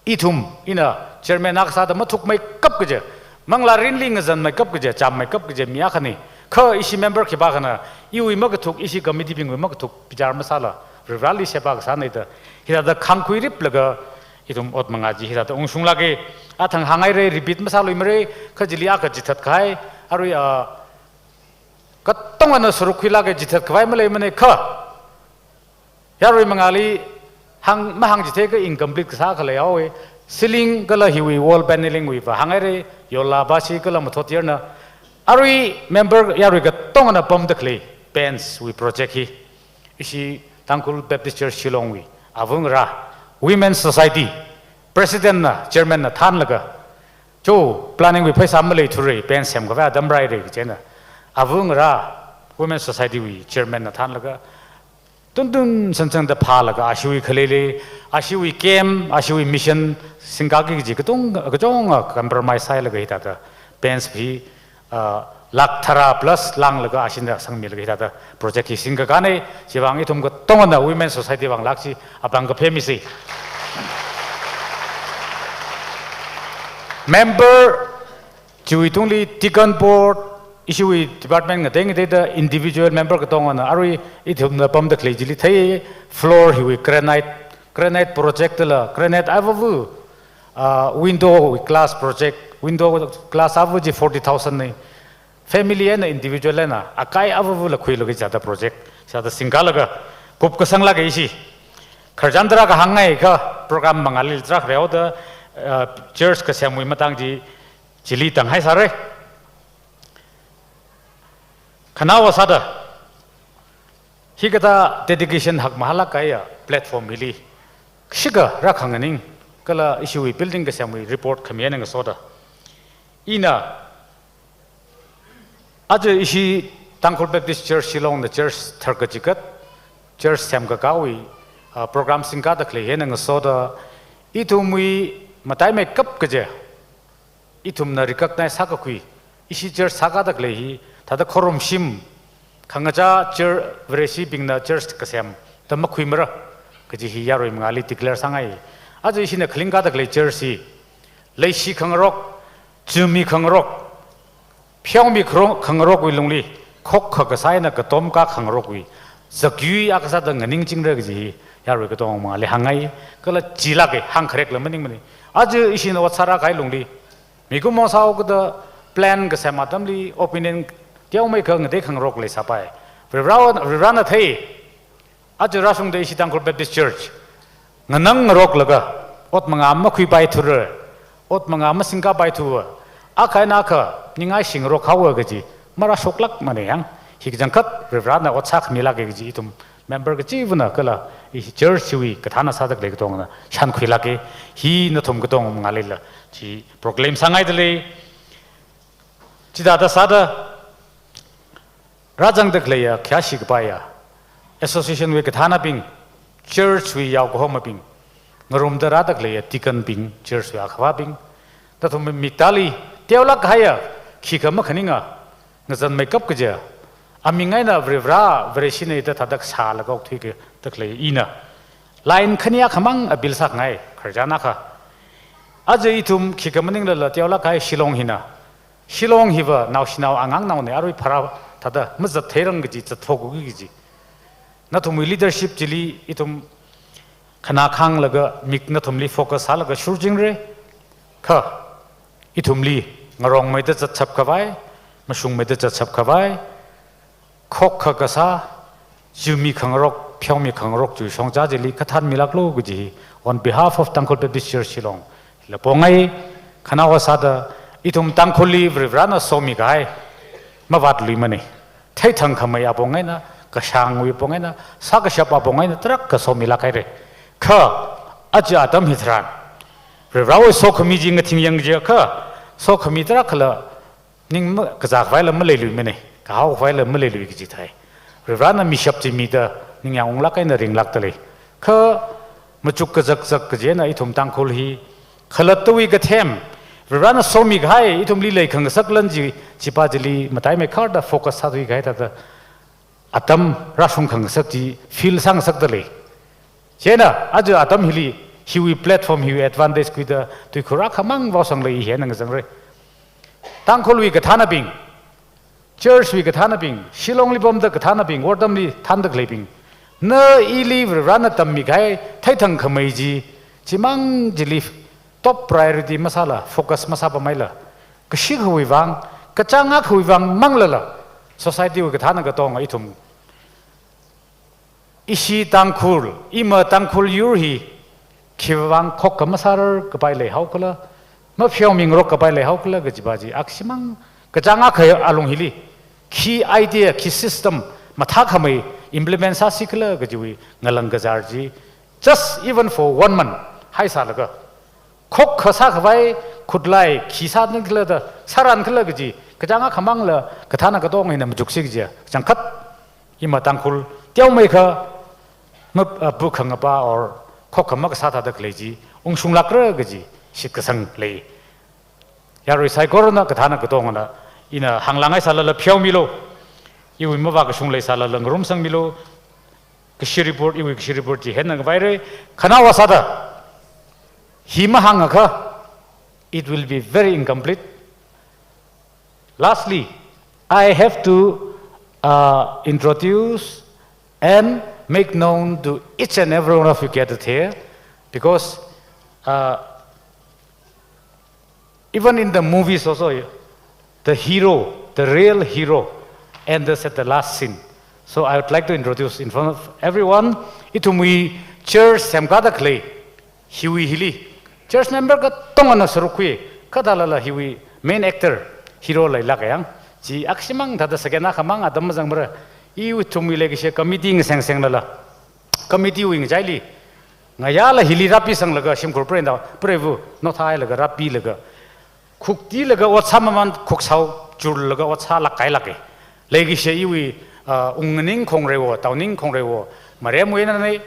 Ithum, ina chairman akha sāda mathukmeikap kaja, manglā rinli ngazanmeikap kaja, chāmmeikap kaja mi akhana. Kha ishi member khipākhana iwui makathuk, ishi committee bingwui makathuk bichar masāla, Varivarāli sheba kasāna da hithāda khāngkhuiriplaga ithum ot mangā chi hithāda ungshunglāka. Athang hānghaira, repeat masāluimara, kha chili akha chithatkahai, arui, ah, katongana sāruk khuilāka, chithatkhavai maleimana, kha yarui mangāli hāng, mahāngchitheikha incomplete kasā akha leihaowa. Ceiling kala hiwui wall paneling wuiva hānghaira, yola bashi kala mathot yarna. Arui member yarui katongana pamda khalei bench wui project hi ishi Tangkhul Baptist Church Shillong wui avāngarā, Women Society President na, Chairman na thānlaga, cho, planning wui pheisā maleithura, bench semkhavai atam rāhaira kaji eina, avāngarā Women Society wui Chairman na thānlaga, tuntun sansangda phālaga, ashiwui khaleili, ashiwui camp, ashiwui mission singkaki kaji katung, kachungkha compromise sāhailaga hithāda bench hi, ah, Lakh tharā plus langlaga ashinda sangmilaga hithāda project hi singkakāna, chivang ithum katongana Women Society vang lak chi apāng kaphemisa. Member chiwui tungli deacon board, ishiwui department ngatei ngateida individual member katongana arui ithumna pamda khalei chili thei, floor hiwui granite, granite project la, granite avavu, ah, window glass project, window glass avavu chi forty thousand na. Family eina individual eina akai avavula khuilaga chithāda project, chithāda singkalaga kupkasang laka ishi. Khararchan tarākha hāngngaikha program mangāli tarākhareoda, ah, church kasemwui matang chi chili tānghaisāra. Khanaowa sāda, hikathā dedication hakmahālāk kahaiya platform hili, shikha rākhanganing, kala ishiwui building kasemwui report khami eina ngasoda, ina, aja ishi Tangkhul Baptist Church Shillong na church tharkachigat, church semkakāwui, ah, program singkada khalei hi eina ngasoda, ithumwui mataimeikap kaje, ithumna recognize sākakhui, ishi church sākada khalei hi, thāda khorumshim, khangachā church, Vareshibingna church kasem da makhuimara kaji hi yarui mangāli declare sāngai. Aja ishina khalingkada khalei church hi, leishi khangarok, chumi khangarok, pheomi kharo-, khangarokwui lungli, khokkha kasā eina katomkā khangarokwui zakyui akha sāda nganingchingra kaji hi yarui katonga mangāli hāngngai, kala chilāka, hāngkharekla maningmana. Aja ishina ot sārākahai lungli, mikumo sāhaokida plan kasem atamli opinion teomeikha ngatei khangarok leisāpai. Varivarā, Varivarāna thei, aja rāshungda ishi Tangkhul Baptist Church nganang ngaroklaga, ot mangā makhuipaithura, ot mangā masingkāpaithuwa, akha eina akha ningai shingarok haowa kaji marāshoklākmana yang. Hi kachangkhat Varivarāna ot sākhamilāka kaji ithum member kachivana kala ishi church chiwui kathāna sāda khalei katongana shānkhuilāka. Hi nathum katonga mangālila chi proclaim sāngaidalei. Chithāda sāda, rāzangda khaleiya, khayāshi kapaiya, association wui kathānabing, church wui yaokahomabing, ngarumda rāda khaleiya deacon bing, church wui akhavābing, nathum miktāli teolāk kahaiya, khikha makhaninga, ngazanmeikap kaja, aming eina Varivarā, Vareshina da thāda sālaga okthuikada khalei ina line khani akhamang appeal sāngai, khararchan akha. Aja ithum khikha maninglala teolāk kahai Shillong hina, Shillong hiva naoshinao angangnaona, arui pharā thāda mazattheirang kaji, zatphok kaji. Nathumwui leadership chili ithum khanā khānglaga mik nathumli focus sālaga shurchingra. Kha ithumli ngarongmeida zatshap khavai, mashungmeida zatshap khavai, khokkha kasā, chumi khangarok, pheomi khangarok chiwui shongza chili kathānmilāklu kaji hi, on behalf of Tangkhul Baptist Church Shillong la pongai. Khanaowa sāda, ithum Tangkhulli Varivarāna somikahai mavātluimana. Theithangkhamei apong eina, kashāngwui apong eina, sākashap apong eina tarākha somilāk haira. Kha aja atam hitharan, Varivarāwui sokhami chi ngathing yang jiakha, sokhami tarākhala ning ma-, kazā khavaila maleiluimana, kahao khavaila maleilui kaji thai. Varivarāna mishap chi mida ningyāng unglāk eina ringlākdalei. Kha machuk kazakzak kaji eina ithum Tangkhul hi khalattawui kathem, Varivarāna somikahai ithumli leikhangasak lan chi, chipa chili mataimeikarda focus sāthuikahai thāda atam rāshungkhangasak chi feel sāngasakdalei. Chieina, aja atam hili, hiwui platform hiwui advantage khuida, tuikhur akhamang vaosangla i hina ngazangra. Tangkhulwui kathānabing, church wui kathānabing, Shillongli pamda kathānabing, wortamli thānda khaleibing, na ili Varivarāna tammikahai theithangkhamei chi, chimang chili top priority masāla, focus masāpameila, kashikhawui vang, kachāng akhawui vang manglala, society wui kathāna katonga ithum ishi Tangkhul, ima Tangkhul yur hi, khiwui vang khokkha masārar kapai leihaokhala, mapheomingarok kapai leihaokhala kajipa chi, akshimang kachāng akha alung hili, khi idea, khi system, mathākhamei implement sāsikhala kajiwui ngalang kazar chi, just even for one month, haisālaga, khokkha sākhavai, khutlai, khi sāran khala da, sāran khala kaji, kachāng akhamangla, kathāna katonga hina machuksi kaji, changkhat, ima Tangkhul teomeikha, ma, ah, bu khangapa or khokkha makasā thāda khalei chi, ungshunglākra kaji, shitkasang lei. Yarui saikorana kathāna katongana, ina hānglāngai sālala pheomilu. Iwui mavākashung leisālala ngarumsangmilu. Kashi report, iwui kashi report chi hina ngavaira. Khanaowa sāda, hi mahāngakha, it will be very incomplete. Lastly, I have to, uh, introduce and make known to each and every one of you gathered here, because, uh, even in the movies also, the hero, the real hero, enters at the last scene. So I would like to introduce in front of everyone, ithumwui church semkāda khalei, hiwui hili church member katongana sāruk khui, kathālala hiwui main actor, hero leilāka yang. Chi akhashimang thāda second akhamang atam mazangmara. Ithumwui leikashi committee ngasengseng lala, committee wui ngachaili ngayāla hili rāpisanglaga shimkhur preiva, preiva nothailaga rāpilaga, khuktilaga ot sāmaman khuksao churlaga ot sālāk kailāka. Leikashi iwui, ah, Ungning Khongreiwo, Taoning Khongreiwo, Maremwui einana,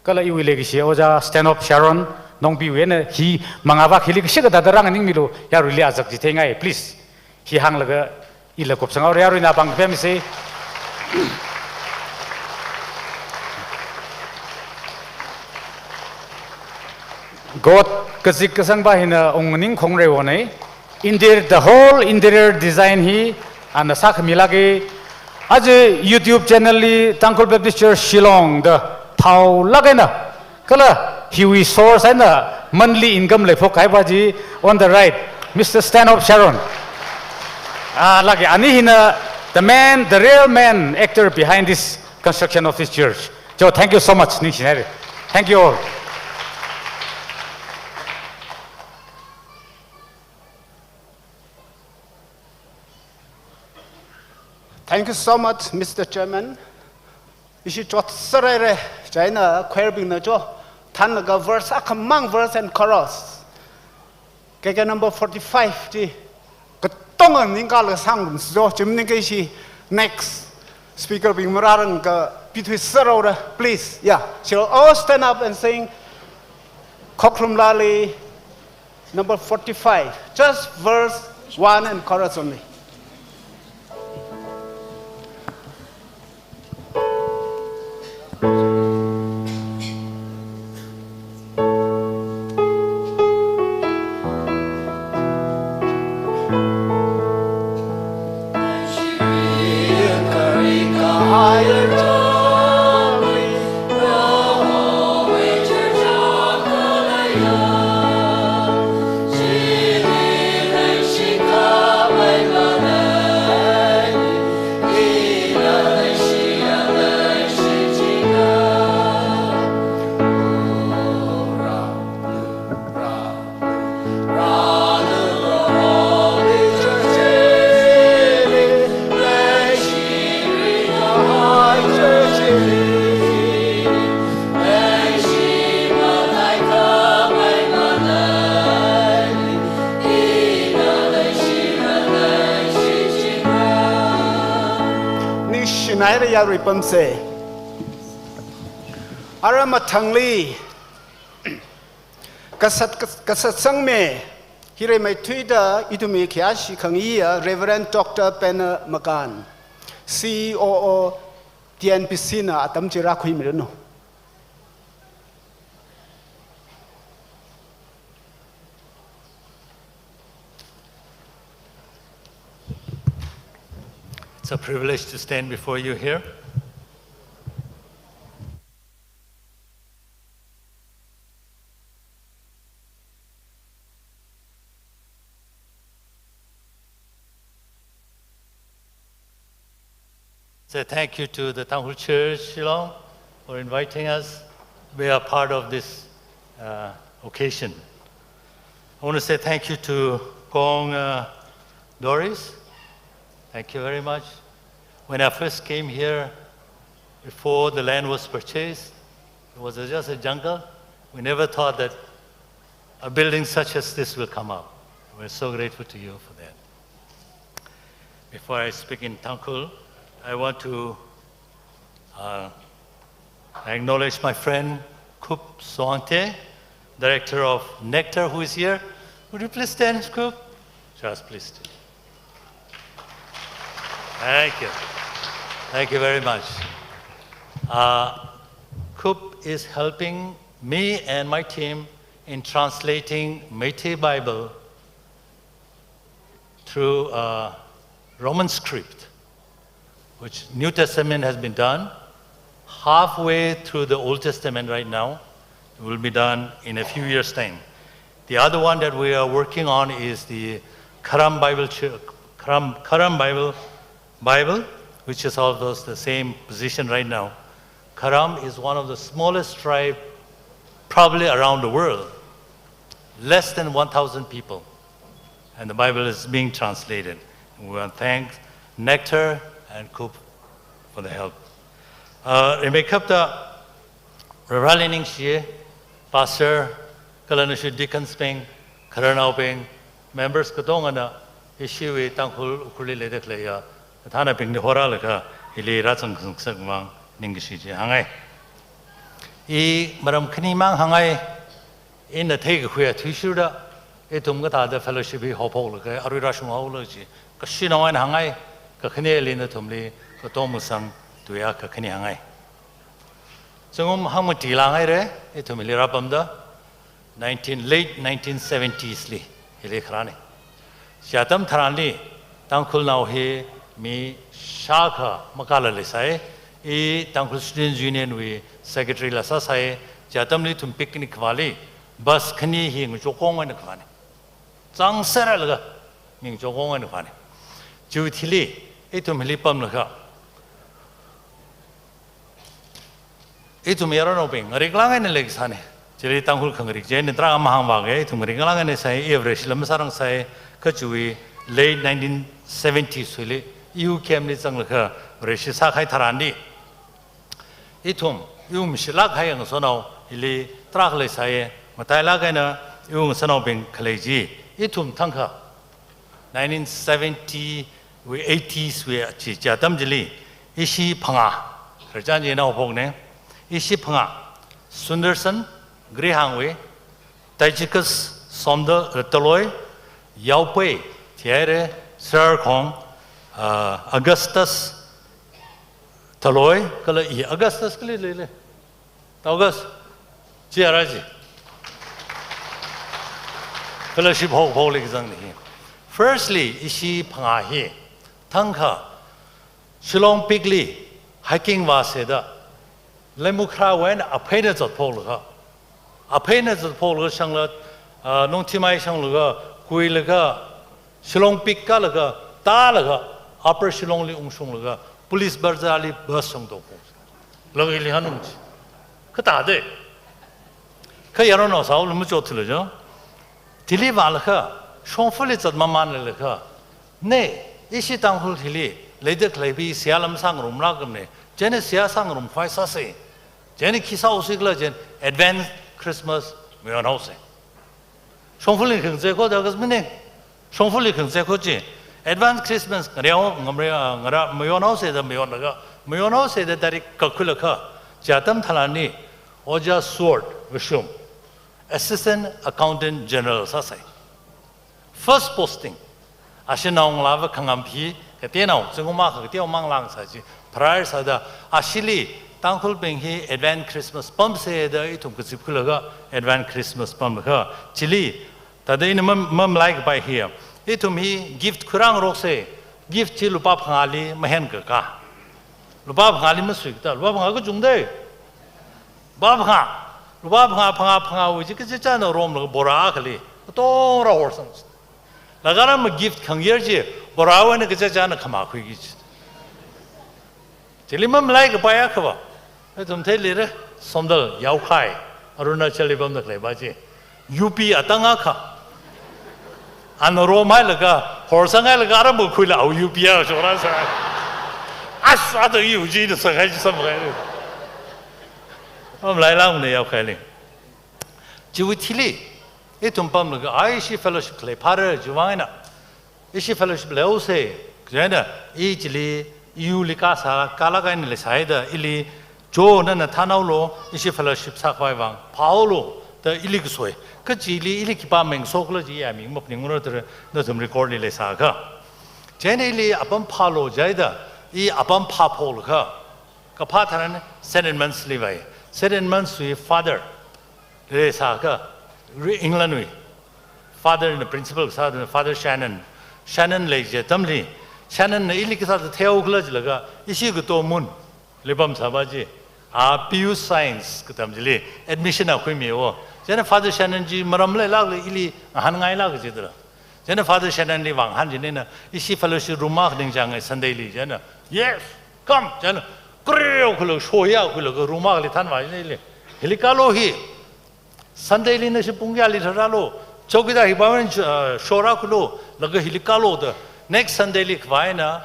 kala iwui leikashi Ojā Stanhope Sharon, Nongpiwui eina, hi mangāva hili kashikatā tharan nganingmilu, yaruili azak chitheingai, please. Hi hānglaga ila kupsanghaora, yaruina pāng pemsi. Got kazik kasangva hina Ungning Khongreiwona. Interior, the whole interior design hi ana sākhamilāka. Aja YouTube channel li Tangkhul Baptist Church Shillong da thaolāk eina, kala hiwui source eina monthly income leiphok kahaiva chi, on the right, Mister Stanhope Sharon. Ah, lāka, ani hina the man, the real man, actor behind this construction of this church. Jo, thank you so much, ningshinaira. Thank you all. Thank you so much, Mister Chairman. Ishi chotsāraira, chieina choir bingna cho, thanlaga verse akhamang, verse and chorus. K K number forty-five chi katonga ningkala sāngarumsa jo, chi maningakha ishi next speaker bing marāranga pithui sāraora, please. Yeah, shall all stand up and sing Khokhlum Lali, number forty-five, just verse one and chorus only. Ningshinaira yarui pamse. Ara mathangli, kasat, kasat sangmi, hi rimeithuida ithumwui khayāshi khangayiya Reverend Doctor Pena Makan, C O O T N B C na atam chi rākhuimiranu. It's a privilege to stand before you here. Say thank you to the Tangkhul Church Shillong for inviting us. We are part of this, uh, occasion. I want to say thank you to Kong, uh, Doris. Thank you very much. When I first came here, before the land was purchased, it was just a jungle. We never thought that a building such as this will come up. We're so grateful to you for that. Before I speak in Tangkhul, I want to, uh, acknowledge my friend Khup Sohwangthe, director of Nectar, who is here. Would you please stand, Khup? Just please stand. Thank you. Thank you very much. Uh, Kup is helping me and my team in translating Meitei Bible through, uh, Roman script, which New Testament has been done, halfway through the Old Testament right now. It will be done in a few years' time. The other one that we are working on is the Karen Bible, Ch-, Karen, Karen Bible, Bible, which is also the same position right now. Karen is one of the smallest tribe probably around the world, less than one thousand people. And the Bible is being translated. And we want to thank Nectar and Kup for the help. Uh, rimeikapta Vareli ningshi, Pastor, kala nashi deacons bing, khararnaobing, members katongana, ishiwui Tangkhul Ukhrulli leida khaleiya kathānabingli horalaga hili rāzang kazang kasakmang ningkashi chi hāngai. I maram khanimang hāngai, ina theikakhui athishurda, ithum kathāda fellowship hi haophoklaga arui rāshunghaola chi, kashinao eina hāngai, kakhaneli nathumli katom kasang tuiya kakhani hāngai. Zingkum hangmati lāngaire, ithum hili rāpamda, nineteen, late nineteen seventies li, hili kharāne. Chi atam tharanli, Tangkhulnao hi mi shākha makāla leisai, i Tangkhul Students Union wui secretary la sāsai, chi atamli ithum picnic khavāli, bus khani hi Ngachokong eina khavāne. Chang serlaga, mi Ngachokong eina khavāne. Chiwui thili, ithum hili pamlaga, ithum yaronnaobing, ngarik lāng eina leisāne. Chili Tangkhul khangarik chi, ina tarākha mahāngvāke, ithum ngarik lāng eina sai, i Vareshi lam sārangsai, kha chiwui late nineteen seventies wui li, iwui camp li zanglaga, Vareshi sākahai tharanli. Ithum, iwui mashilāk kahai ngasotnao, hili tarākha leisai, matailāk eina, iwui ngasotnaobing khalei chi, ithum thangkha, nineteen seventy wui eighties wui chi, chi atam chili, ishi phangā, khararchan chi ina haophokne, ishi phangā, Sunderson, Grihangwui, Tychicus Somdal, eh, Taloi, Yaopei, thihaire, Sir Khong, ah, Augustus Taloi, kala i Augustus kali leile. August, chi ara chi. Fellowship haophokli kazangni hi. Firstly, ishi phangā hi, thangkha, Shillong Peak li hiking vāseda, Leimukharawui eina apheina zatphoklaga, apheina zatphoklaga shangla, ah, Nongthymmai shanglaga, kuilaga, Shillong Peak kālaga, tālaga, Upper Shillong li ungshunglaga, Police Bazar li bus shongtokphok. Laga ili hanung chi. Kathāde. Kha yaronnaosālu machotthula jo. Thili vālaga, shongfali zat mamānlaga, ne, ishi Tangkhul hili, leida khalei bi seihā lam sāngarumlākmane, chieina seihā sāngarumkhavai sāse, chieina khi sāhaosi khala chieina, advance Christmas mayonhaose. Shongfali khangazekho da kasmine, shongfali khangazekho chi, advance Christmas ngareo, ngamre, ah, ngara, mayonhaose da mayonlaga, mayonhaose da tarik kakhuilaga, chi atam tharanli, Ojā Sword Vashum, Assistant Accountant General sāsai. First posting. Ashi naongalāva khangam phi, kateonao, zingkum akha kateomang lāngsā chi, pharāsāda, ashili, Tangkhulbing hi advance Christmas pamse da ithum kazipkhuilaga, advance Christmas pamlaga, chili, thāda ina mam-, mamalaikapai hi, ithum hi gift khuirāngarokse, gift chi lupā phangāli mahenkaka. Lupā phangāli masuikata, lupā phangā kachungde. Lupā phangā, lupā phangā, phangā, phangāwui chi kachichāna romlaga bora akhali, katongra horsang. Laga rāma gift khangayar chi, borawui eina kachichāna khamākhuiki chi. Chili mamalaikapai akhava, ithum theilire, Somdal, Yaokhai, Arunachal li pamda khaleipa chi. Yupi atang akha. Ana romhailaga, horsanghailaga, aram khuila au yupi a shorāsa. As, ata yu chi da sanghai chi samhai. Mamalailāngmane Yaokhaili. Chiwui thili, ithum pamlaga, ai ishi fellowship khalei phāra chiwui vang eina. Ishi fellowship leihaose, chieina, i chili, iwuili kasā, kalāk eina leisāhaida, ili, jo nana thānhaolu, ishi fellowship sākhavai vang, phāhaolu, da ili kasoi. Kachili, ili khipā ming sokla chi ya ming maphaningra da, nathum record li leisākha. Chieina ili apam phālu jida, i apam phāphok laga, kaphā tharan Saint Edmund's li vai. Saint Edmund's wui father, leisākha, England wui. Father na principal sāda, Father Shannon. Shannon lei kaji atamli, Shannon na ili kasā theihaokhala jilaga, ishi kato mun, lipam sāva chi, a P U Science katam chili admission a khuimiwo. Chieina Father Shannon chi maram leilākli ili ngahānngailāk jidala. Chieina Father Shannon li vāngahān chi eina, ishi fellowship room akha ningchānga Sunday li, chieina, "Yes, come," chieina, kariu khuilaga, shoya khuilaga room akhali thanvā chieina ili, "Hili kālu hi. Sunday li nashi pung kayāli tharālu, chowkidar hi pāmang, uh, shorākhuilu, laga hili kālu da, next Sunday li khavai eina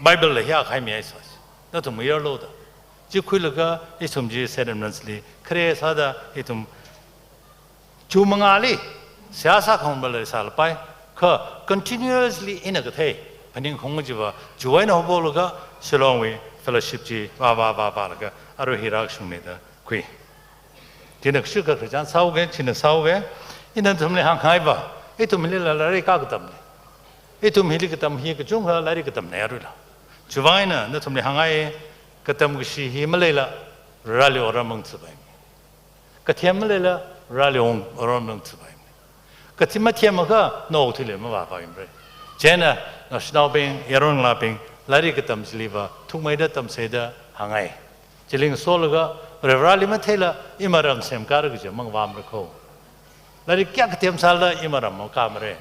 Bible la hi akha haimihaisa. Nathum mayarlu da." Chi khuilaga ithum chi Saint Edmund's li khare sāda ithum June mangāli seihā sākhangatha leisālapai, kha continuously ina kathei phaningkhaung chiva, chiwui eina haophoklaga Shillong wui fellowship chi vā vā vā vālaga arui hi rākashungna da khui. China kashika khararchan sāhaoga, china sāhaoga, ina nathumli hāngngai va, ithum hili la lairik kakatamna. Ithum hili katam hi kachungkha lairik katamna aruila. Chiwui vang eina nathumli hāngngai, katam kashi hi maleila, Vareli otram ngathāpaimana. Kathem maleila, Vareli ong-, otram ngathāpaimana. Kathem mathem akha, na okathuili mavāpaimara. Chieina, nashinaobing, yaron ngalābing, lairik katam chili va, thukmeida tamsei da hāngngai. Chili ngasolaga, Vareli matheila, ima ram semkāra kaji mangavāmara kho. Lairik kayākha them sālala, ima ram makāmara.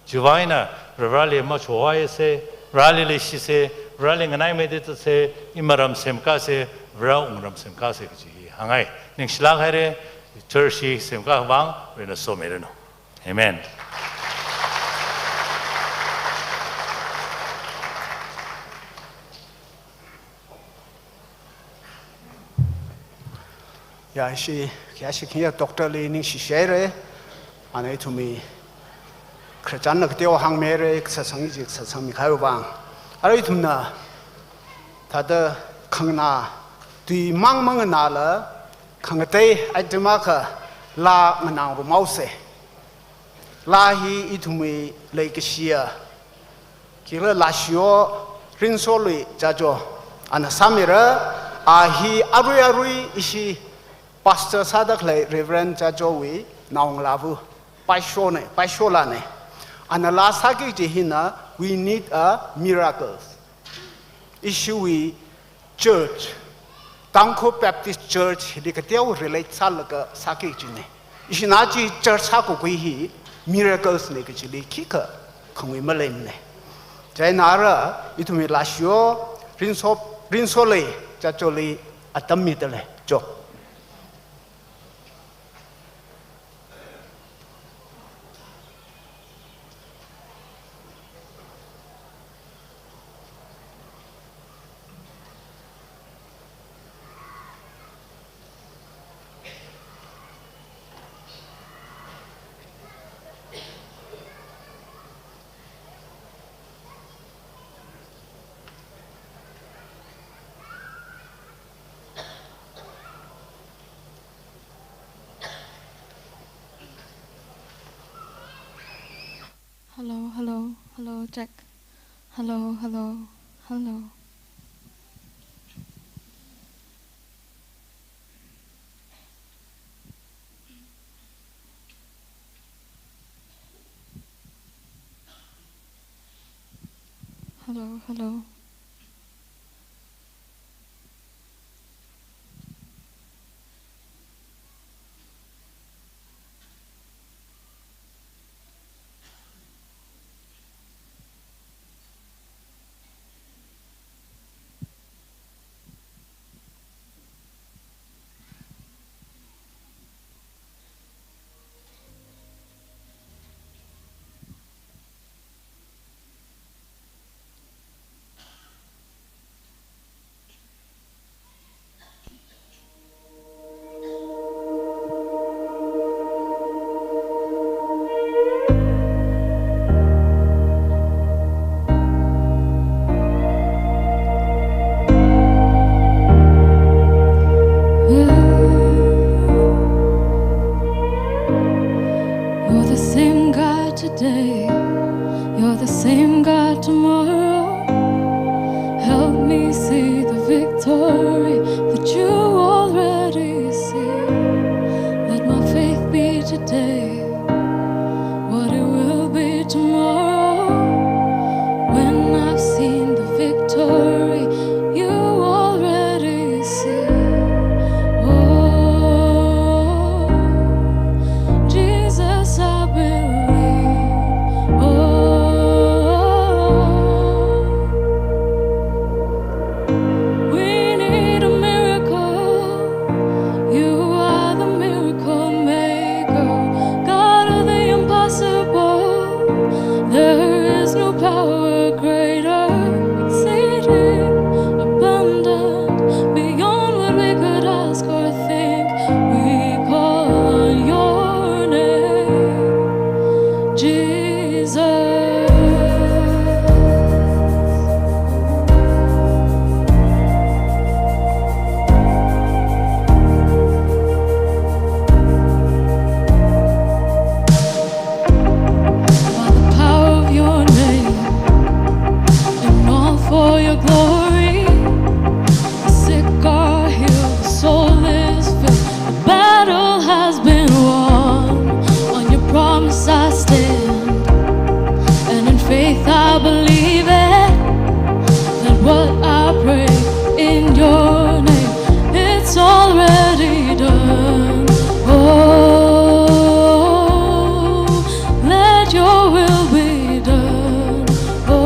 Chiwui vang eina, Vareli machohaisa, Vareli leishisa, Vareli nganaimeida zatsa, ima ram semkāsa, Vare wungram semkāsa kaji hi hāngngai. Ningshilāk haira, church hi semkā vang, Varena somiranu. Amen. Ya, ishi, ya, ishi khayā doctor li ningshi shaira, ana ithumwui khararchan na kateo hāngmira, kasā sangji kasā sangmi kahai vang. Ara ithumna, thāda khanganā, tui mang manganāla, khangatei item akha laa nganāngarumhaosa. Laa hi ithumwui leikashiya, khikhala Lashio Rinsolui Chacho, ana sāmira, a hi arui arui ishi pastor sāda khalei Reverend Chacho wui naongalāva, paishona, paisholana. Ana laa sāki kaji hina, "We need a miracles." Ishiwui church, Tangkhul Baptist Church hili kateo relate sālaga sāki kajina. Ishina chi church sākakhui hi miracles na kajili khikha khangui maleimana. Chieina ara, ithumwui Lashio, Rinso, Rinsolui Chacholi atam midalei, cho. Hello, hello, hello, check. Hello, hello, hello. Hello, hello. story that you already see. Let my faith be today what it will be tomorrow, when I've seen the victory you already see. Oh, Jesus, I believe. Oh, we need a miracle. You are the miracle maker, God of the impossible. There is no power greater, exceeding abundant, beyond what we could ask or think. We call on your name, Jesus. By the power of your name, and all for your glory, the sick are healed, the soul is filled, the battle has been won. On your promise I stand, and in faith I believe it, that what I pray in your name, it's already done. Oh, let your will be done. Oh,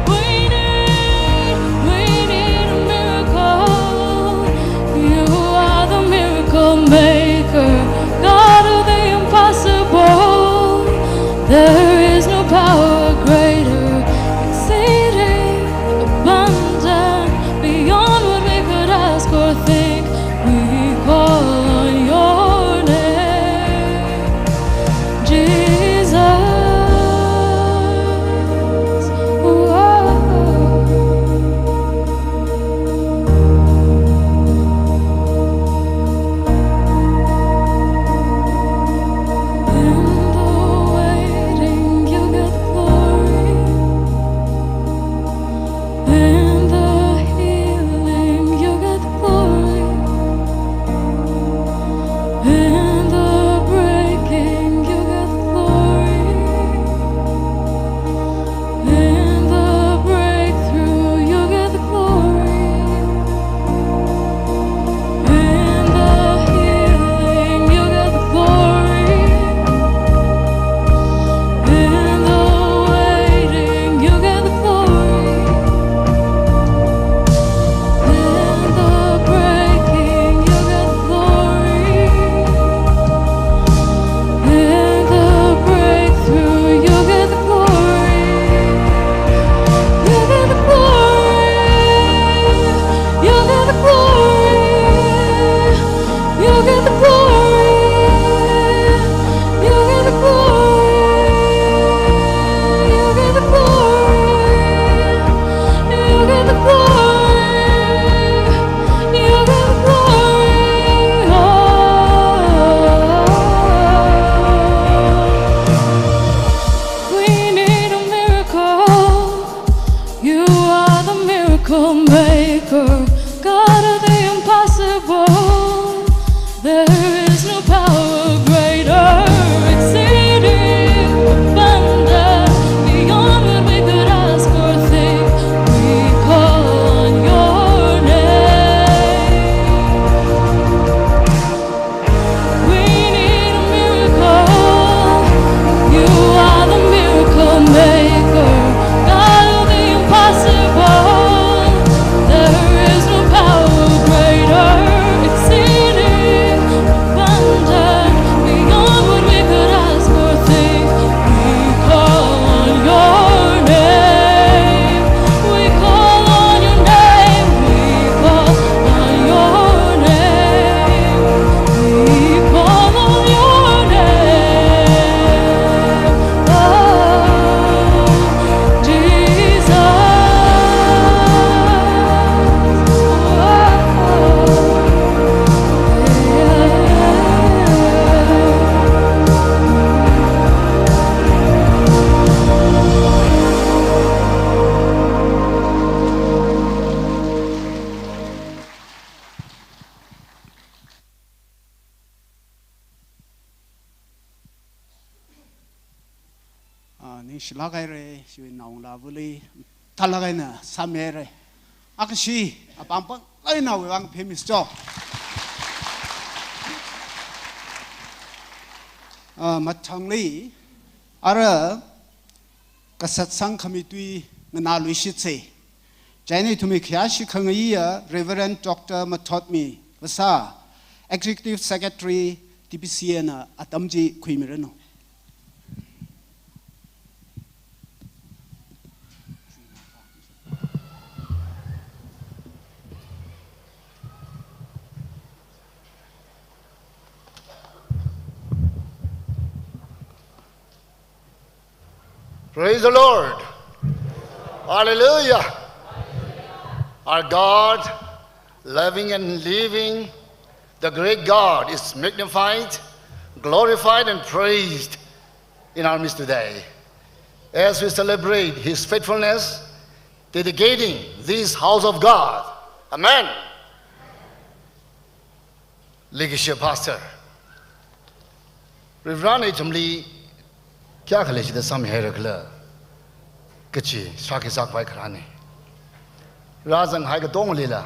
we need, we need a miracle. You are the miracle maker, God of the impossible. There is no power greater, exceeding abundant, beyond what we could ask or think. We call on your name, Jesus. Whoa. In the waiting, you get the glory. In the healing, you get the glory. In the breaking, you get the glory. In the breakthrough, you get the glory. In the healing, you get the glory. In the waiting, you get the glory. In the breaking, you get the glory. In the breakthrough, you get the glory. You get the glory. You get the glory. You get the glory. You get the glory. You get the glory. You get the glory. You get the glory. Oh, we need a miracle. You are the miracle maker, God of the impossible. There is no power greater, exceeding abundant, beyond what we could ask or think. We call on your name. We need a miracle. You are the miracle maker, God of the impossible. There is no power Shilak haira, shiwui naongalāvali, thalak eina sāmihaira. Akhashi, apam pāng eina wuivang phemisi cho. Ah, mathangli, ara kasatsang khami tui nganāluishitsa. Chieina ithumwui khayāshi khangaiya Reverend Doctor Mathotmi Vasā, Executive Secretary, T B C A na atam chi khuimiranu. Praise the Lord. Hallelujah. Our God, loving and living, the great God, is magnified, glorified, and praised in our midst today as we celebrate His faithfulness, dedicating this house of God. Amen. Leikashiya Pastor, Varivarana ithumli kayākha leishida sāmihaira khala kachi shākhi sākhavai kharāna. Rāzanghai katongalila,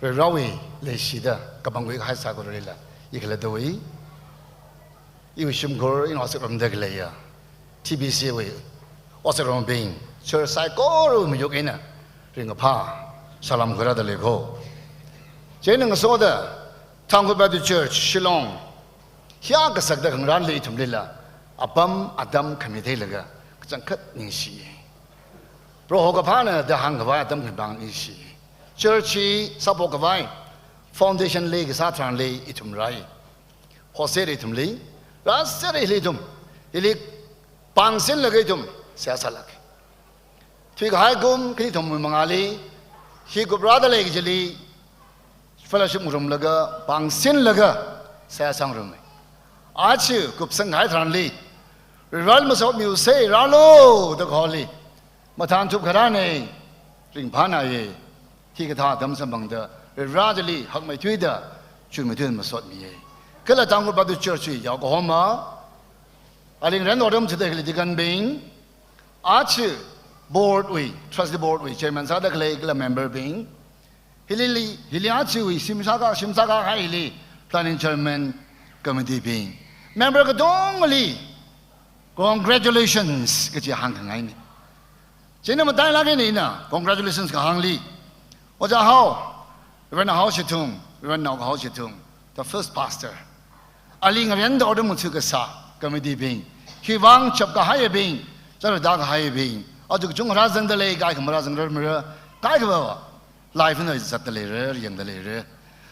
Varivarawui leishida kapangkhui kahai saikoralila, i khalattawui, iwui shimkhur, ina otsak ramda khaleiya T B C A wui otsak rambing, church saikora mayuk eina ringkaphā salām khuirāda lei ko. Chieina ngasoda Tangkhul Baptist Church Shillong hiya kasakda khangarānli ithumlila apam atam khami theilaga kachangkhat ningshi. Proho kaphāna da hāngkhavai atam khamibing ningshi. Church hi sāphokkhavai foundation lei kasā tharanli ithum rāi. Hoser ithumli, rāser hili ithum, hili pāngsinlaga ithum seihā sālāka. Thuikahai kum khani kathum mangāli, hi kuprāda lei kajili, fellowship ngarumlaga, pāngsinlaga seihā sāngaruma. Aja kupsangkahai tharanli, Varivarali masotmiusa, rālu da kaholi mathānthup kharāna, ringphānāya. Hikathā atam samphangda, Varivara chili hakmeithuida, chuimeithuida masotmiya. Kala Tangkhul Baptist Church wui yaokahoma, aling ren oram chida khalei deacon bing, aja board wui, trustee board wui chairman sāda khalei kala member bing, hili, hili ajawui shim sākā, shim sākāhai hili planning chairman committee bing, member katongali congratulations kaji hāngkhangaina. Chieina matailāk eina ina congratulations kahāngli, Ojā Hao, Reverend Hao Shithung, Reverend Naohao Shithung, the first pastor, aling ren oram machu kasā committee bing, khiwuivang chapkahaiyabing, chāra tākahaiyabing, aja kachungkha rāzangda lei, kaikha marāzangrarmara, kaikhava live na zatda leira, yangda leira.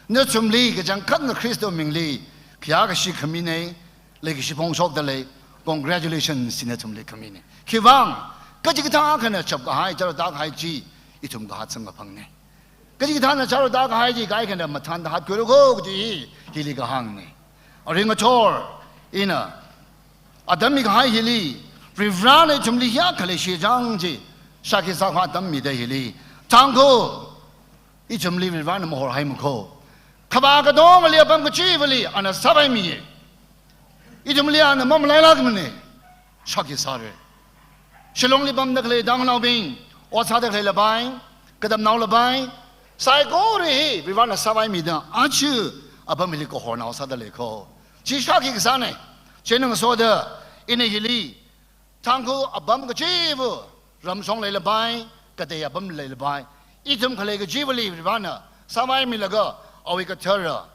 Nathumli kachangkhatna Khristawui mingli khayākashi khamina, leikashi phongshokda lei, congratulations chi nathumli khamina. Khiwuivang, kachikathā akhana chapkahai, chāra tākahai chi, ithum kahā samkaphangna. Kachikathāna chāra tākahai chi kaikhana mathānda hatkhuira ko kaji hi, hili kahāngna. Aring ngathor, ina atam mikahai hili, Varivarana ithumli hiyākha leishi chang chi shākhi sākhavai atam mida hili, Tangkhul, ithumli Varivarana mahorhaima ko. Khavā katongali apam kachivali ana sāpaimiya. Ithumli ana mamalailākmana, shākhi sāra. Shillongli pamda khalei Tangkhulnaobing, ot sāda khalei lapai, katamnao lapai, saikora hi Varivarana sāpaimida aja apam hili kahornao sāda lei ko. Chi shākhi kasāna. Chieina ngasoda, ina hili Tangkhul apam kachiva, ramshong leilapai, katei apam leilapai, ithum khalei kachivali Varivarana sāpaimilaga, awui kathara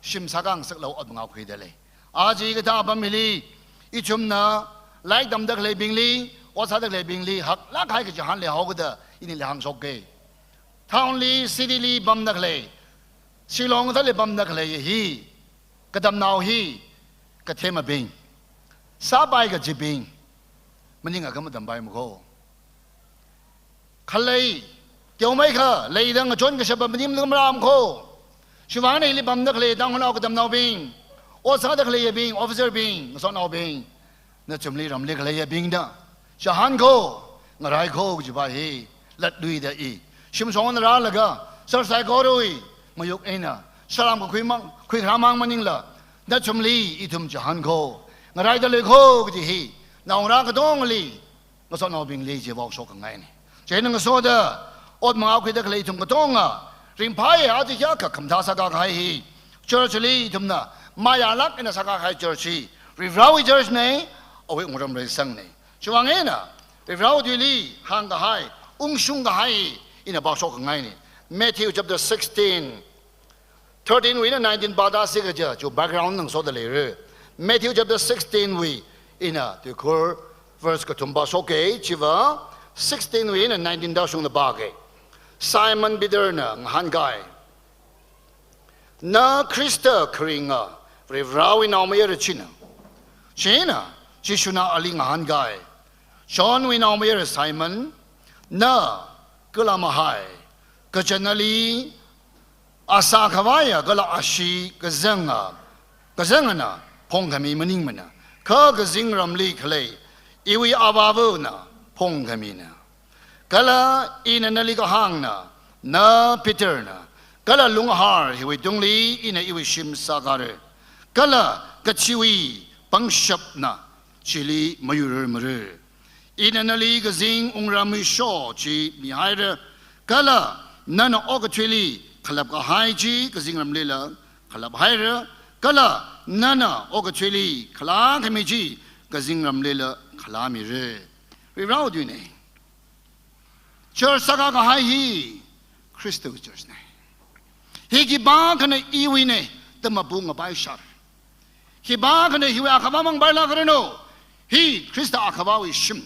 shim sākhangasaklao ot ngākhuida lei. Aja hikathā apam hili, ithumna lairik tamda khaleibingli, ot sāda khaleibingli haklākhai kachihān leihaokida, inili hāngshoka. Town li, city li pamda khalei, Shillong kathāli pamda khalei hi, katamnao hi, kathem abing, sāpai kachibing, maningakha matampaima ko. Khalei, teomeikha leida ngachon kashapa maningakha marāma ko. Chiwuivang eina hili pamda khalei Tangkhulnao katamnaobing, ot sāda khaleiyabing, officer bing, ngasotnaobing, nathumli ramli khaleiyabingna chihān ko, ngarai ko kajipa hi latluida i, shimshongna rālaga, sār saikorawui mayuk eina salām kakhui mang, khuikharā mang maningla, nathumli ithum chihān ko, ngaraida lei ko kaji hi Naongarā katongli, ngasotnaobingli chi vaoshok khangaina. Chieina ngasoda, ot mangā khuida khalei ithum katonga, ringphāya aja hiyākha khamathā sākā kahai hi. Church li ithumna, mayālāk eina sākā kahai church hi, Varivarāwui church na, awui wungram reisangna. Chiwuivang eina, Varivarāwui tuili hāngkahai, ungshung kahai, ina vaoshok khangaina. Matthew chapter sixteen, thirteen wui eina nineteen pāda sikaja, chu background ngasoda leira. Matthew chapter sixteen wui ina tuikhur verse kathum pāshoka, chiva sixteen wui eina nineteen da shungda pāka. Simon Peter na ngahānkai, "Na Khrista kharinga, Varivarāwui Naomayara china." Chieina Jishuna ali ngahānkai, "Johnwui naomayara Simon, na kala mahai, kaja nali asā khavaiya kala ashee kazanga, kazangana phongkhami maningmana, kha kazingramli khalei iwui Avāvana phongkhamina. Kala ina nali kahāngna, na Peter na, kala lunghār hiwui tungli ina iwui shim sākāra, kala kachiwui pangshapna chili mayurarmara. Ina nali kazing wungramwui sho chi mihaira, kala nana okathuili khalap kahai chi kazingramlila khalaphaira, kala nana okathuili khalā khami chi kazingramlila khalāmira." Varivarāwui tuina. Church sākā kahai hi Khristawui church na. Hi khipākhana iwuina da mapung ngapai shāra. Khipākhana hiwui akhavā mang pailākranu. Hi Khrista akhavāwui shim.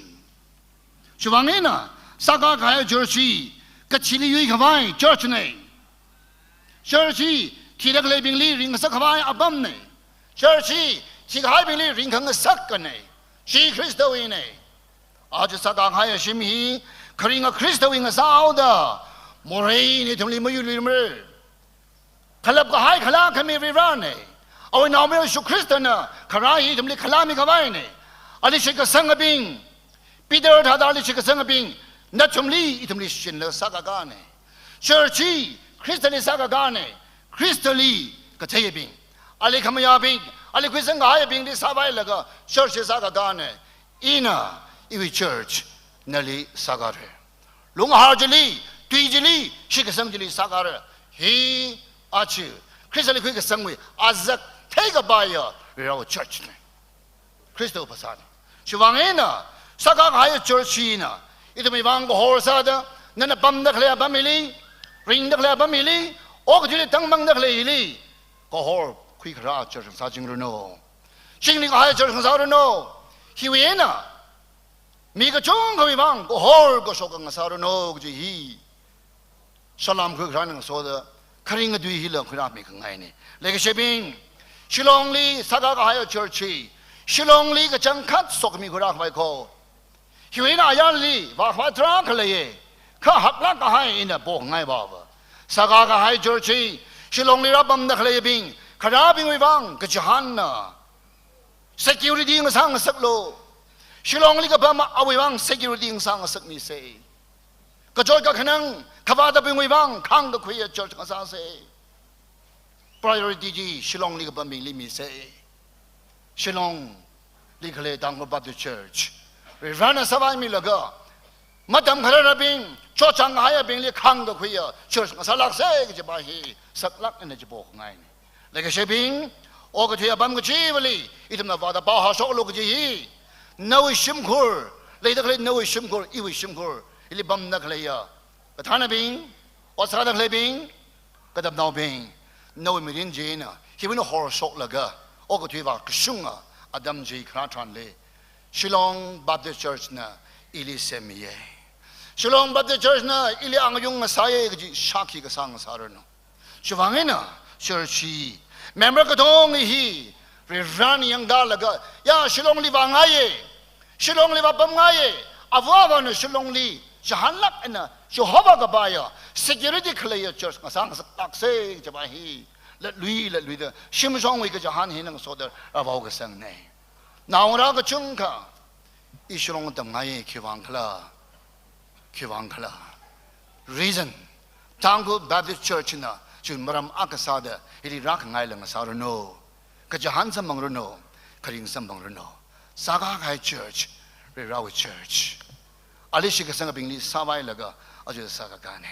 Chiwuivang eina, sākā kahai church hi kachili yuikhavai church na. Church hi thida khaleibingli ringngasak khavai apamna. Church hi thikahaibingli ringkhangasakna. Chi Khristawuina. Aja sākā kahai shim hi, kharinga Khristawui ngasāhaoda, moreina ithumli mayurluimara. Khalap kahai khalā khami Varivarāna. Awui Naomayara Jishu Khristana kharā hi ithumli khalāmi khavaina. Ali shitkasangabing, Peter thāda ali shitkasangabing, nathumli ithumli shinla sākakāna. Church hi Khristali sākakāna. Khristali katheiyabing, ali khamayābing, ali khuisang kahaiyabingli sāpailaga church hi sākakāna. Ina iwui church nali sākāra. Lunghār chili, tui chili, shitkasang chili sākāra. Hi aja Khristali khuikasangwui azak theikapaiya Varivarāwui church na. Khristawui phasāna. Chiwuivang eina, sākā kahai church hina ithumwui vang kahor sāda, nana pamda khalei apam hili, ringda khalei apam hili, okathuili tangmangda khaleili kahor khuikharā church ngasāchingranu. Chingri kahai church ngasāranu. Hiwui eina mi kachungkhawui vang kahor kashok ngasāranu kaji hi Salam khuikharāna ngasoda, kharinga tui hila khuirāmi khangaina. Leikashibing, Shillongli sākā kahai church hi Shillongli kachangkhat sokhami khuirākhavai kho. Hiwui eina ayarli vākhavai tarākha leiya. Kha haklāk kahai ina pokhangai vāva, sākā kahai church hi Shillongli rāpamda khaleibing, kharābingwui vang kachihānna. Security ngasā ngasaklu. Shillongli kapam awui vang security ngasā ngasakmisa. Kachot kakhanang khavātabingwui vang khāngkakhuiya church ngasāsa. Priority chi Shillongli kapambingli misa. Shillongli khalei Tangkhul Baptist Church, Varivarāna sāpaimilaga, matam khararabing, chotchāng kahaiyabingli khāngkakhuiya church ngasālāksa kajipa hi saklāk eina chipokhangaina. Leikashibing, okathui apam kachivali ithumna vāda pāhāshoklu kaji hi nawui shimkhur, leida khalei nawui shimkhur, iwui shimkhur, ili pamda khaleiya kathānabing, ot sāda khaleibing, katamnaobing, nawui mirin china hiwui eina horshoklaga, okathui vākashunga atam chi kharā tharanli, Shillong Baptist Church na ili semmiya. Shillong Baptist Church na ili angayung ngasāya kaji shākhi kasā ngasāranu. Chiwuivang eina church hi, member katonga hi, Varivarāna yangdalaga, ya Shillongli vāngaiya, Shillongli vāpamngaiya, ava avāna Shillongli chihānlāk eina chihovā kapaiya, security khaleiya church ngasā ngasaklāksa kajipa hi latlui latluida shimshongwui kachihān hina ngasoda rāvaokasangna. Naongarā kachungkha, i Shillong tamngaiya, khiwuivang khala, khiwuivang khala. Reason, Tangkhul Baptist Church na chun maram akha sāda ili rākhangaila ngasāranu. Kachihān samphangranu, kharing samphangranu. Sākahai church, Varivarawui church. Ali shitkasangabingli sāvailaga, aja sākakāne.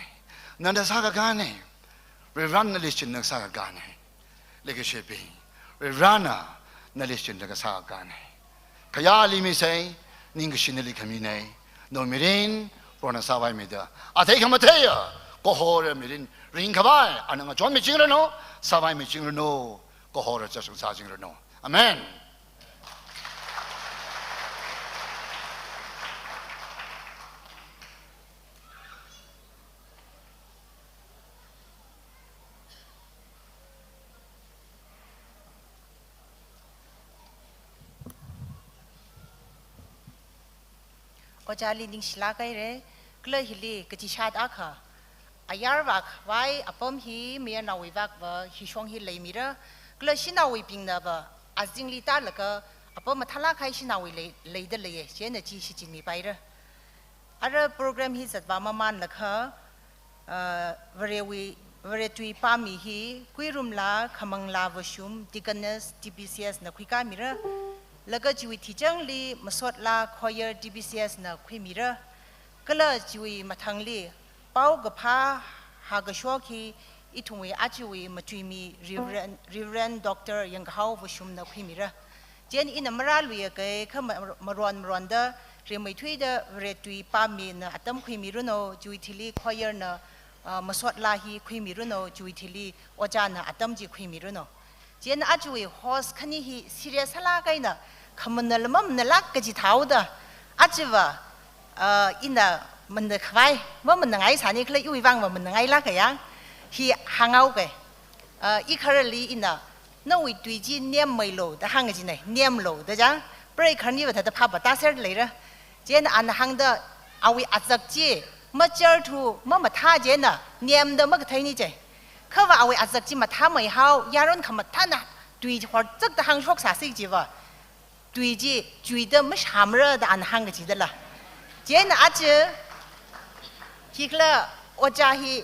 Nana sākakāne. Varivarana nali chingna sākakāne. Leikashibing, Varivarana nali chinglaga sākakāne. Khayāli misei, ningkashi nali khamine. Nawui mirin, Prohona sāvaimida, athei khamatheiya kahora mirin ringkhavai, ana ngachonmichingranu, sāvaimichingranu, kahora chāshung sāchingranu. Amen. Ojāli ningshilāk haire, kala hili kachishat akha ayarvak vai apam hi mayarnaowui vakva hishong hi leimira, kala shanaowuibingnava azingli tālaga apam mathālāk kahai shanaowui lei, leida leiye, chieina chi shichinmipaira. Ara program hi zatvā mamānlakha, ah, Varewui, Vare tui pāmi hi Kuirumla Khamanglā Vashum Deaconess D B C S na khuikāmira, laga chiwui thichangli Masotla Choir D B C S na khuimira, kala chiwui mathangli paokaphā hākashok hi ithumwui ajawui matuimi Reverend, Reverend Doctor Yangkahao Vashumna khuimira. Chieina ina marāluiakha kha ma-, maron maronda rimeithuida Vare tui pāmina atam khuimiranu, chiwui thili choirna, ah, Masotla hi khuimiranu, chiwui thili ojāna atam chi khuimiranu. Chieina ajawui host khani hi serious sālāk eina khamanala mamanalāk kaji thāhaoda, ajava, ah, ina manakhavai, mamanangai sāni khala iwui vang mamanangailāka yang, hi hānghaoke. Ah, ikharali ina, nawui tui chi nemmeilu da hāngkajine, nemlu da chang, preikarniva thāda phāpa tāser leira. Chieina ana hāngda awui azak chi macherthu mamathā chieina nemda makatheini che. Khava awui azak chi mathāmeihao, yaron khamathāna tui horchakda hāngshok sāsi chiva, tui chi chuida mashāmara da ana hāngkaji dala. Chieina aja khikhala ojā hi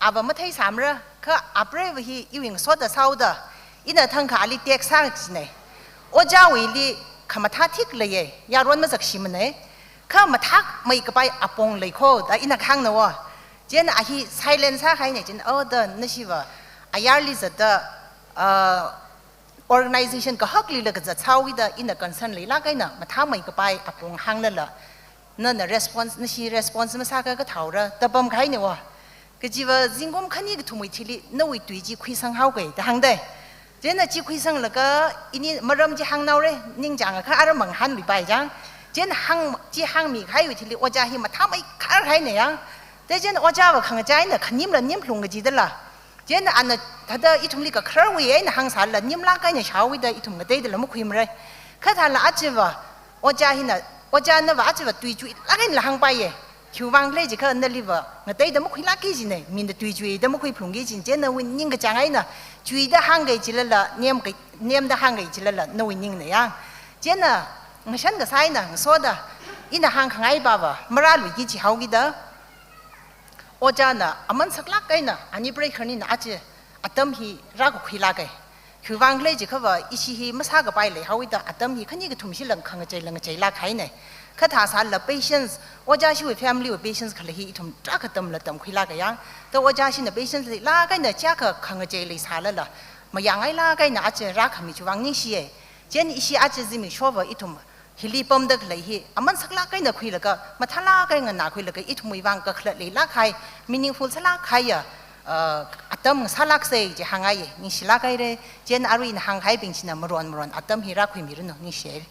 ava matheisāmara, kha apreiva hi iwui ngasoda sāhaoda, ina thangkha ali text sākajine. Ojāwuili khamathā thik leiye, yaron mazakshimane, kha mathāmeikapai apong leikho da ina kahāngna wo. Chieina a hi silent sākahaine, chieina, oh, da nashiva ayarli zatda, ah, organization kahakli la kazat sāhaowuida ina concern leilāk eina mathāmeikapai apong hānglala, nana response, nashi response masākha kathāora, da pamkahaine wo. Kajiva zingkum khani kathumwui thili nawui tui chi khuisanghaoke da hāngdai. Chieina chi khuisanglaga ini maram chi hāngnaore, ningchāngakha aram mangahānluipai chang. Chieina hāng, chi hāngmikahaiwui thili ojā hi mathāmeikhar kahaine yang. Te chieina ojāva khangachā eina khanimla nimlung kaji dala. Chieina ana thāda ithumli kakhararwui eina hāngsālala nimlāk eina shāhaowuida ithum ngateidala makhuimara. Kha thālala ajava ojā hina, ojānava ajava tui chuilāk einala hāngpaiye. Khiwuivang khala jiakha naliva ngateida makhuilākki jine, mina tui chuida makhuiphalungki jine, chieina nawui ningkachāng eina chuida hāngke jilala, nemke, nemda hāngke jilala nawui ningna yang. Chieina ngashan kasā eina ngasoda ina hāngkhangai pava marāluiki jihaokida, ojāna aman saklāk eina, ani preikarnina aja atam hi rākakhuilāke. Khiwuivang khala jiakhava ishi hi masākapai leihaowuida atam hi khani kathum shila khangachei la ngacheilāk kahaine. Kha thāsālala patience, ojāshiwui family wui patience khalei hi ithum tarākha tamla tamkhuilāka yang. Da ojāshina patience leilāk eina chiakha khangachei leisālala mayāngailāk eina aja rākhami chiwuivang ningshiye. Chieina ishi aja zimikshova ithum hili pamda khalei hi aman saklāk eina khuilaga, mathālāk eina nganākhuilaga ithumwui vang kakhalat leilāk kahai, meaningful sālāk kahaiya, uh, atam sālāksei chi hāngngaiye, ningshilāk haire. Chieina arui ina hāngkahaibing china maron maron atam hi rākhuimiranu, ningshiye.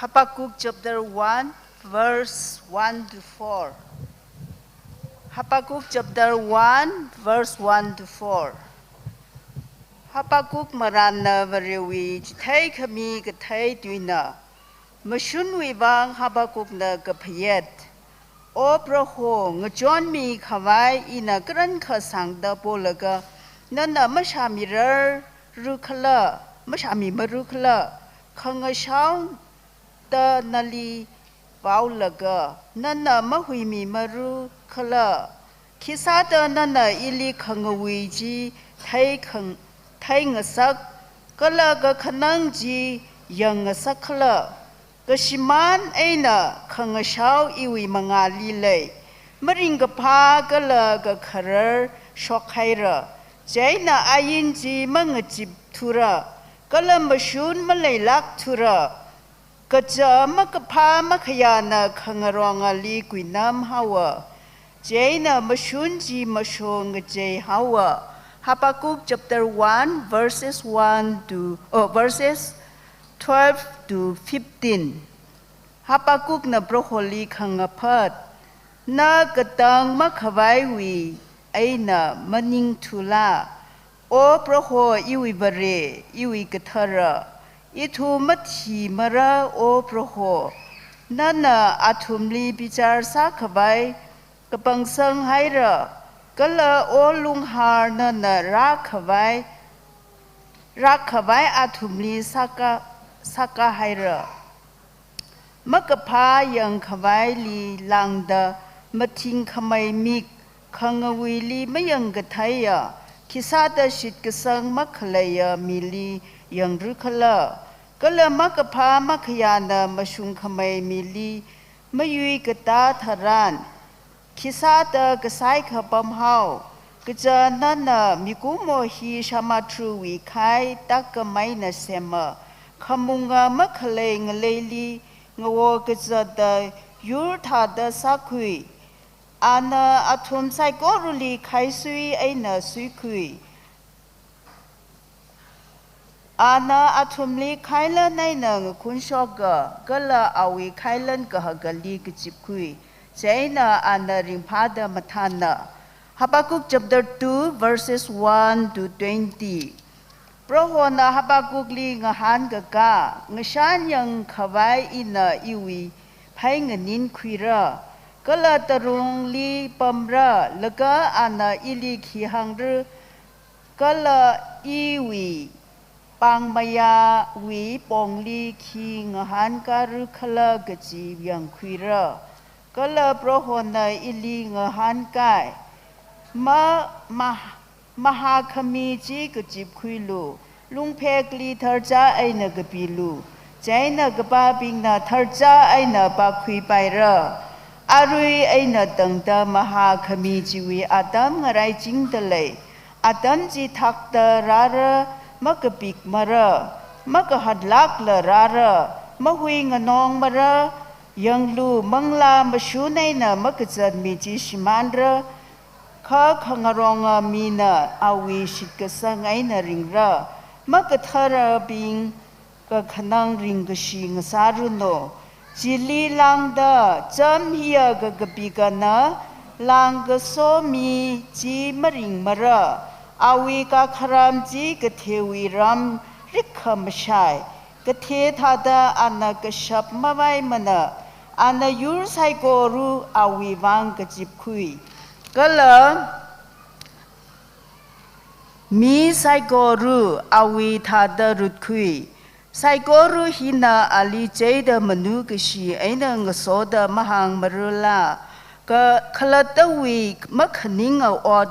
Habakkuk chapter one, verse one to four. Habakkuk chapter one, verse one to four. Habakkuk marānna Varewui chitheikhami kathei tuina. Mashunwui vang Habakkukna kaphayet. O Proho, ngachonmi khavai ina karankha sāngda polaga, nana mashāmirar rukhala, mashāmimarukhala, khangashao da nali paolaga, nana mahuimimarukhala, khisāda nana ili khangawui chi theikhang-, theingasak, kala kakhanang chi yangngasakkhala. Kashimān eina khangashao iwui mangāli lei, maringkaphā kala kakharar shokhaira, chieina ain chi mangachipthura, kala mashun maleilākthura, kaja makaphā makhayāna khangarongali kuinamhaowa, chieina mashun chi masho ngacheihaowa. Habakkuk chapter one, verses one to, oh, verses twelve to fifteen. Habakkukna Proholi khangaphat. Na katang makhavaiwui eina maningthula. O Proho, iwui Vare, iwui kathara, ithum mathimara, O Proho. Nana athumli bichar sākhavai kapangsanghaira, kala O Lunghar, nana rākhavai, rākhavai athumli sāka, sākahaira. Makaphā yangkhavaili lāngda mathingkhamei mik khangawuili mayangkatheiya, khisāda shitkasang makhaleiya mili yangrukhala? Kala makaphā makhayāna mashungkhamei mili mayuikatā tharan, khisāda kasai khapamhao, kaja nana mikumo hi shamatruwui khai takkameina sema, khamunga makhalei ngaleili ngawo kazata yur thāda sākhui. Ana athum saikorali khaisui eina suikhui. Ana athumli khailan eina ngakunshoka, kala awui khailan kahakali kachipkhui, chieina ana ringphāda mathāna. Habakkuk chapter two, verses one to twenty. Prohona Habakkukli ngahānkaka, ngashan yangkhavai ina iwui phei nganinkhuira, kala tarungli pamra, laga ana ili khi hāngra, kala iwui pāngmayāwui pongli khi ngahānkarukhala kaji yangkhuira. Kala Prohona ili ngahānkai, ma, ma, mahākhami chi kachipkhuilu, lungphekli tharcha eina kapilu, chieina kapābingna tharcha eina pākhuipaira. Arui eina tangda mahākhami chiwui atam ngaraichingda lei. Atam chi thakta rāra, makapikmara, makahatlākla rāra, mahuinganongmara, yanglu, manglā mashun eina makazatmi chi shimānra, kha khangaronga mina awui shitkasang eina ringra. Makatharabing kakhanang ringkashi ngasāranu. Chili lāngda, cham hiya kakapikana, lāngkaso mi chi maringmara, awui kakharam chi kathewui ram rikkha mashai, kathe thāda ana kashap mavaimana, ana yur saikora awui vang kachipkhui. Kala mi saikora awui thāda rutkhui. Saikora hina ali cheida manu kashi eina ngasoda mahāngmarala, ka khalattawui makhaninga ot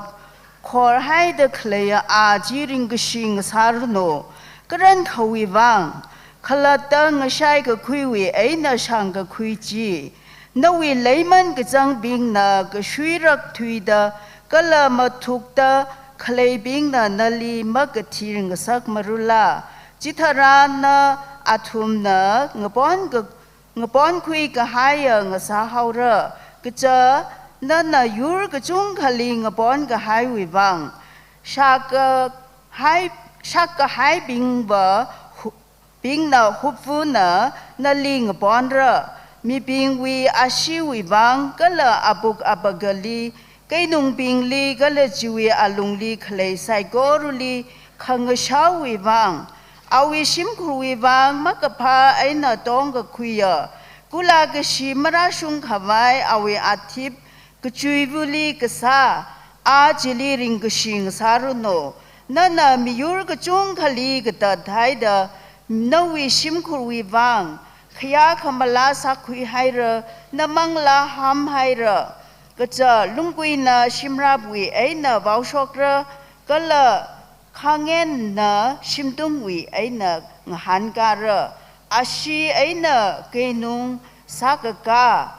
khorhaida khaleiya a chi ringkashi ngasāranu. Karankhawui vang, khalatta ngashaikakhuiwui eina shāngkakhui chi. Nawui leiman kazangbingna kashuirak thuida kala mathukta khaleibingna nali makathir ngasakmarala. Chitharan na athumna ngapon ka, ngaponkhui kahaiya ngasāhaora. Kaja nana yur kachungkhali ngapon kahaiwui vang, shākahai, shākahaibingva hu, bingna hupvuna nali ngaponra. Mibingwui asheewui vang kala apuk apagali, keinungbingli kala chiwui alungli khalei saikorali khangashaowui vang, awui shimkhurwui vang makaphā eina tongkakhuiya, kula kashi marāshung khavai awui athip kachuivali kasā, a chili ringkashi ngasāranu. Nana miyur kachungkhali katathaida, nawui shimkhurwui vang khayā khamala sākhuihaira, na manglā hamhaira. Kaja lungguina shimrapwui eina vaoshokra, kala khangenna shimtungwui eina ngahānkara. Ashee eina keinung sākakā,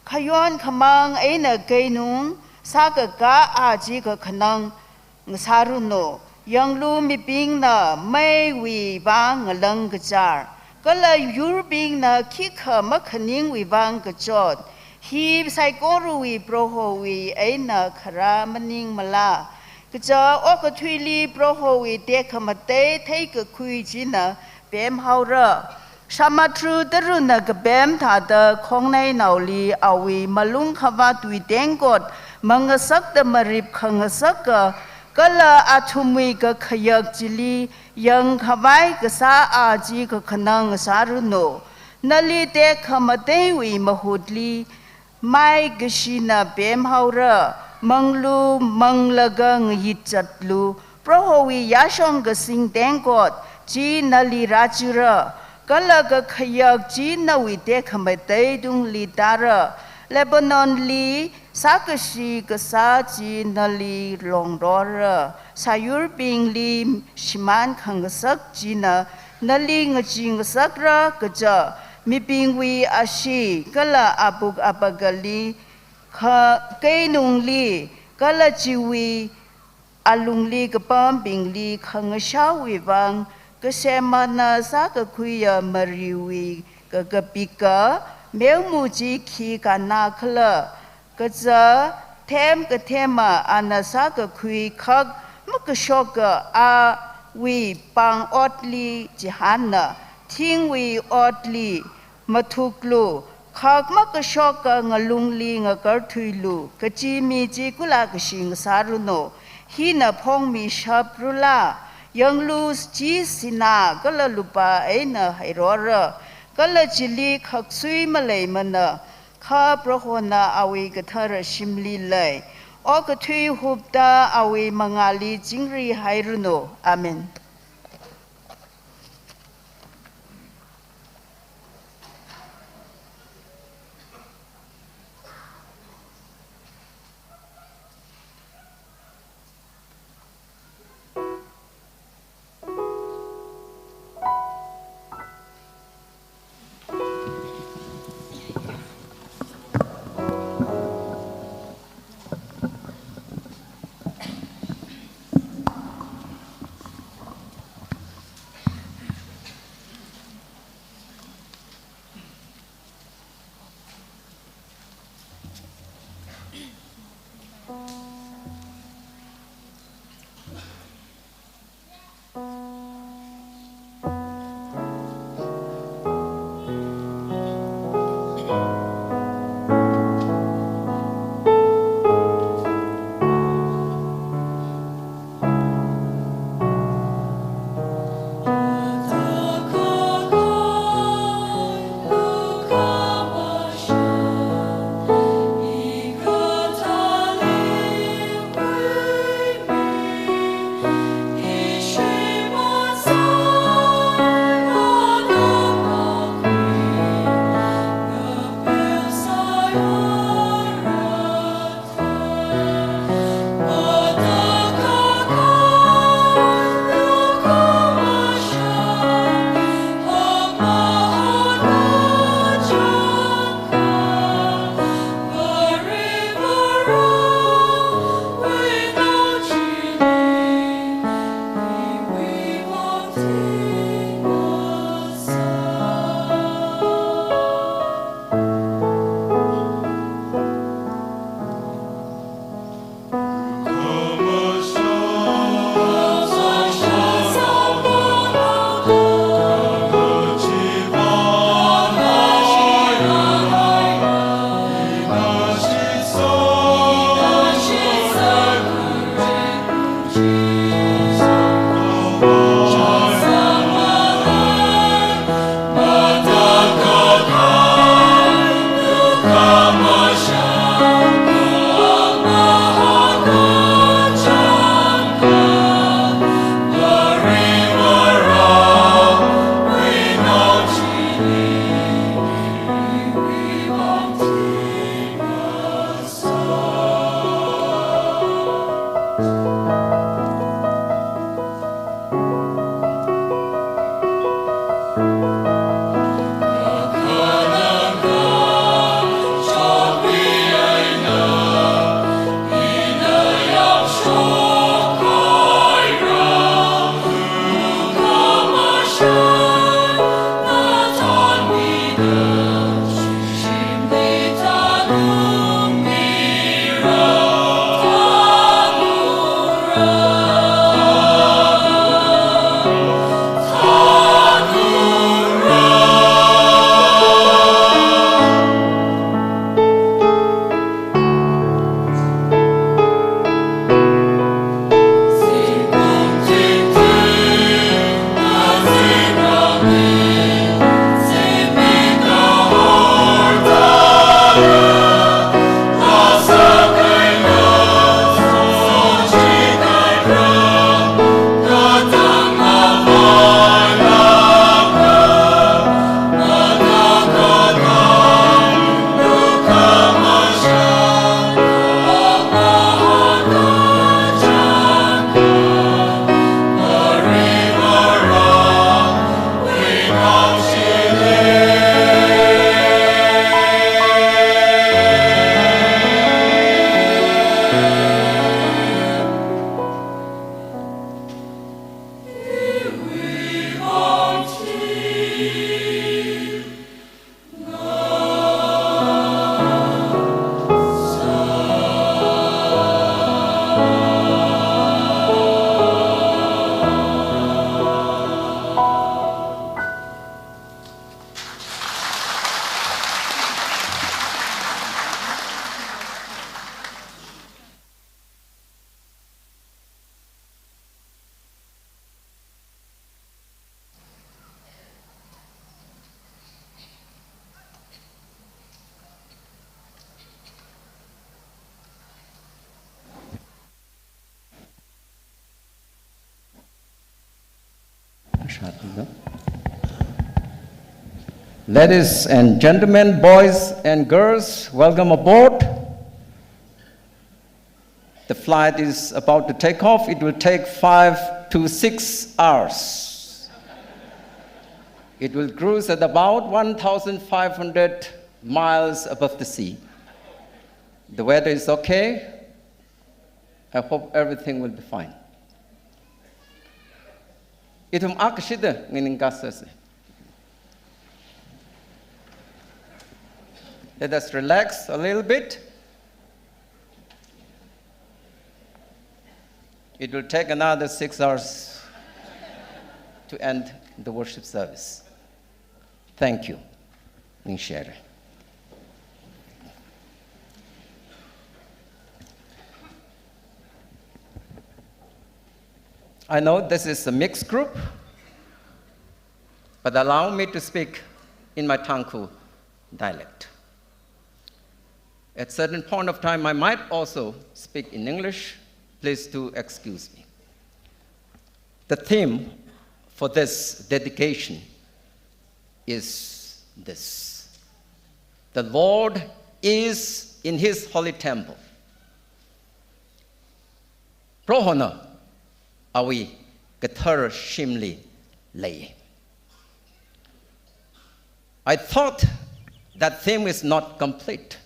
khayon khamāng eina keinung sākakā a chi kakhanang ngasāranu. Yanglu, mibingna meiwui vang ngalang kachar, kala yurbingna khikha makhaningwui vang kachot, hi saikorawui Prohowui eina kharā maningmala? Kaja okathuili Prohowui tekhamatei theikakhui china pemhaora. Samudra taruna kapem thāda khongnainaoli awui malung khavā tui tengkot mangasakta marip khangasaka, kala athumwui kakhayak chili yangkhavai kasā a chi kakhanang ngasāranu. Nali tekhamateiwui mahutli mai kashina pemhaora. Manglu, manglaga ngayitchatlu. Prohowui yāshong kasing tengkot chi nali rāchira, kala kakhayak chi nawui tekhamatei tungli tāra. Lebanonli sākashi kasā chi nali longrora. Sāyurbingli shimān khangasak china nali ngachee ngasakra, kaja mibingwui ashee kala apuk apagali, kha-, keinungli, kala chiwui alungli kapambingli khangashaowui vang, kasemana sākakhuiya mariwui kakapika meomu chi khi kannakhala? Kaja them kathema ana sākakhui khak makashoka awui pāng otli chihānna, thingwui otli mathuklu, khak makashoka ngalungli ngakarthuilu, kachi mi chi kula kashi ngasāranu. Hina phongmishaprala? Yanglu, chi sinā kala lupā eina hairora, kala chili khaksui maleimana, kha Prohona awui kathara shimli lei. Okathui hupta awui mangāli chingri hairanu. Amen. Ladies and gentlemen, boys and girls, welcome aboard. The flight is about to take off. It will take five to six hours. It will cruise at about one thousand five hundred miles above the sea. The weather is okay. I hope everything will be fine. Ithum akashida nginingkasase. Let us relax a little bit. It will take another six hours to end the worship service. Thank you. Ningshire. I know this is a mixed group, but allow me to speak in my Tangkhul dialect. At certain point of time, I might also speak in English. Please do excuse me. The theme for this dedication is this: The Lord is in his holy temple. Prohona awui kathara shimli lei. I thought that theme is not complete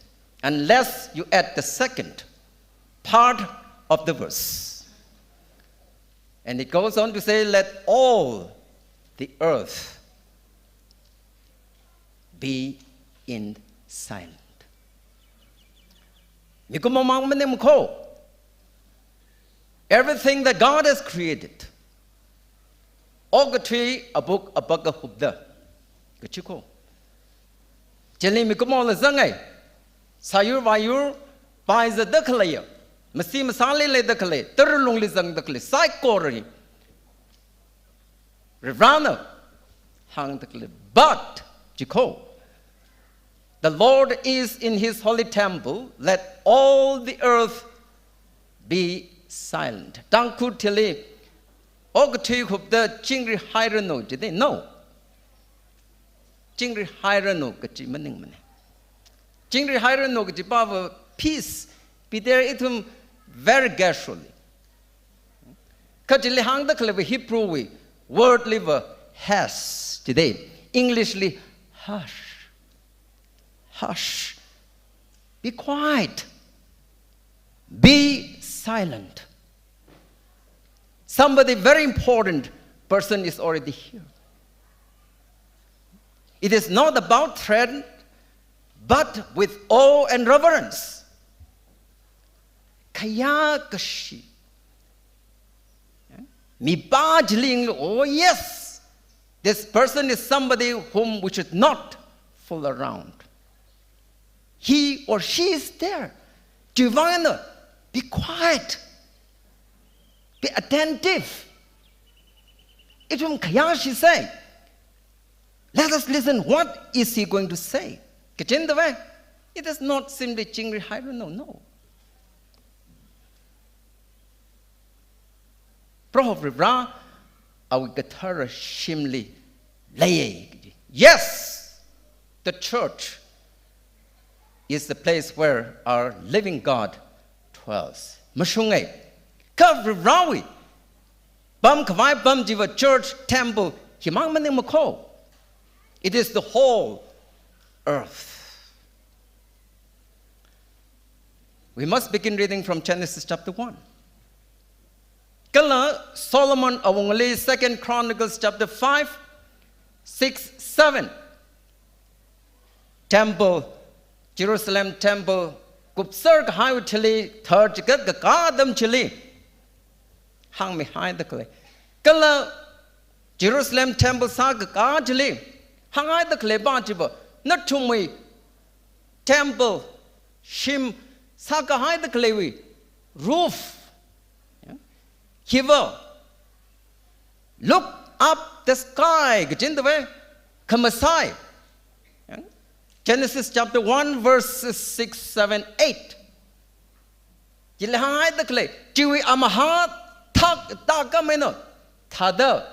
unless you add the second part of the verse. And it goes on to say, "Let all the earth be in silent." Mikumo mang maningmakho. Everything that God has created, okathui abuk abak kahupda kachiko. Chili mikumola zangai, sāyur vāyur, pai zada khaleiya, masi masāli leida khalei, tara lungli zangda khalei, saikorali Varivarana hāngda khalei. But, chiko, "The Lord is in his holy temple, let all the earth be silent." Tangkhul thili, okathui hupda chingri hairanu jide, no. Chingri hairanu kachi maningmane. Chingri hairanu kachi pava peace be there ithum very casually. Kachili hāngda khaleiva Hebrew wui word liva has jide. English li hush. Hush. Be quiet. Be silent. Somebody very important person is already here. It is not about threat, but with awe and reverence. Khayā kashi. Mipā chili, oh yes, this person is somebody whom we should not fool around. He or she is there. Chiwuivang eina, be quiet. Be attentive. Ithum khayāshi sai. Let us listen. What is he going to say? Kachindava, it is not simply chingri hairanu, no. Proho Varivara awui kathara shimli leiya. Yes, the church is the place where our living God dwells. Mashunga, kha Varivarawui pamkhavai pam chiva church, temple, himang maningmakho. It is the whole earth. We must begin reading from Genesis chapter one. Kala Solomon awungali Second Chronicles chapter five, six, seven. Temple, Jerusalem temple kupser kahaiwui thili, thar chigat kakā atam chili hāngmihaida khalei. Kala Jerusalem temple sākakā chili hānghaida khalei pā chiva, nathumwui temple shim sākahaida khaleiwui roof, yeah, hiva, look up the sky, kachindava, khamasai. Yeah? Genesis chapter one, verses six, seven, eight. Chili hānghaida khalei, chiwui amahā thak, thak kameno, thāda,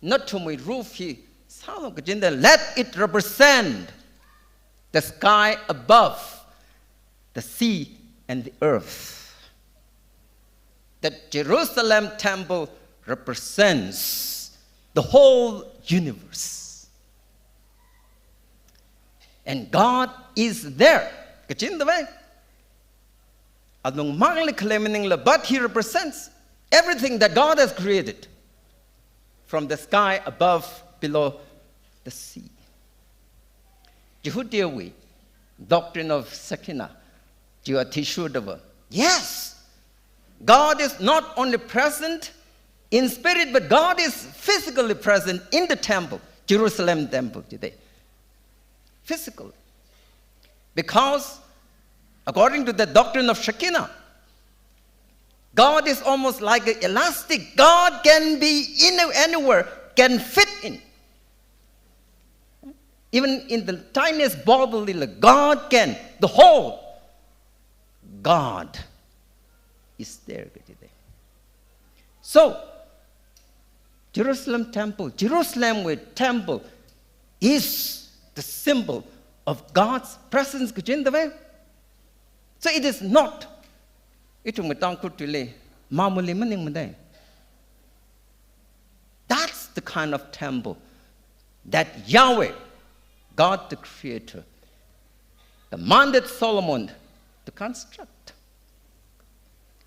nathumwui roof hi sālu kajina, let it represent the sky above, the sea and the earth. That Jerusalem temple represents the whole universe. And God is there. Kajina vai? Alungmangli khalei maningla, but he represents everything that God has created, from the sky above, below the sea. Jihudiwui doctrine of Shekinah, jiwa thishu dava. Yes, God is not only present in spirit, but God is physically present in the temple, Jerusalem temple today. Physical. Because, according to the doctrine of Shekinah, God is almost like an elastic. God can be in anywhere, can fit in. Even in the tiniest bubble, God can. The whole God is there. So, Jerusalem temple, Jerusalem with temple is the symbol of God's presence kajina vai? So it is not. Ithumwui Tangkhul tuili, mamuli maningmana. That's the kind of temple that Yahweh, God the Creator, commanded Solomon to construct.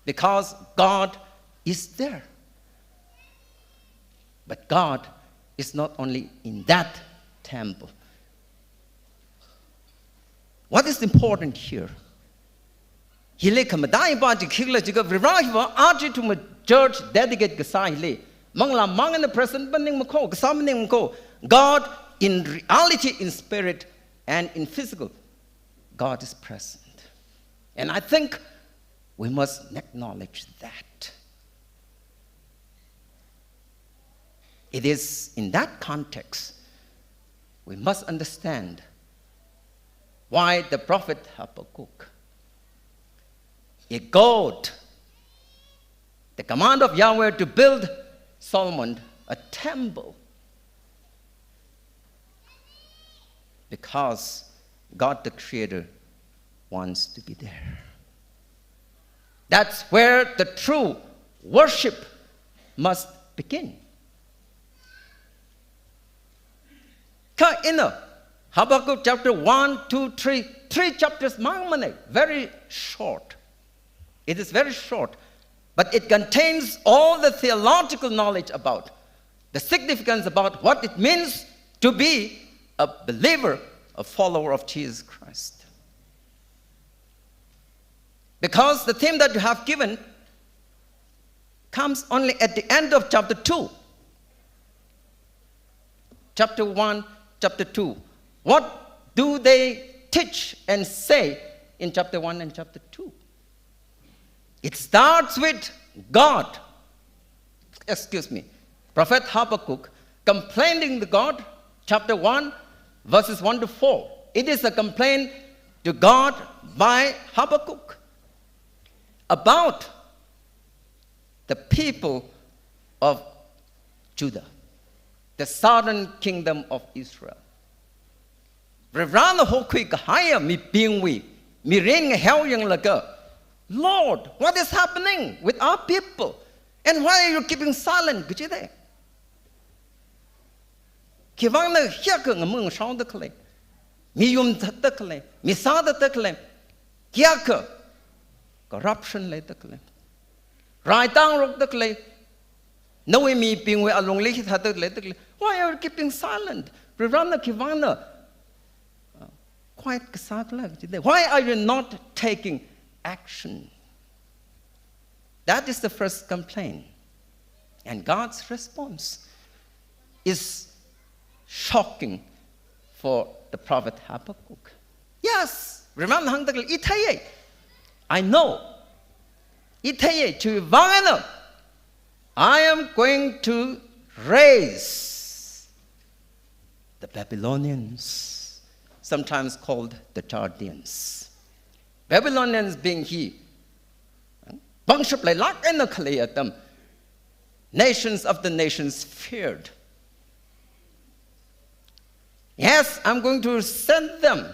Because God is there. But God is not only in that temple. What is important here? Hili khamataiya pa chi khikhala jiakha, Varivarā hiva aja ithumwui church dedicate kasā hili manglā mangna present maningmako, kasā maningmako. God in reality, in spirit, and in physical, God is present. And I think we must acknowledge that. It is in that context we must understand why the prophet Habakkuk echoed the command of Yahweh to build Solomon a temple. Because God the Creator wants to be there. That's where the true worship must begin. Kha ina, Habakkuk chapter one, two, three, three chapters mangmana, very short. It is very short, but it contains all the theological knowledge about the significance about what it means to be a believer, a follower of Jesus Christ. Because the theme that you have given comes only at the end of chapter two. Chapter one, chapter two. What do they teach and say in chapter one and chapter two? It starts with God, excuse me, Prophet Habakkuk complaining to God, chapter one, verses one to four. It is a complaint to God by Habakkuk about the people of Judah, the southern kingdom of Israel. Varivarāna hokhui kahaiya mibingwui mirin ngahao yanglaga, "Lord, what is happening with our people? And why are you keeping silent?" kajida. Khivangna hiyākha ngamung shaoda khalei, miyum thatda khalei, mi sāda khalei, hiyākha corruption leida khalei, rai tāngarokda khalei, nawui mibingwui alungli hithāda leida khalei. Why are you keeping silent? Varivarāna khivangna, uh, quiet kasā khala kajida. Why are you not taking action? That is the first complaint. And God's response is shocking for the prophet Habakkuk. Yes, Varivarāna hāngda khalei, itheiya. I know. Itheiya, chiwui vang eina, I am going to raise the Babylonians, sometimes called the Chaldeans. Babylonians bing hi, pangshap leilāk eina khalei atam, nations of the nations feared "Yes, I'm going to send them."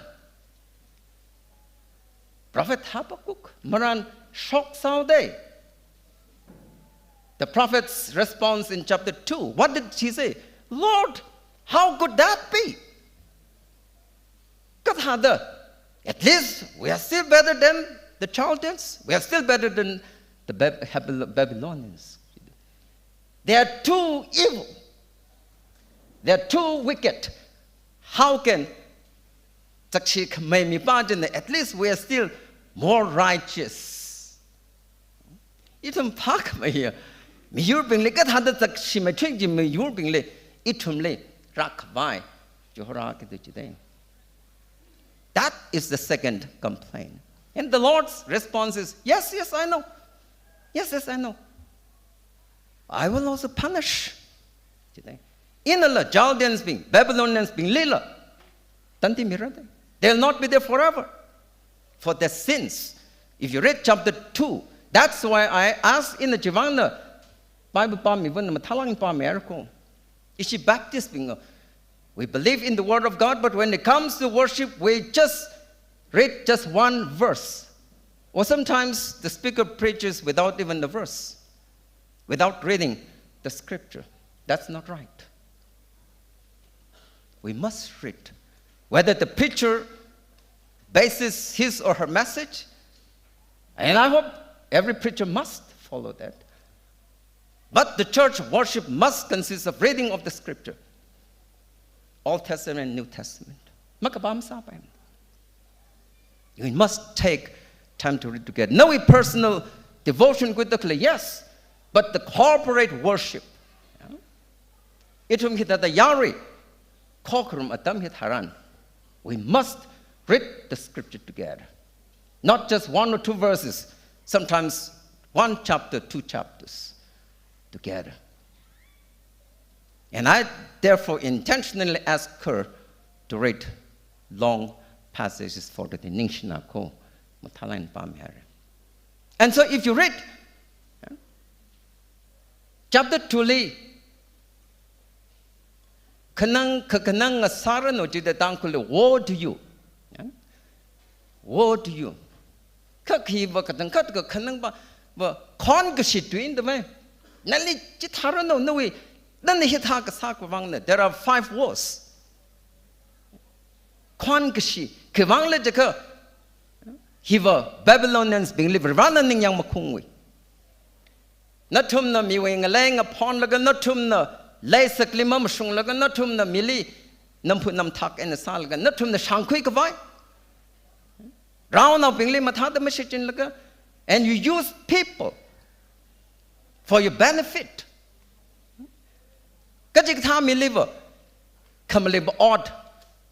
Prophet Habakkuk, marān shock sāhaoda. The prophet's response in chapter two, what did he say? "Lord, how could that be? Kathāda, at least we are still better than the Chaldeans. We are still better than the Bab-, Habil-, Babylonians. They are too evil. They are too wicked. How can chakshi khamei mipā china, at least we are still more righteous." Ithum phākhamei ya. Miyurbingli kathāda chakshi maithui chi miyurbingli, ithumli rākhavai. Johora kitu chida. That is the second complaint. And the Lord's response is, "Yes, yes, I know. Yes, yes, I know. I will also punish." Chida. Inala Chaldeans bing, Babylonians binglila tandi mirada. They'll not be there forever for their sins. If you read chapter two, that's why I asked in the Chivangna Bible pāmi vun mathālāk pāmi erko. Ishi Baptist bing, we believe in the word of God, but when it comes to worship, we just read just one verse. Or sometimes the speaker preaches without even the verse, without reading the scripture. That's not right. We must read. Whether the preacher bases his or her message, and I hope every preacher must follow that. But the church worship must consist of reading of the scripture, Old Testament, New Testament. Makapam sāpai. We must take time to read together. Nawui personal devotion khuida khalei, yes, but the corporate worship. Yeah? Ithum hithāda yarui, khokharum atam hi tharan, we must read the scripture together. Not just one or two verses, sometimes one chapter, two chapters together. And I therefore intentionally ask her to read long passages for the ningshina ko mathālāk pāmi haira. And so if you read, yeah, chapter two li, khanang, ka-, khanang ngasāranu chida Tangkhulli, "Woe to you." Yeah? "Woe to you." Kha khiva katang khat ka khanang va, va khon kashi tuin da mai. Nali chithāranu, nawui, nana hithā kasā kavangna. There are five woes. Khon kashi, kavangla jakha, hiva Babylonians bingli Varena ningyāng makhungwui. Nathumna miwui ngalei ngaphonlaga, nathumna leisakli mamashunglaga, nathumna mili namphu namthak eina sālaga, nathumna shāngkhui khavai, raonaobingli mathāda mashichinlaga, and you use people for your benefit. Kachikathā miliva, khamaliva ot,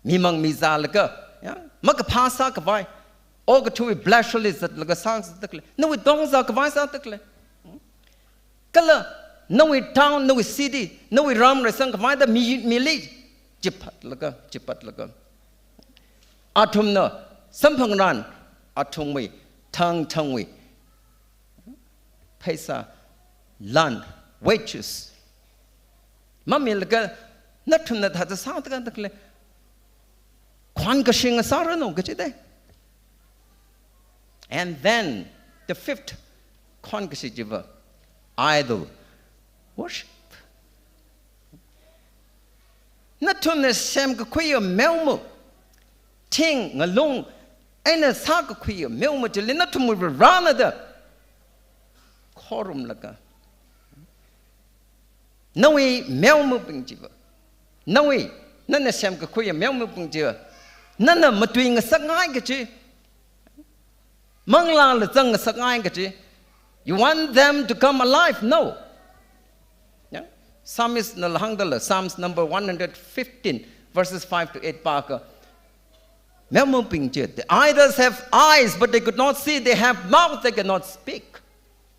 mimang mizālaga, yeah, makaphā sākhavai, okathuiwui pleasure li zatlaga sāzatda khalei, nawui tongzā khavai sāda khalei. Kala, nawui town, nawui city, nawui ram reisang khavaida mi, mili chiphatlaga, chiphatlaga. Athumna samphangran, athumwui, thangthangwui pheisā, lan, wages mamilaga, nathumna thāda sāda khalei, khon kashi ngasāranu kachida. And then the fifth khon kashi chiva, idol worship. Nathumna semkakhuiya meoma, thing, ngalung eina sākakhuiya meoma chili nathumwui Varena da khorumlaga, nawui meomabing chiva, nawui, nana semkakhuiya meomabing chiva, nana matui ngasakngai kachi, manglāla zang ngasakngai kachi. You want them to come alive? No. Yeah? Psalmist nala hāngdala, Psalms number one hundred fifteen, verses five to eight pākha, meomabing chi, "The idols have eyes, but they could not see. They have mouth, they cannot speak.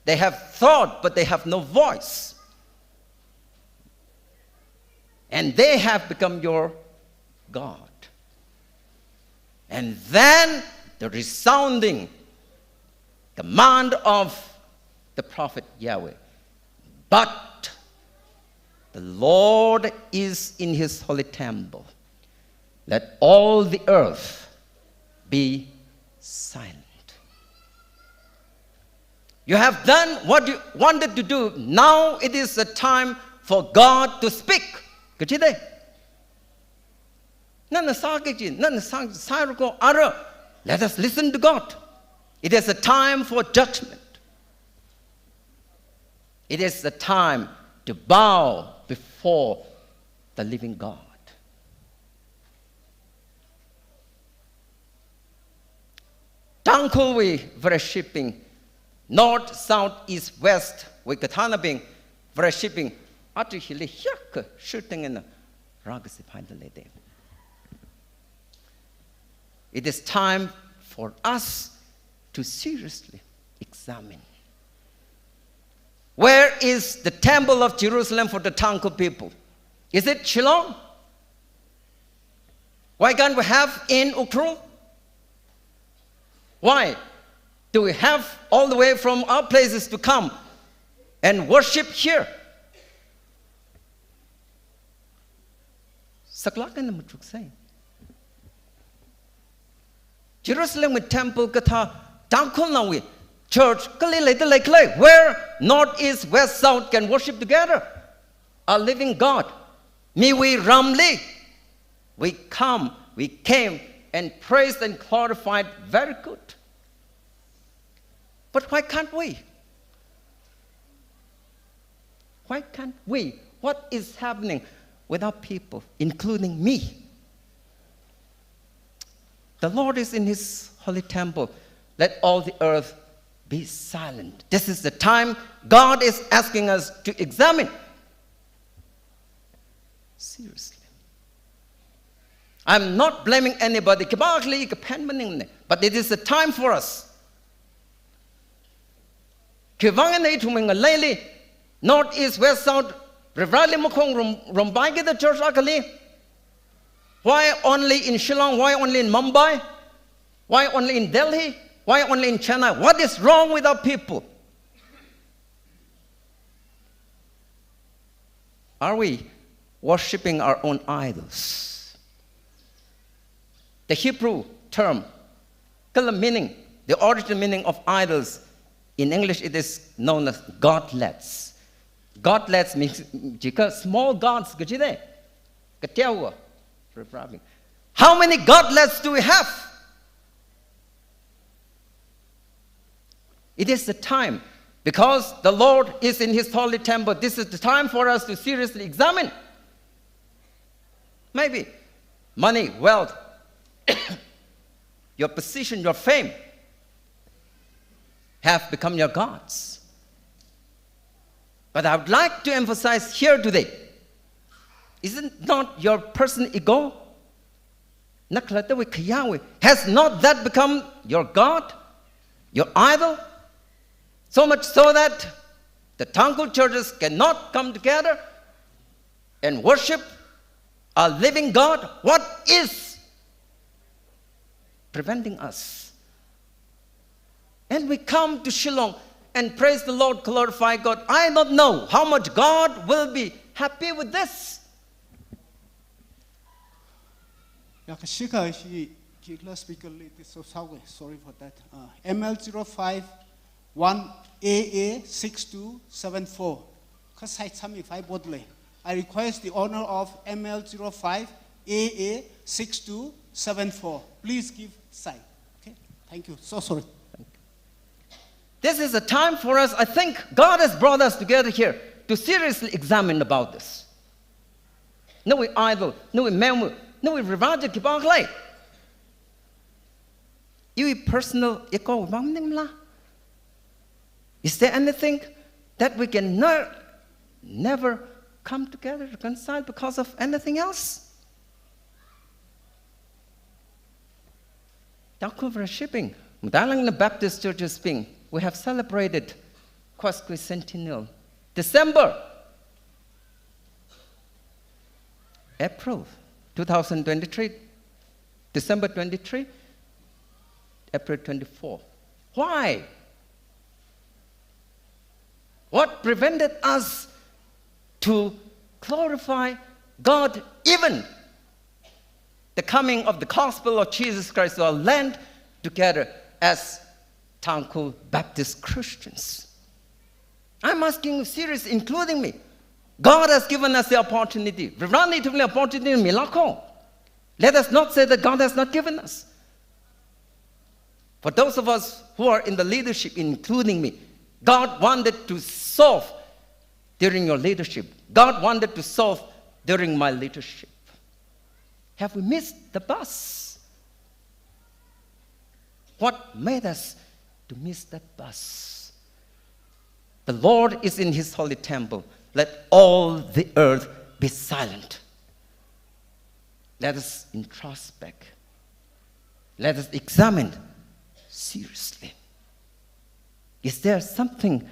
They have thought, but they have no voice. And they have become your God." And then the resounding command of the prophet Yahweh, "But the Lord is in his holy temple. that all the earth be silent. You have done what you wanted to do. Now it is the time for God to speak. Kachida? Nana sāki kaji, nana sā, sāra ko ara. Let us listen to God. It is a time for judgment. It is the time to bow before the living God. Tangkhulwui Vareshibing, north, south, east, westwui kathānabing, Vareshibing, aja hili hiyākha shurting eina rākasip haida leida. It is time for us to seriously examine. Where is the temple of Jerusalem for the Tangkhul people? Is it Shillong? Why can't we have in Ukhrul? Why do we have all the way from our places to come and worship here? Saklāk eina machuk sai. Jerusalemwui temple kathā Tangkhulnaowui church kali leida leikhala, where north, east, west, south can worship together. A living God. Miwui ramli we come, we came and praised and glorified. Very good. But why can't we? Why can't we? What is happening with our people, including me? The Lord is in his holy temple. Let all the earth be silent. This is the time God is asking us to examine. Seriously. I'm not blaming anybody. Khipākhali kaphen maningmana. But it is a time for us. Khiwuivang eina ithumwui ngaleili, north, east, west, south, Varivarāli makhong rum, rumpai kida church akhali? Why only in Shillong? Why only in Mumbai? Why only in Delhi? Why only in Chennai? What is wrong with our people? Are we worshipping our own idols? The Hebrew term, kala meaning, the original meaning of idols, in English it is known as godlets. Godlets means jiakha small gods kajida. Kateowa. How many godlets do we have? It is the time, because the Lord is in his holy temple, this is the time for us to seriously examine. Maybe money, wealth, your position, your fame have become your gods. But I would like to emphasize here today, is it not your personal ego? Na khalattawui khayāwui. Has not that become your God, your idol? So much so that the Tangkhul churches cannot come together and worship a living God? What is preventing us? And we come to Shillong and praise the Lord, glorify God. I don't know how much God will be happy with this. Ya, kashika shi particular speaker li ti so sorry, sorry for that. Uh, M L zero five one A A six two seven four. Kasai chami fai board le. I request the owner of M L zero five A A six two seven four. Please give sign. Okay? Thank you. So sorry. This is a time for us. I think God has brought us together here to seriously examine about this. Nawui idol, nawui memu, nawui Varivarā khipākhala? Iwui personal ego vang maningmala? Is there anything that we can ne-, never come together, reconcile because of anything else? Tangkhul Vareshibing, matailāk eina Baptist churches bing, we have celebrated quasquicentennial. December, April two thousand twenty-three, December twenty-three, April twenty-four. Why? What prevented us to glorify God even the coming of the gospel of Jesus Christ to our land together as Tangkhul Baptist Christians. I'm asking you serious, including me. God has given us the opportunity. Varena ithumli opportunity milāka. Let us not say that God has not given us. For those of us who are in the leadership, including me, God wanted to solve during your leadership. God wanted to solve during my leadership. Have we missed the bus? What made us to miss that bus? The Lord is in his holy temple. Let all the earth be silent. Let us introspect. Let us examine seriously. Is there something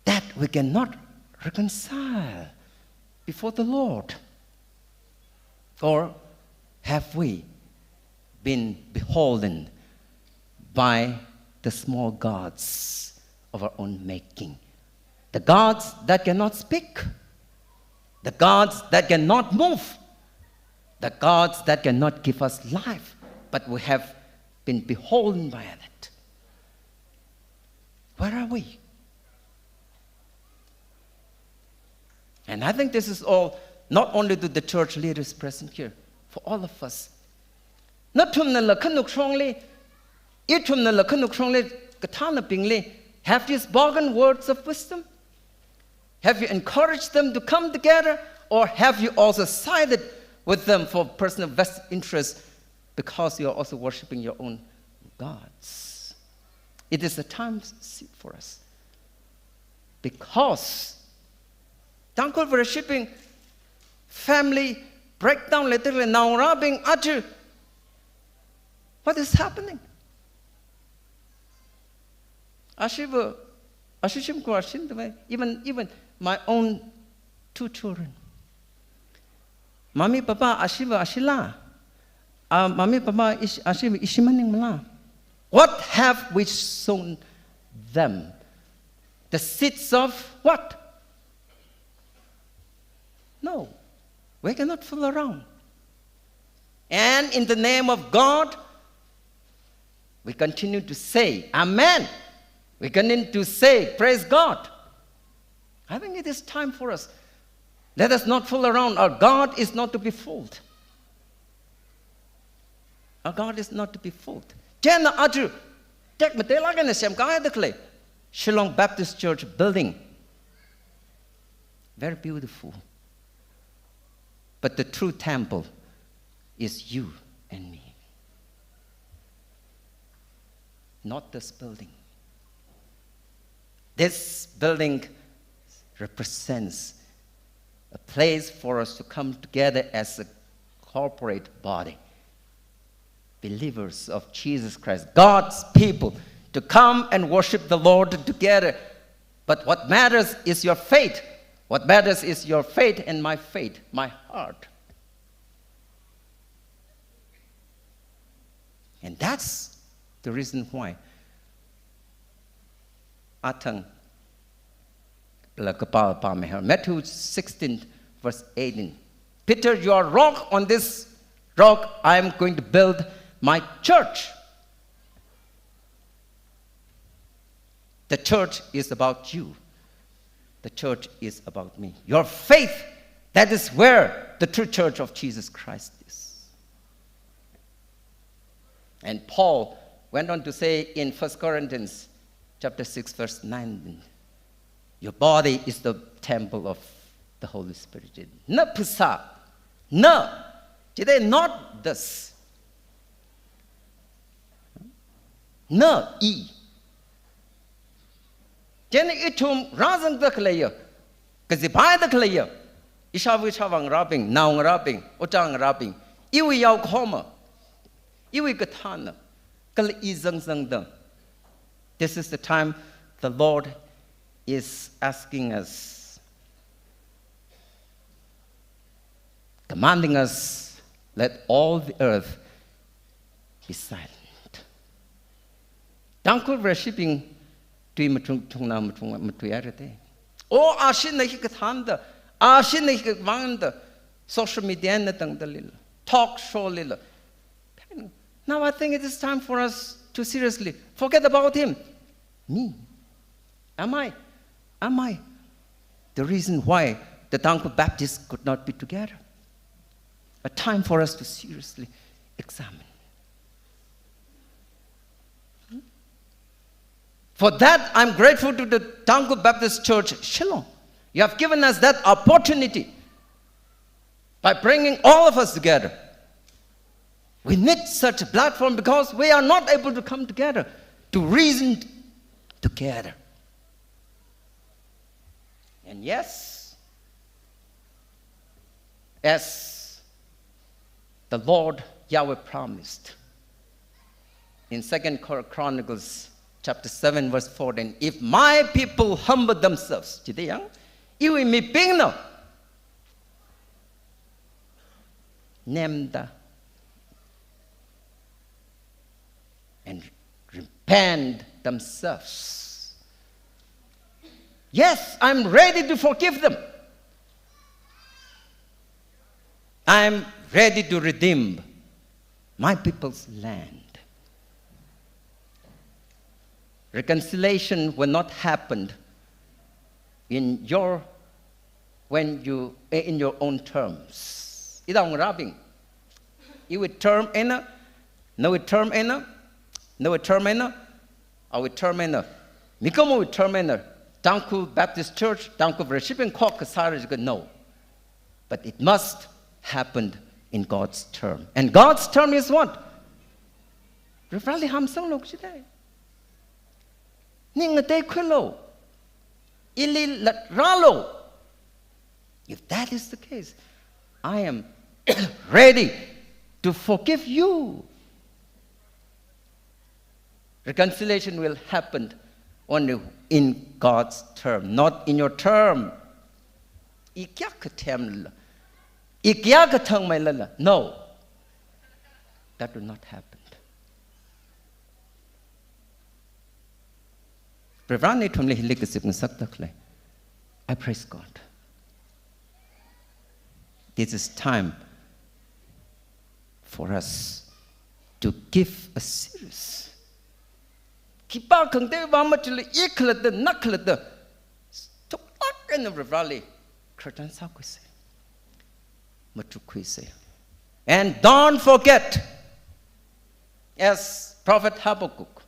that we cannot reconcile before the Lord? Or have we been beholden by the small gods of our own making? The gods that cannot speak, the gods that cannot move, the gods that cannot give us life, but we have been beholden by that. Where are we? And I think this is all, not only to the church leaders present here, for all of us. Nathumnala khanukshongli, ithumnala khanukshongli, kathānabingli, have you spoken words of wisdom? Have you encouraged them to come together? Or have you also sided with them for personal vested interest because you are also worshiping your own gods? It is a time seat for us. Because Tangkhul Vareshibing family breakdown leida khalei naongarābing aja, what is happening? Ashiva, ashi shimkhur ashim tamei, even, even my own two children. Mummy, papa, ashiva, ashila. Ah, mummy, papa, ish-, ashiva, ishi maningmala. What have we sown them? The seeds of what? No, we cannot fool around. And in the name of God, we continue to say, "Amen." We continue to say, "Praise God." I think it is time for us. Let us not fool around. Our God is not to be fooled. Our God is not to be fooled. Chieina aja, tekmatei lāk eina semkāhaida khalei Shillong Baptist Church building. Very beautiful. But the true temple is you and me, not this building. This building represents a place for us to come together as a corporate body, believers of Jesus Christ, God's people, to come and worship the Lord together. But what matters is your faith. What matters is your faith and my faith, my heart. And that's the reason why athang la kapā pāmei. Matthew sixteen, verse eighteen. "Peter, you are rock. On this rock I am going to build my church." The church is about you. The church is about me. Your faith, that is where the true church of Jesus Christ is. And Paul went on to say in First Corinthians chapter six, verse nine, "Your body is the temple of the Holy Spirit." Na phasā, na, chithāda not this. Na i. Chieina ithum rāzangda khaleiya, kaziphaida khaleiya, ishāva ishāvā ngarābing, naongarābing, ojā ngarābing, iwui yaokahoma, iwui kathāna, kala i zangzangda. This is the time the Lord is asking us, commanding us, "Let all the earth be silent." Tangkhul Vareshibing tui machung, chungna machung, matuihaira te. O, ashina hi kathānda, ashina hi kavāngda, social media na tangda lila. talk show lila. Now I think it is time for us to seriously forget about him. Me. Am I? Am I the reason why the Tangkhul Baptists could not be together? A time for us to seriously examine. For that, I'm grateful to the Tangkhul Baptist Church, Shillong. You have given us that opportunity by bringing all of us together. We need such a platform because we are not able to come together to reason together. And yes, as the Lord Yahweh promised in Second Chron-, Chronicles chapter seven, verse fourteen, "If my people humble themselves," chithāda yang, iwui mibingna nemda and repent themselves. Yes, I'm ready to forgive them. I'm ready to redeem my people's land. Reconciliation will not happen in your, when you, eh, in your own terms. Ida ngarābing. Iwui term eina, nawui term eina, nawui term eina, awui term eina, mikumowui term eina, Tangkhul Baptist Church, Tangkhul Vareshibing khok kasāra jiakha no. But it must happen in God's term. And God's term is what? Varivarāli hamsanglu kachida. Ning ngateikhuilu. Ili latrālu. If that is the case, I am ready to forgive you. Reconciliation will happen only in God's term, not in your term. I kayākha themlala, i kayākha thangmeilala. No, that will not happen. Varivarāna ithumli hili kazip ngasakda khalei. I praise God. This is time for us to give a serious. Khipākhangateiva machili i khalatta, na khalatta, thuklāk eina Varivarāli khararchan sākhuisa. Matukkhuisa. And don't forget, as Prophet Habakkuk,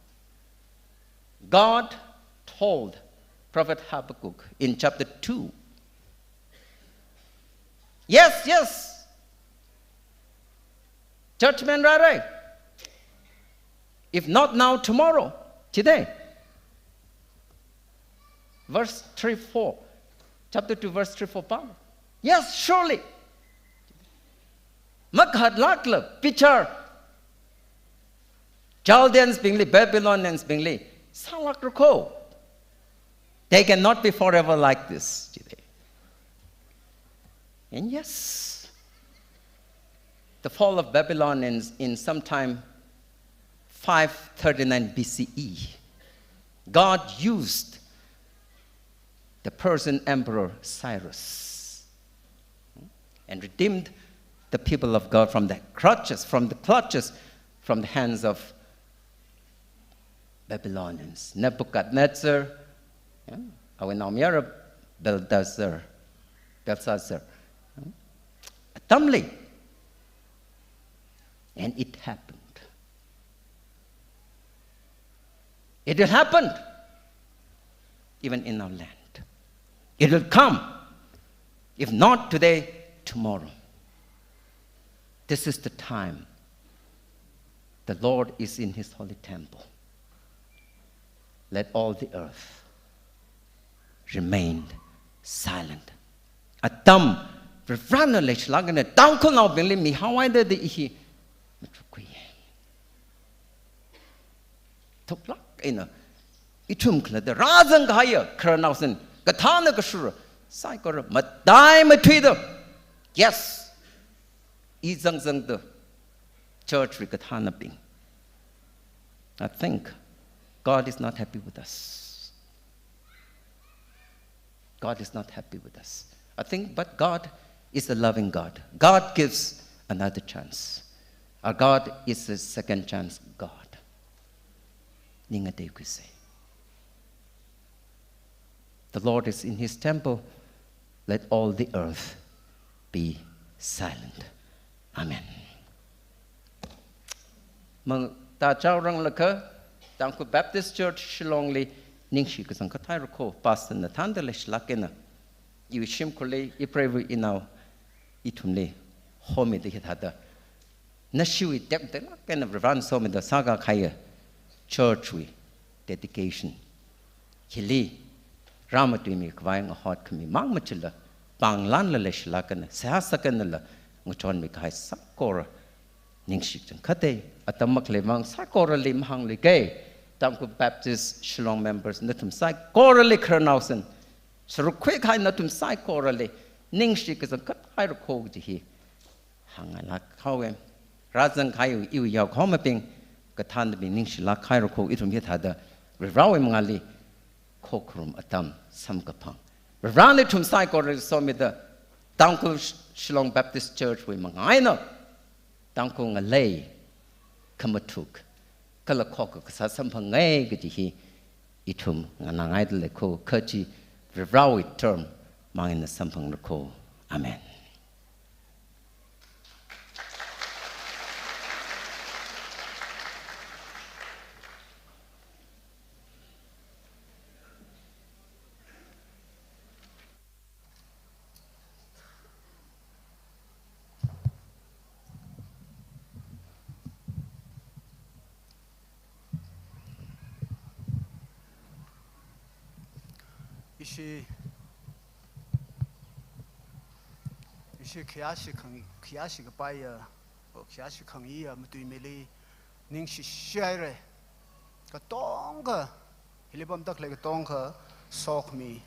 God told Prophet Habakkuk in chapter two, yes, yes, judgment rāra. If not now, tomorrow, today. Verse three four. Chapter two, verse three four pāng. Yes, surely. Makhatlākla, bichar. Chaldeans bingli, Babylonians bingli sālākra kho. They cannot be forever like this. And yes, the fall of Babylon in, in sometime five thirty-nine B C E, God used the Persian emperor Cyrus and redeemed the people of God from the clutches, from the clutches, from the hands of Babylonians. Nebuchadnezzar, yeah, awui naomayara Belshazzar, Belshazzar, yeah, atamli. And it happened. It will happen even in our land. It will come. If not today, tomorrow. This is the time. The Lord is in his holy temple. Let all the earth remain silent. Atam Varivarāna leishilāk eina Tangkhulnaobingli mihaohaida da i hi matukkhui. Thuklāk eina ithum khalatta rāzang kahaiya khararnaosan, kathāna kashura saikora matai mathuida. Yes, i zangzangda church wui kathānabing. I think God is not happy with us. God is not happy with us. I think, but God is a loving God. God gives another chance. Our God is a second chance God. Ning ngatei khuisa. The Lord is in his temple. Let all the earth be silent. Amen. Mang ta chao rang laka, Tangkhul Baptist Church Shillong li ningshi kazang kathai rako, Pastor Nathan da leishlak eina. Iwui shimkhurli, ipreiva inao, ithumli homida hithāda. Nashiwui tekmateilāk eina Varivarana somida sākā kahaiya church wui dedication. Hili, rāmatui mikhavai ngahotkhami mang machila, pānglanla leishlak eina, seihā sākhanala, ngachonmi kahai saikora, ningshi kachangkhat e, atam makhalei vang saikorali mahāngluike, Tangkhul Baptist Shillong members, nathum saikorali khararnaosan, sāruk khuikahai nathum saikorali, ningshi kazang kathai rako kaji hi hāngngailāk haowa. Rāzang kahai iwui yaokahomabing, kathānabing ningshilāk kahai rako ithum hithāda Varivarawui mangāli khokharum atam samkaphang. Varivarana ithum saikora somida Tangkhul Sh-, Shillong Baptist Church wui manga eina Tangkhul ngalei khamathuk kala khokkha kasā samphangai kaji hi ithum nganāngaida leiko, kha chi Varivarawui term mang eina samphang rako. Amen. Ishi, ishi khayāshi khang-, khayāshi kapaiya, o khayāshi khangayiya matuimili ningshishi haira. Katonga, hili pamda khalei katonga, sokhami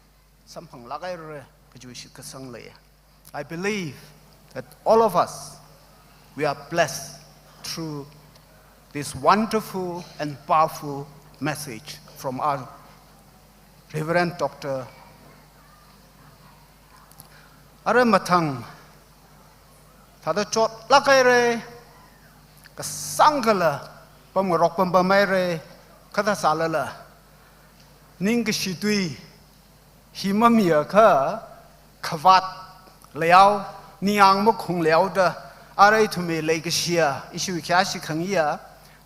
samphanglāk haira, kajiwui shitkasang lei. I believe that all of us, we are blessed through this wonderful and powerful message from our Reverend Doctor Ara mathang, thāda chotlāk haira, kasāngkhala, pamngarok pampam haira, kathā sālala, ningkashi tui, hi mamiakha, khavāt leihaowa, ningyāng makhung leihaowa da, ara ithumwui leikashiya, ishiwui khayāshi khangayiya,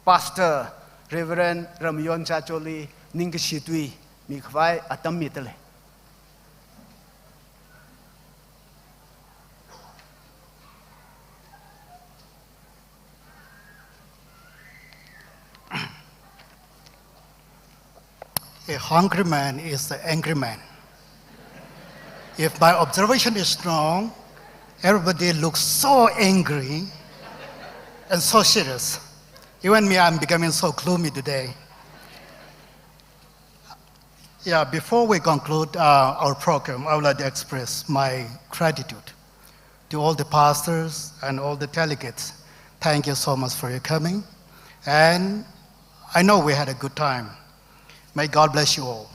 Pastor Reverend Ramayon Chacholi, ningkashi tui mikhavai atam mida lei. A hungry man is an angry man. If my observation is wrong, everybody looks so angry and so serious. Even me, I'm becoming so gloomy today. Yeah, before we conclude, uh, our program, I would like to express my gratitude to all the pastors and all the delegates. Thank you so much for your coming. And I know we had a good time. May God bless you all.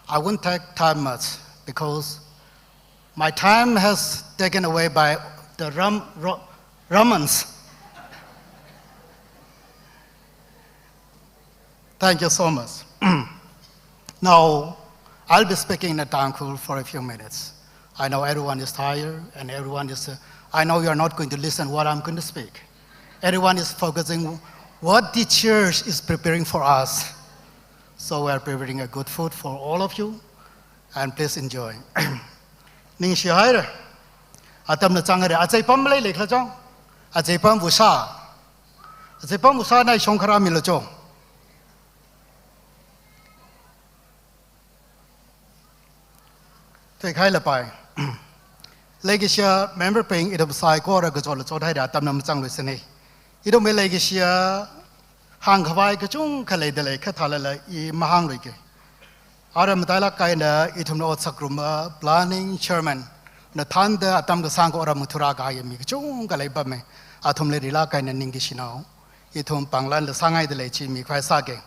I won't take time much because my time has taken away by the ram-, ro-, Ramans. Thank you so much. Now, I'll be speaking in a Tangkhul for a few minutes. I know everyone is tired and everyone is, uh, I know you are not going to listen what I'm going to speak. Everyone is focusing what the church is preparing for us. So we are preparing a good food for all of you, and please enjoy. Ningshi haira. Atamna zang haira. Azeipam leilei khala chong. Azeipam vusha. Azeipam vusha na shong kharā milo chong. Theikahai lapai. Leikashiya member bing ithum saikora kachotla chot haira, atamna mazangluisani. Ithumwui leikashiya hāngkhavai kachungkha leida lei, kha thālala i mahāngluike. Ara matailāk eina ithumna otsakrumva planning chairman na thānda atam kasāngkha ora mathura kahai mi kachungkha leipame. Athumli rilāk eina ningkashi nao. Ithum pānglanla sāngaida lei chi mikhavai sāke.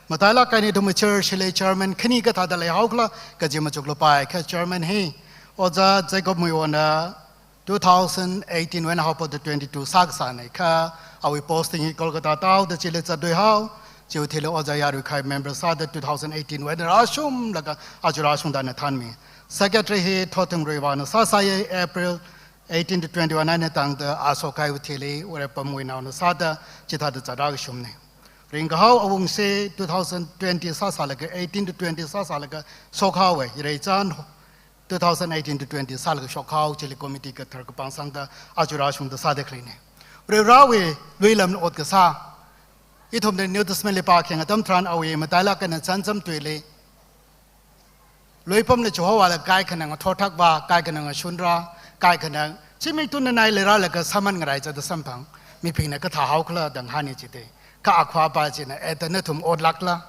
Matailāk eina ithum church li chairman khani kathāda leihaokhala kaji machuk lapai, kha chairman hi Ojā Jacob Muiwona Two thousand eighteen wui eina haophokta twenty-two sākasāna kha, awui posting hi Kolkata tāhaoda chili zatlui haowa, chiwui thili ojā Yaruikhai member sāda two thousand eighteen wui eina rāshunglaga aja rāshungda ana thanmi. Secretary hi Thotungruivana sāsāya, April eighteen to twenty-one eina tangda Asokhaiwui thili Varepamwui naona sāda chithāda zatrākashumna. Ringkahao Awungse two thousand twenty sāsālaga, eighteen to twenty sāsālaga shokhaowa, Yireichan two thousand eighteen to twenty sālaga shokhaowa, chili committee kathar kapāng sangda aja rāshungda sāda khaleina. Varivarawui luilam ot kasā. Ithumna New Testament li pākhayang atam tharan awui matailāk eina Chānjam tuili luipamla Jehovahla kaikhana ngathorthakva, kaikhana ngashunra, kaikhana zimiksho nganai leiralaga sāman ngarai zada samphang, mibingna kathā haokhala da ngahāna jida. Kha akhava china, eh, da nathum otlākla,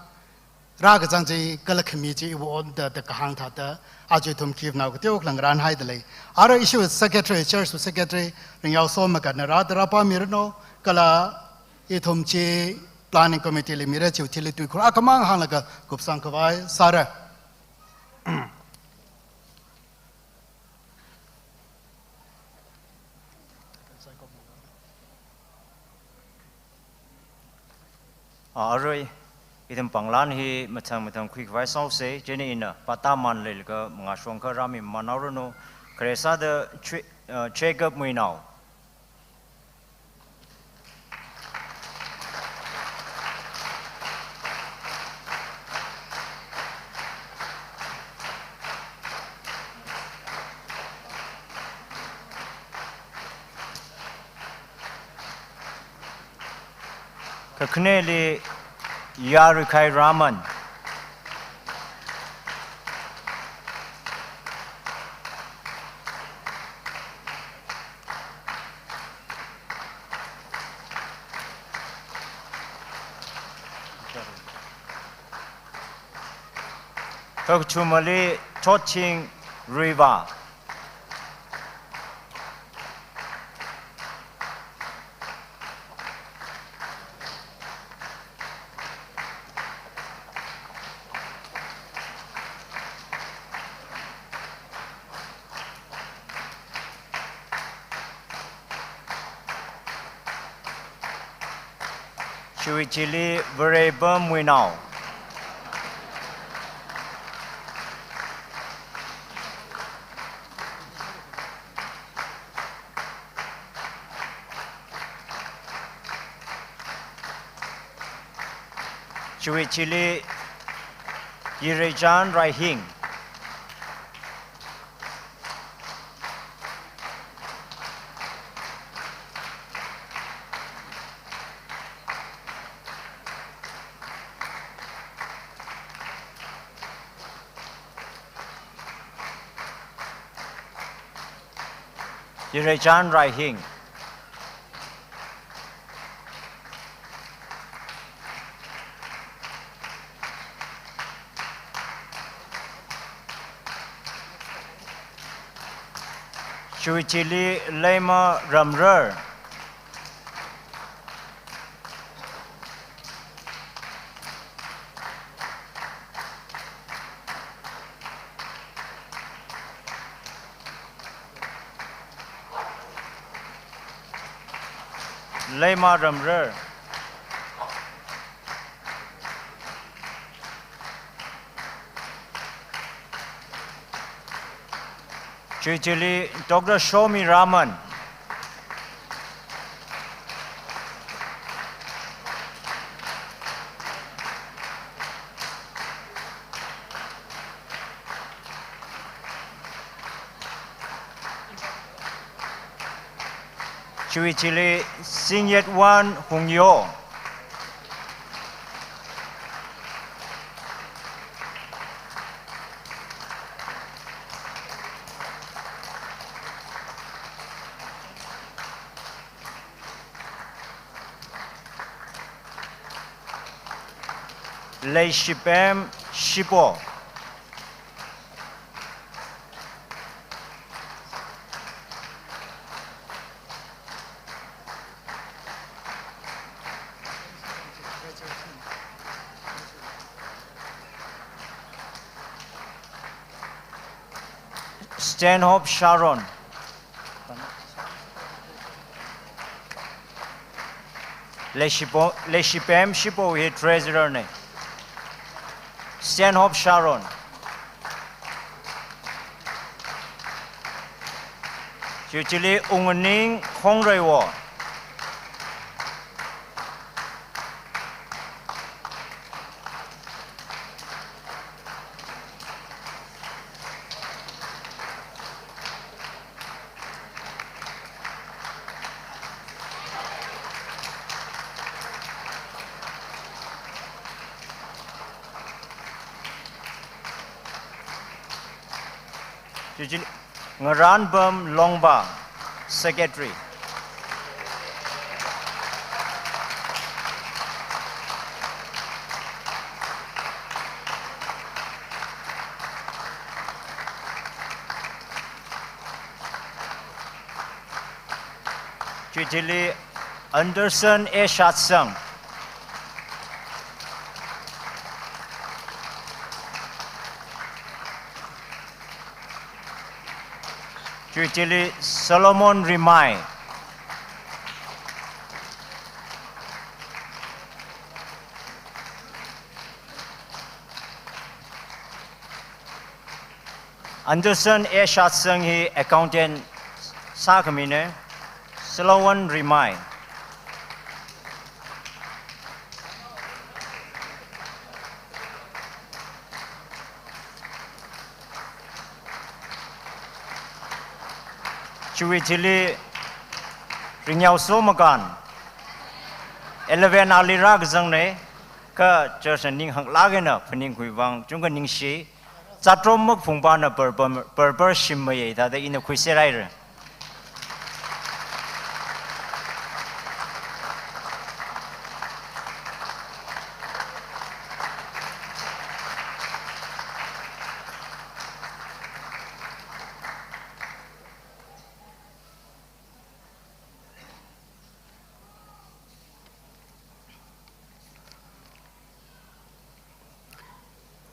rākazang chi kala khami chi iwui ot da, da kahāng thāda, aja ithum khipnao kateokhala ngarānhaida lei. Arui ishiwui secretary, church wui secretary, Ringyao Somagana rāda rāpāmiranu, kala ithum chi planning committee li mira chiwui thili tuikhur akhamang hānglaga kupsang khavai sāra. Ah, arui, ithum pānglan hi mathang mathang khuikhavai sāhaosa, chieina ina pātāman leilaga mangāshong kha rāmi mamānhaoranu, khare sāda Che-, ah, Jacob Muinao. Kakhaneli Yaruikhai Raman. Kakathumali Thotching Ruiva. Chiwui thili Varepam Muinao. Chiwui thili Yireichan Raihing. Yireichan Raihing. Chiwui thili Leima Ramrar. Leima Ramrar. Chiwui thili Doctor Shomi Raman. Chiwui thili Singyatwan Hungyo. Leishipem Shipo. Stanhope Sharon. Leishipo-, Leishipem Shipo hi treasurer na. Stanhope Sharon. Chiwui chili Unganing Khongreiwo. Chiwui chili Ngaranbam Longba, secretary. Chiwui chili Anderson A Shatsang. Chiwui chili Solomon Rimai. Anderson A Shatsang hi accountant sākhamina, Solomon Rimai. Chiwui chili Ringyao Somakan, eleven ali rākazangna, kha church na ning hanglāk eina phaningkhui vang chungkha ningshi, Zatrom Makphungpana purpur, purpur shim mayei thāda ina khuiser haira.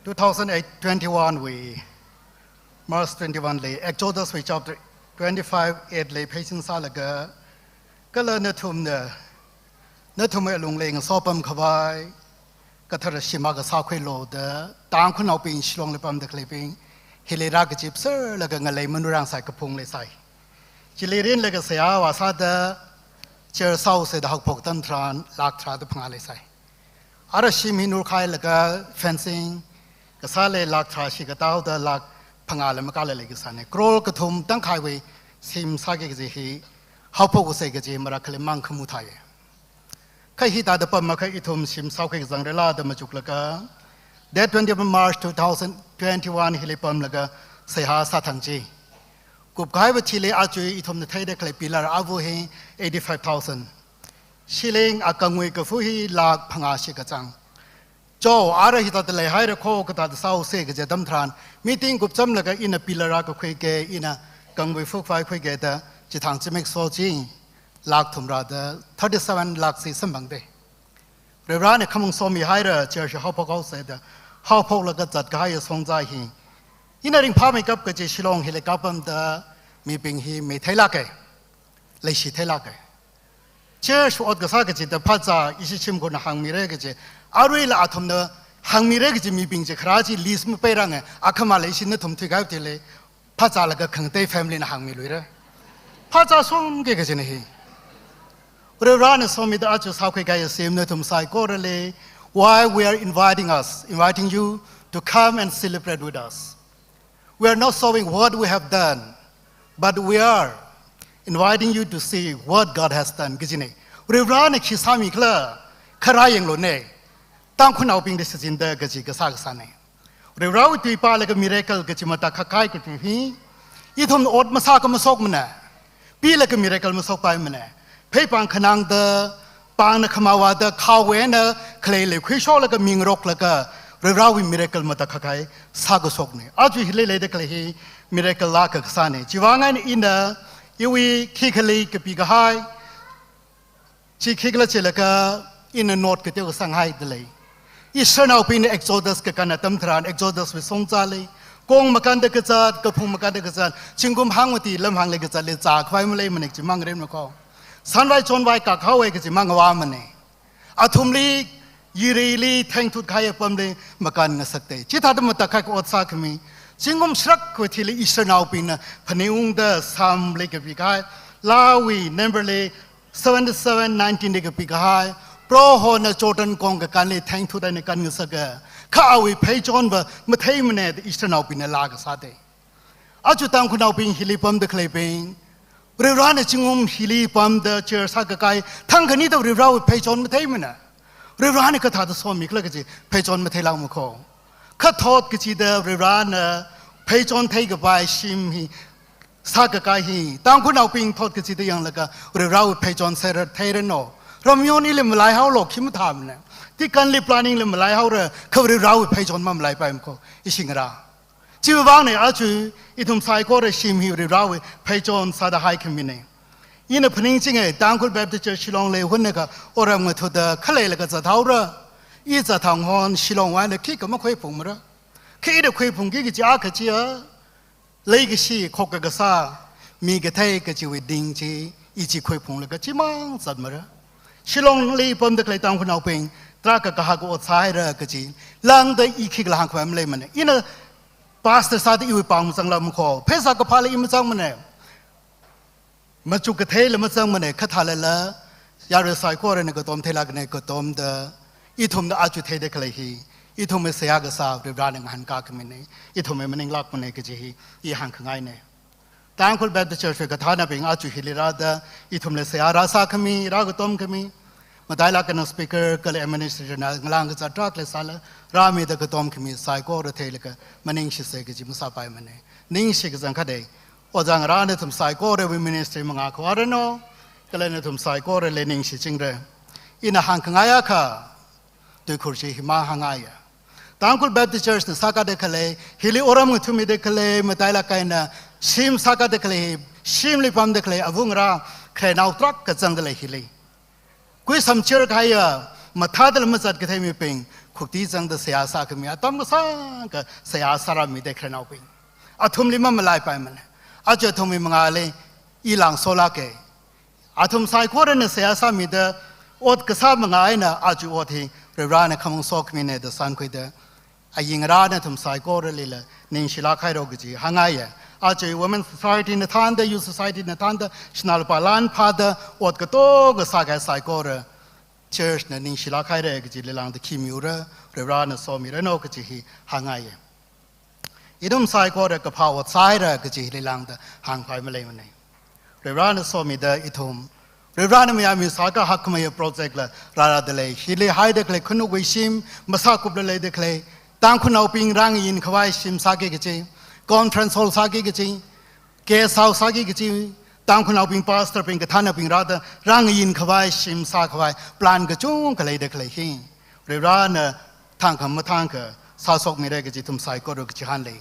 Two thousand eight twenty-one wui March twenty-one li Exodus wui chapter twenty-five eight li pheisin sālaga, kala nathumna, nathumwui alungli ngasopam khavai kathara shim akha sākhuilu da, Tangkhulnaobing Shillong li pamda khaleibing hili rākazipserlaga ngalei manurang sai kaphung leisai. Chili rinlaga seihā vāsāda, church sāusa da haophok atam tharan lakh tharāda phangā leisai. Ara shim hi nurkhailaga fencing kasāli lakh tharā shi katā haoda lakh phangāla makāla leikasāna. Crore kathum tangkhaiwui shim sāki kaji hi haophok usa kaji marakhali mang khamu thāya. Kha hithāda pam makha ithum shim sākhui kazang rela da machuklaga, date twenty-one March two thousand twenty-one hili pamlaga seihā sāthang chi. Kupkahaiva chili aja ithumna theida khalei pillar avu hi eighty-five thousand. Ceiling akangwui kafu hi lakh phangā shi kachang. Cho, ara hithāda leihaira kho kathāda sāusa kaji atam tharan, meeting kupchamlaga ina pillar akha khuiki, ina kangwui fukvai khuiki da chithang zimik so chi, lakh thum rāda thirty-seven lakh chi samphangda. Varivarana khamong somihaira church haophok haosa da, haophoklaga zatkahai songza hi. Ina ringphāmeikap kaji Shillong hili kapamda mibing hi mei theilāka, leishi theilāka. Church ot kasā kachida phazā ishi shimkhurna hāngmira kaji, aruila athumna hāngmira kaji mibing chi kharā chi list mapeiranga, akhamala ishi nathum thuikahai thili, phazālaga khangatei family na hāngmiluira. Phazā songki kajina hi. Varivarana somida aja sākhuikahai shim nathum saikorali, why we are inviting us, inviting you to come and celebrate with us. We are not showing what we have done, but we are inviting you to see what God has done, kajina. Varivarana khi sāmikhala, kharā yanglona. Tangkhulnaobingli shichinda kaji kasā kasāna. Varivarawui tui pālaga miracle kaji matakhak kahai katui hi, ithum ot masā kha masokmana. Pilaga miracle masokpaimana. Pheipāng khanangda, pāngna khamāvāda, khaowui eina khaleili khuishoklaga mingaroklaga, Varivarawui miracle matakhak kahai sākashokna. Aja hili leida khalei hi miracle akha kasāna. Chiwui vang eina ina iwui khikhali kapikahai chi khikhala chilaga ina note kateo kasānghaida lei. Israelnaobingna Exodus kakan atam tharan, Exodus wui songzali, kong makānda kazat, kaphung makānda kazat, zingkum hangmati lamhāngli kazatli zākhavai maleimana kaji mang rinmakho. Sanvai chonvai kakhaowa kaji mang vāmana. Athumli, yirili thengthutkahai apamli makānngasakte. Chithāda matakhak ot sākhami, zingkum shārakhai thili Israelnaobingna phaningungda Psalm li kapikahai, Lawi Number li seventy-seven nineteen li kapikahai, Prohona Jordan kong kakānli thengthut eina kānngasaka, kha awui pheichonva matheimana da Israelnaobingna laa kasāte. Aja Tangkhulnaobing hili pamda khaleibing, Varivarana zingkum hili pamda church sākakai, thangkhanida Varivarawui pheichon matheimana. Varivarana kathāda somikhala kaji pheichon matheilākma kho. Kha thot kachida Varivarana pheichon theikapai shim hi sākakai hi, Tangkhulnaobing thot kachida yanglaga Varivarawui pheichon sāra theiranu. Ramyon ili malaihaolu khi mathāmana. Tikānli planning li malaihaora, kha Varivarawui pheichon mamalaipaima kho. Ishi ngarā. Chiwui vangna aja ithum saikora shim hi Varivarawui pheichon sāda haikhamina. Ina phaningchinga, Tangkhul Baptist Church Shillong li hunakha otram ngathuda khaleilaga zathaora. I zathang hon Shillong wui eina khikha makhuiphungmara. Kha ina khuiphungki kaji akha chiya, leikashi, khokkha kasā, mi kathei kachiwui ting chi, i chi khuiphunglaga chimang zatmara. Shillong li pamda khalei Tangkhulnaobing, tarākha kahaka ot sāhaira kaji lāngda i khikhala hāngkhavai maleimana. Ina pastor sāda iwui pāng mazanglākma kho. Pheisā kaphāla i mazangmana. Machuk katheila mazangmana, kha thālala, yarui saikorana katom theilākna katomda, ithumna aja theida khalei hi, ithumwui seihā kasā Varivarana ngahānkā khamina, ithumwui maninglākmana kaji hi, i hāngkhangaina. Tangkhul Baptist Church wui kathānabing aja hili rāda, ithumli seihā rāsākhami, rākatom khami, matailāk eina speaker kala administrator na ngalāng kazat tarākha leisālala, rāmida katom khami saikora theilaga maningshisa kaji masāpaimana. Ningshi kazang khathei, ojā ngarā nathum saikorawui ministry mangā khavāranu, kala nathum saikorali ningshichingra. Ina hāngkhangai akha, tuikhur chi himang hāngngaiya. Tangkhul Baptist Church na sākada khalei, hili otram ngathumida khalei, matailāk eina shim sākada khalei, shimli pamda khalei, avung ngarā, khare nao tarākha zangda lei hili. Kuisam church kahaiya, mathāda mazat kathei mibing, khukti zangda seihā sākhami, atam kasāngkha seihā sārāmida kharenaobing. Athumli mamalaipaimana. Aja athumwui mangāli, i lāngsolāka. Athum saikorana seihā sāmida, ot kasā mangā eina, aja ot hi, Varivarana khamong sokhamina da sānkhuida, aying ngarā nathum saikoralila ningshilāk haira kaji hāngngaiya. Aja Women Society na thānda, Youth Society na thānda, shanālupā lan phāda, ot katonga sākahai saikora, church na ningshilāk haira kajili lāngda khi miura, Varivarana somiranu kaji hi hāngngaiya. Ithum saikora kaphā ot sāhaira kaji hili lāngda hāngkhavai maleimana. Varivarana somida ithum, Varivarana mayāmi sākahak khamei project la rārāda lei. Hili haida khalei khanukwui shim, masākupla leida khalei, Tangkhulnaobing rāngayin khavai shim sāki kaji, conference hall sāki kaji, guest house sāki kaji, Tangkhulnaobing, pastor bing, kathānabing rāda rāngayin khavai, shim sākhavai plan kachungkha leida khalei hi, Varivarana thangkha mathangkha sāshokmira kaji ithum saikora kachihān lei.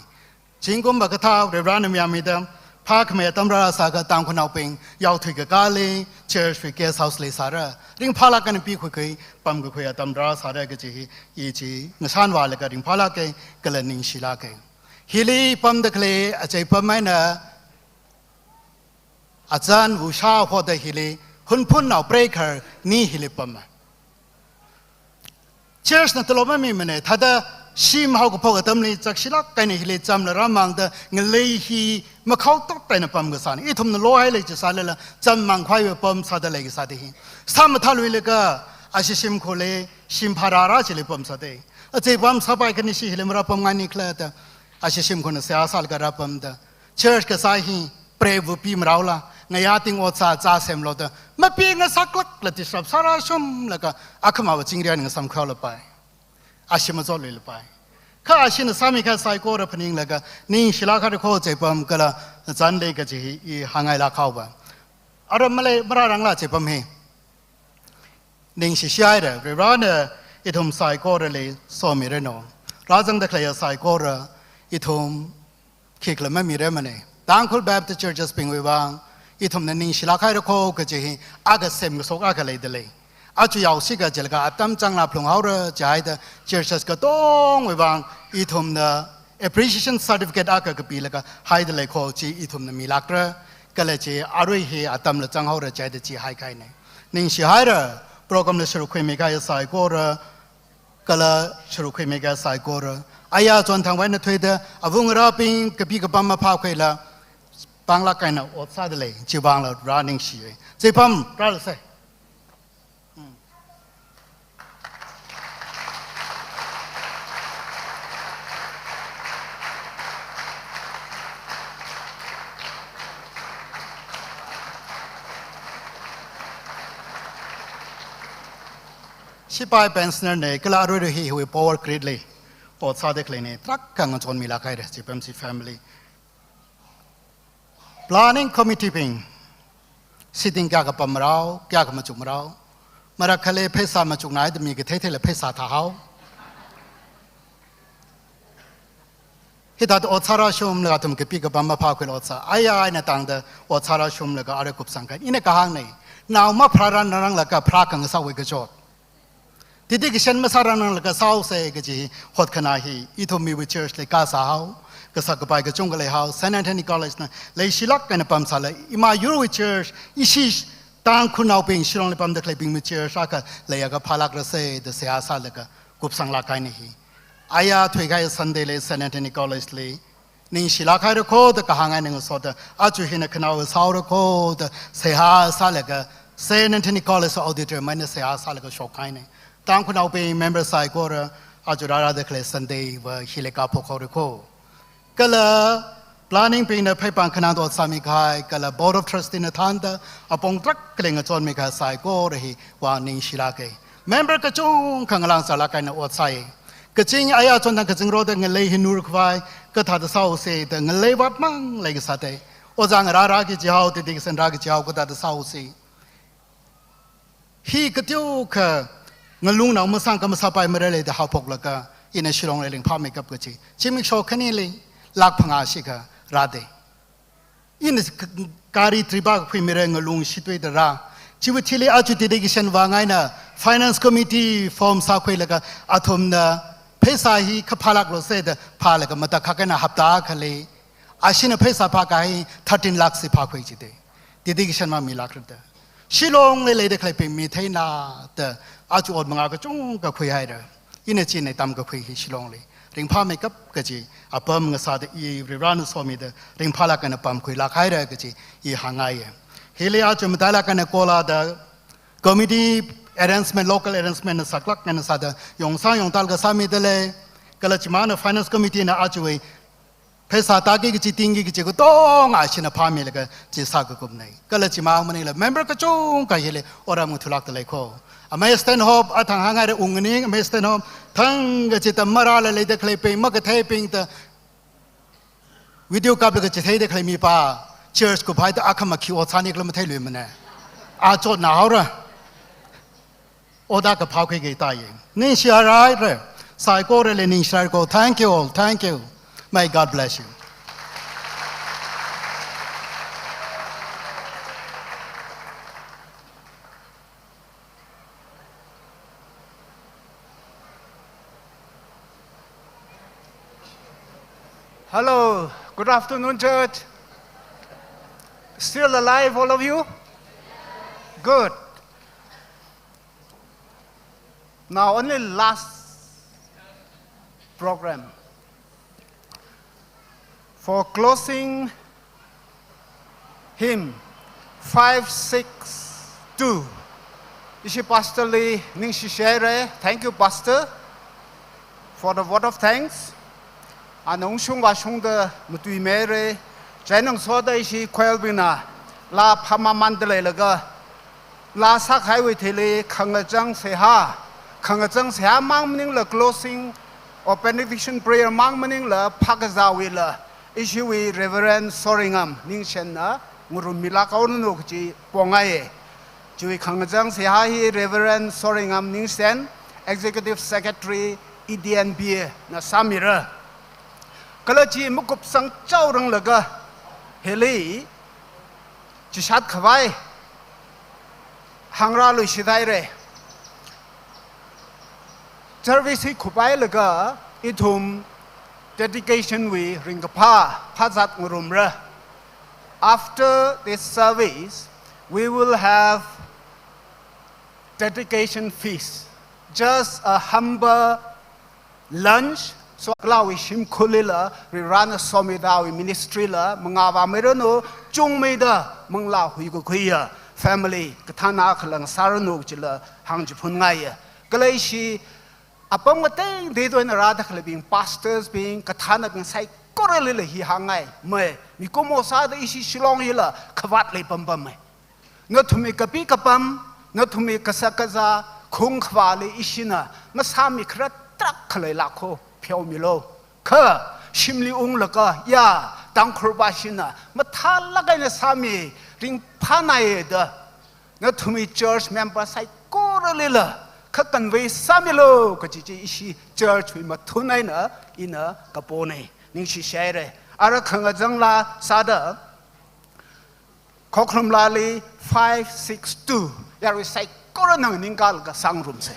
Zingkum makathā Varivarana mayāmida, phākhamei atam rāsākha Tangkhulnaobing yaothui kakāli, church wui guest house leisāra, ringphālāk eina pikhuikhui, pamkakhui atam rāsāra kaji hi, i chi ngashanvālaga ringphālāka, kala ningshilāka. Hili pamda khalei, achei pam eina, azan wushā hoda hili, Hunphun nao preikhar ni hili pama. Church na talom mamimana, thāda shim haokaphok atamli chakshilāk eina hili chamla rāmangda ngalei hi makhao tot eina pam kasāna. Ithumna lohailei chisālala, cham mangkhavai pam sāda lei kasā da hi. Sāmathāluilaga, ashi shimkhurli, shim phārāra chili pam sāda. Achei pam sāpai khani shi hili marāpamngaini khala da, ashi shimkhurna seihā sālaga rāpamda. Church kasā hi, preiva pi maraola, ngayā ting ot sā zā semlu da, mapi ngasaklākla disrupt sārāshumlaga, akhama va chingrian ngasam khaolapai. Ashi mazotluilapai. Kha ashina sāmikahai saikora phaninglaga, ningshilāk haira kho achei pam kala, azan lei kaji hi, i hāngngailāk haowa. Aram malei marāranglā achei pam hi. Ningshishihaira, Varivarana ithum saikorali somiranu. Rāzangda khaleiya saikora, ithum khikhala mamirarmana. Tangkhul Baptist Churches bingwui vang, ithumna ningshilāk haira kho kaji hi, akha semkashok akha leida lei. Aja yaoshika jilaga atam changlā phalung haora jihaida, churches katongwui vang, ithumna appreciation certificate akha kapilaga haida lei kho chi ithumna milākra, kala chi arui hi atamla zanghaora jihaida chi haikahaina. Ningshihaira, program li sharuk khuimi kahai saikora, kala sharuk khuimi kahai saikora. Aya chonthangwui eina thuida, avung arabing kapi kapam maphākhuila, panglāk eina ot sādalei, chiwui vangla Vare ningshi. Chipam, rālu sai. Sipai pensioner na, kala aruirui hi hiwui power grid li ot sāda khaleina, tarākha ngachonmilāk haira, chipam chi family. Planning committee bing, sitting kayākha pamrao, kayākha machukmarao. Marakhali pheisā machukna haida mi kathei theila pheisā thāhao. Hithāda ot sārāshunglaga athum kapi kapam maphākhuila ot sā. Aya eina tangda ot sārāshunglaga arui kupsang kahai. Ina kahāngna. Nao mapharāranglaga pharā khangasāwui kachot. Dedication masāranglaga sāhaosa kaji hi hotkhanā hi, ithum miwui church li kasāhao, kasā kapai kachungkha leihao, Saint Anthony College na leishilāk eina pamsāla, ima yurwui church, ishi Tangkhulnaobing Shillong li pamda khaleibingwui church akha leiakha phālākrasa da seihā sālaga kupsanglāk kahaina hi. Aya thuikahai Sunday li Saint Anthony College li, ningshilāk haira kho da kahāng eina ngasoda, aja hina khanaowa sāhaora kho da seihā sālaga, Saint Anthony College auditorium eina seihā sālaga shokkahaina. Tangkhulnaobing member saikora, aja rārāda khalei Sunday va hili kaphok haora kho. Kala planning bingna pheipāng khanangda ot sāmi kahai, kala Board of Trustee na thānda, apong tarākha khalei ngachonmi kahai saikora hi vang ningshilāka. Member kachungkha ngalāng zālāk eina ot sāi. Kazing aya chonthang kazing roda ngalei hi nurkhavai, kathāda sāhaosa da ngalei vātmang leikasā te. Ojā ngarā rāki jihao, titi kasan rāki jihao, kathāda sāhaosa. Hi kateokha ngalungnao masāngkha masāpaimara le da haophoklaga, ina Shillong li ringphāmeikap kachi. Zimiksho khanili, lakh phangā shikha rāda. Ina k-, gari trip akha khuimira ngalung shitwui da rā. Chiwui thili aja dedication vang eina Finance Committee form sākhuilaga athumna pheisā hi kaphālāklusa da phālaga matakhak eina hapta akhali. Ashina pheisā phākahai thirteen lakh si phākhui jida. Dedication mang milākrada. Shillong li leida khaleibing mi theina da aja ot mangā kachungkha khuihaira. Ina chieina tamkakhui hi Shillong li ringphāmeikap kaji apam ngasāda i Varivarana somida ringphālāk eina pamkhuilāk haira kaji i hāngngaiya. Hili aja matailāk eina kola da committee arrangement, local arrangement na saklāk eina sāda yongsang yongtālaga sāmida lei, kala chimangna finance committee na ajawui pheisā tāki kachi tingki kachi katonga ashina phāmilaga chi sākakupna. Kala chimang maningla member kachungkha hili otram ngathālākda lei kho. Amei Stanhope, athang hānghaira ungning, Amei Stanhope, thang kachi tam marāla leida khaleibing, makatheibing ta video kaplaga chitheida khalei mipā, church kuphaida akhama khi ot sāni khala matheiluimana. Achotna haora. Oda kaphākhui kaji tāi. Ningshi haira, saikorali ningshi haira kho. Thank you all. Thank you. May God bless you. Hello, good afternoon, church. Still alive, all of you? Good. Now, only last program. For closing hymn five six two, ishi Pastor li ningshi haira. Thank you, Pastor, for the vote of thanks. Ana ungshung vāshungda matuimeira. Chieina ngasoda ishi choir bingna laa phāmamanda leilaga, laa sākahaiwui thili khangachang seihā, khangachang seihā mang maningla closing or benediction prayer mang maningla phākazāwuila ishiwui Reverend Soringam Ningshen na ngarummilāk haowa nu kachi pongai. Chiwui khangachang seihā hi Reverend Soringam Ningshen, Executive Secretary, E D N B A na sāmira. Kala chi makupsang chaoranglaga hili chishat khavai hāngrāluishit haira. Service hi khuiphailaga ithum dedication wui ringkaphā phāzat ngarumra. After this service, we will have dedication feast, just a humble lunch. So, Kalawi shimkhurlila, Varivarana somida awui ministry la, mangā vāmeiranu, chungmeida, manglā huikakhuiya, family, kathāna khalang sāranu, chila hāngchiphunngaiya. Kala ishi, apam ngatei deidon rāda khaleibing, pastors bing, kathānabing saikoralila hi hāngngai, mai, mikumo sāda ishi Shillong hila, khavāt leipampam mai. Nathumwui kapi kapam, nathumwui kashak kazā, khung khavāli ishina, masāmi kharat trak khalei lakho, pheomilu. Kha, shimli unglaga, ya, Tangkhul vāshina, mathālāk eina sāmi, ringphānai da. Nathumwui church member saikoralila, kha convey sāmilu, kaji chi ishi church wui mathun eina, ina kapona, ningshi shaira. Ara khangazangla sāda, Khokharum Laali five six two, yarui saikora nganingkalaga sāngarumsa.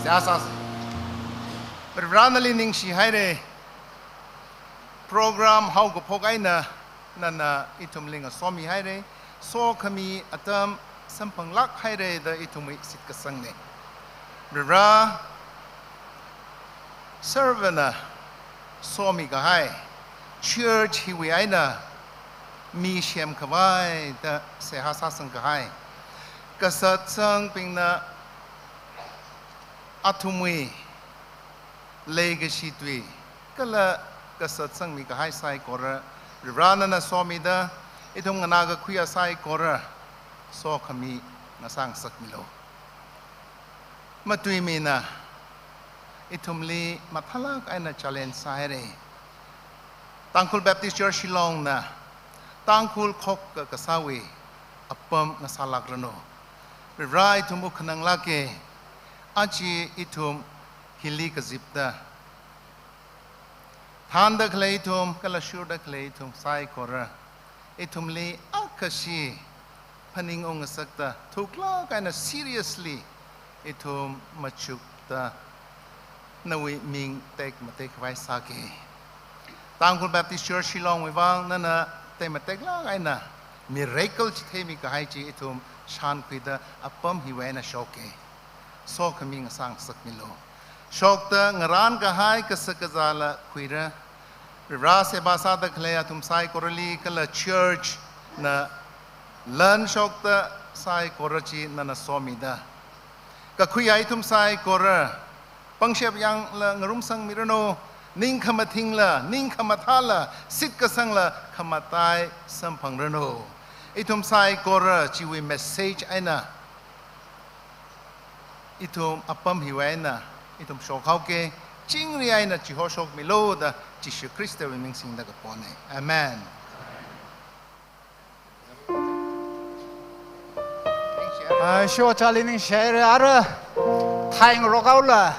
Seihā sāsa. Varivarā nali ningshihaira. Program haokaphok eina nana ithumli ngasomihaira. Sokhami atam samphanglāk haira da ithumwui shitkasangna. Varivarā, servant na somikahai, church hiwui eina mi semkhavai da seihā sāsangkahai, kasatsangbingna athumwui leikashi tui kala kasatsangmi kahai saikora, Varivara nana somida, ithum nganākakhuiya saikora, sokhami ngasāngasakmilu. Matuimina, ithumli mathālāk eina challenge sāhaira. Tangkhul Baptist Church Shillong na, Tangkhul khokkha kasāwui apam ngasālākranu. Varivara ithum wuk khananglāka, aja ithum hili kazipda, thānda khalei ithum, kala shurda khalei ithum saikora, ithumli akhashi phaningungngasakta, thuklāk eina seriously ithum machukta, nawui ming tekmatekkhavai sāki. Tangkhul Baptist Church Shillong wuivang nana tekmateklāk eina miracle chitheimi kahai chi ithum shānkhuida apam hiwui eina shoki. Sokhami ngasāngasakmilu. Shokta ngarānkahai kashak kazāla khuira. Varivara seba sāda khalei athum saikorali kala church na lan shokta saikora chi nana somida, kakhuiya ithum saikora, pangshap yangla ngarumsangmiranu, ning khamathingla, ning khamathāla, shitkasangla, khamatai samphangranu. Ithum saikora chiwui message eina, ithum apam hiwui eina, ithum shokhaoki, chingri eina chihoshokmilu da, Jishu Khristawui ming singda kapona. Amen. Ah, sho chali ningshire ara, thaing rokaula,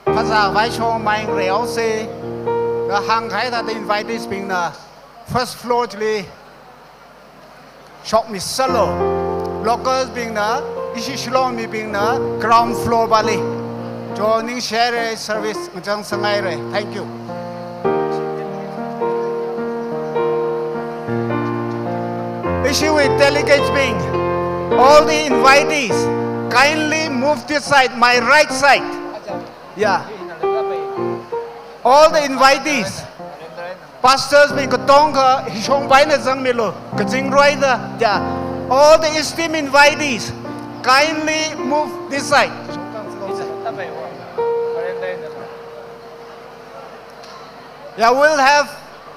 phazā vaishong maing reosi, kahāngkahai thāda invitees bingna, first floor chili, shokmisalu. Locals bingna, ishi Shillong mibingna, ground floor pali. Cho ningshire service ngachang sangaire. Thank you. Ishiwui delegates bing, all the invitees, kindly move this side, my right side. Yeah. All the invitees, pastors bing katongkha hishong paina zangmilu, kazingruida, yeah. All the esteemed invitees, kindly move this side. Yeah, we'll have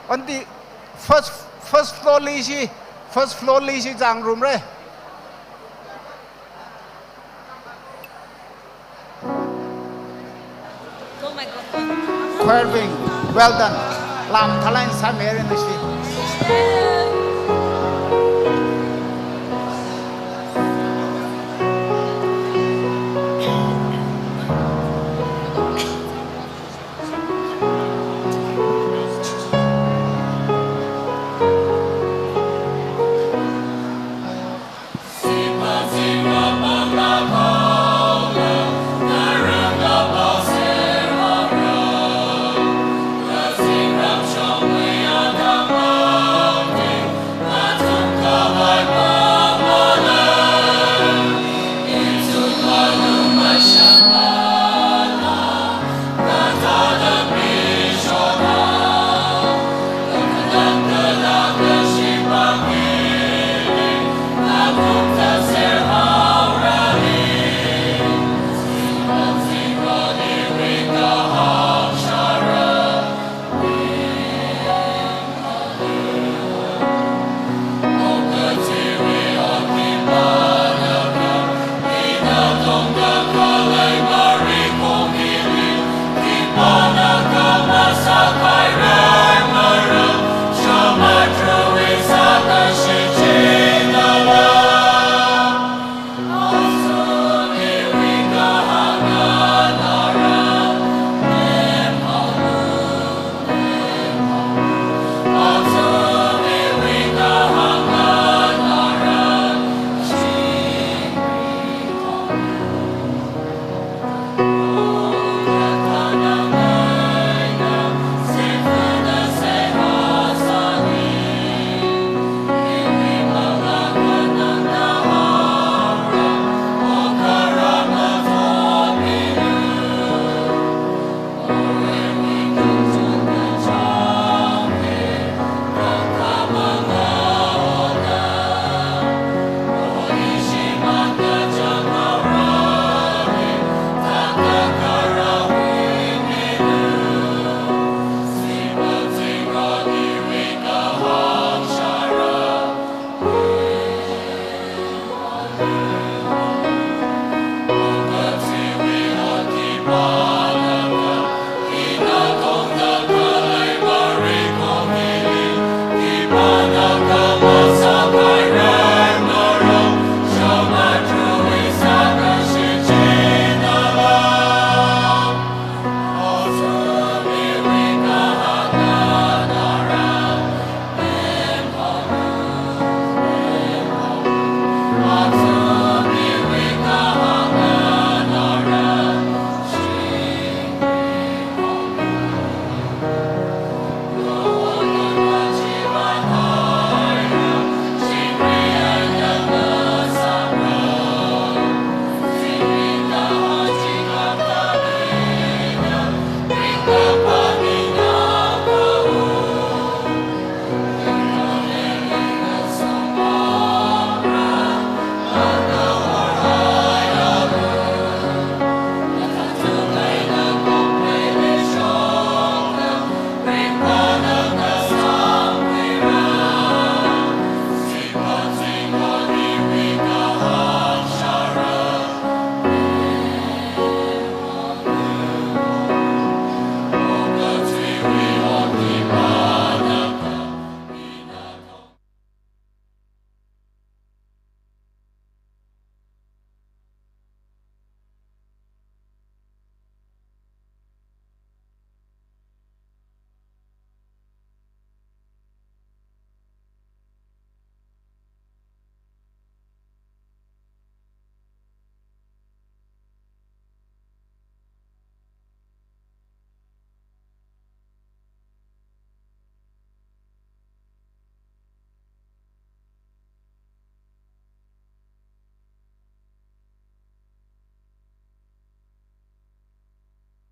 on the first, first floor li ishi, first floor li ishi zang room re. Choir bing, well done. Lam thalai samere nashi.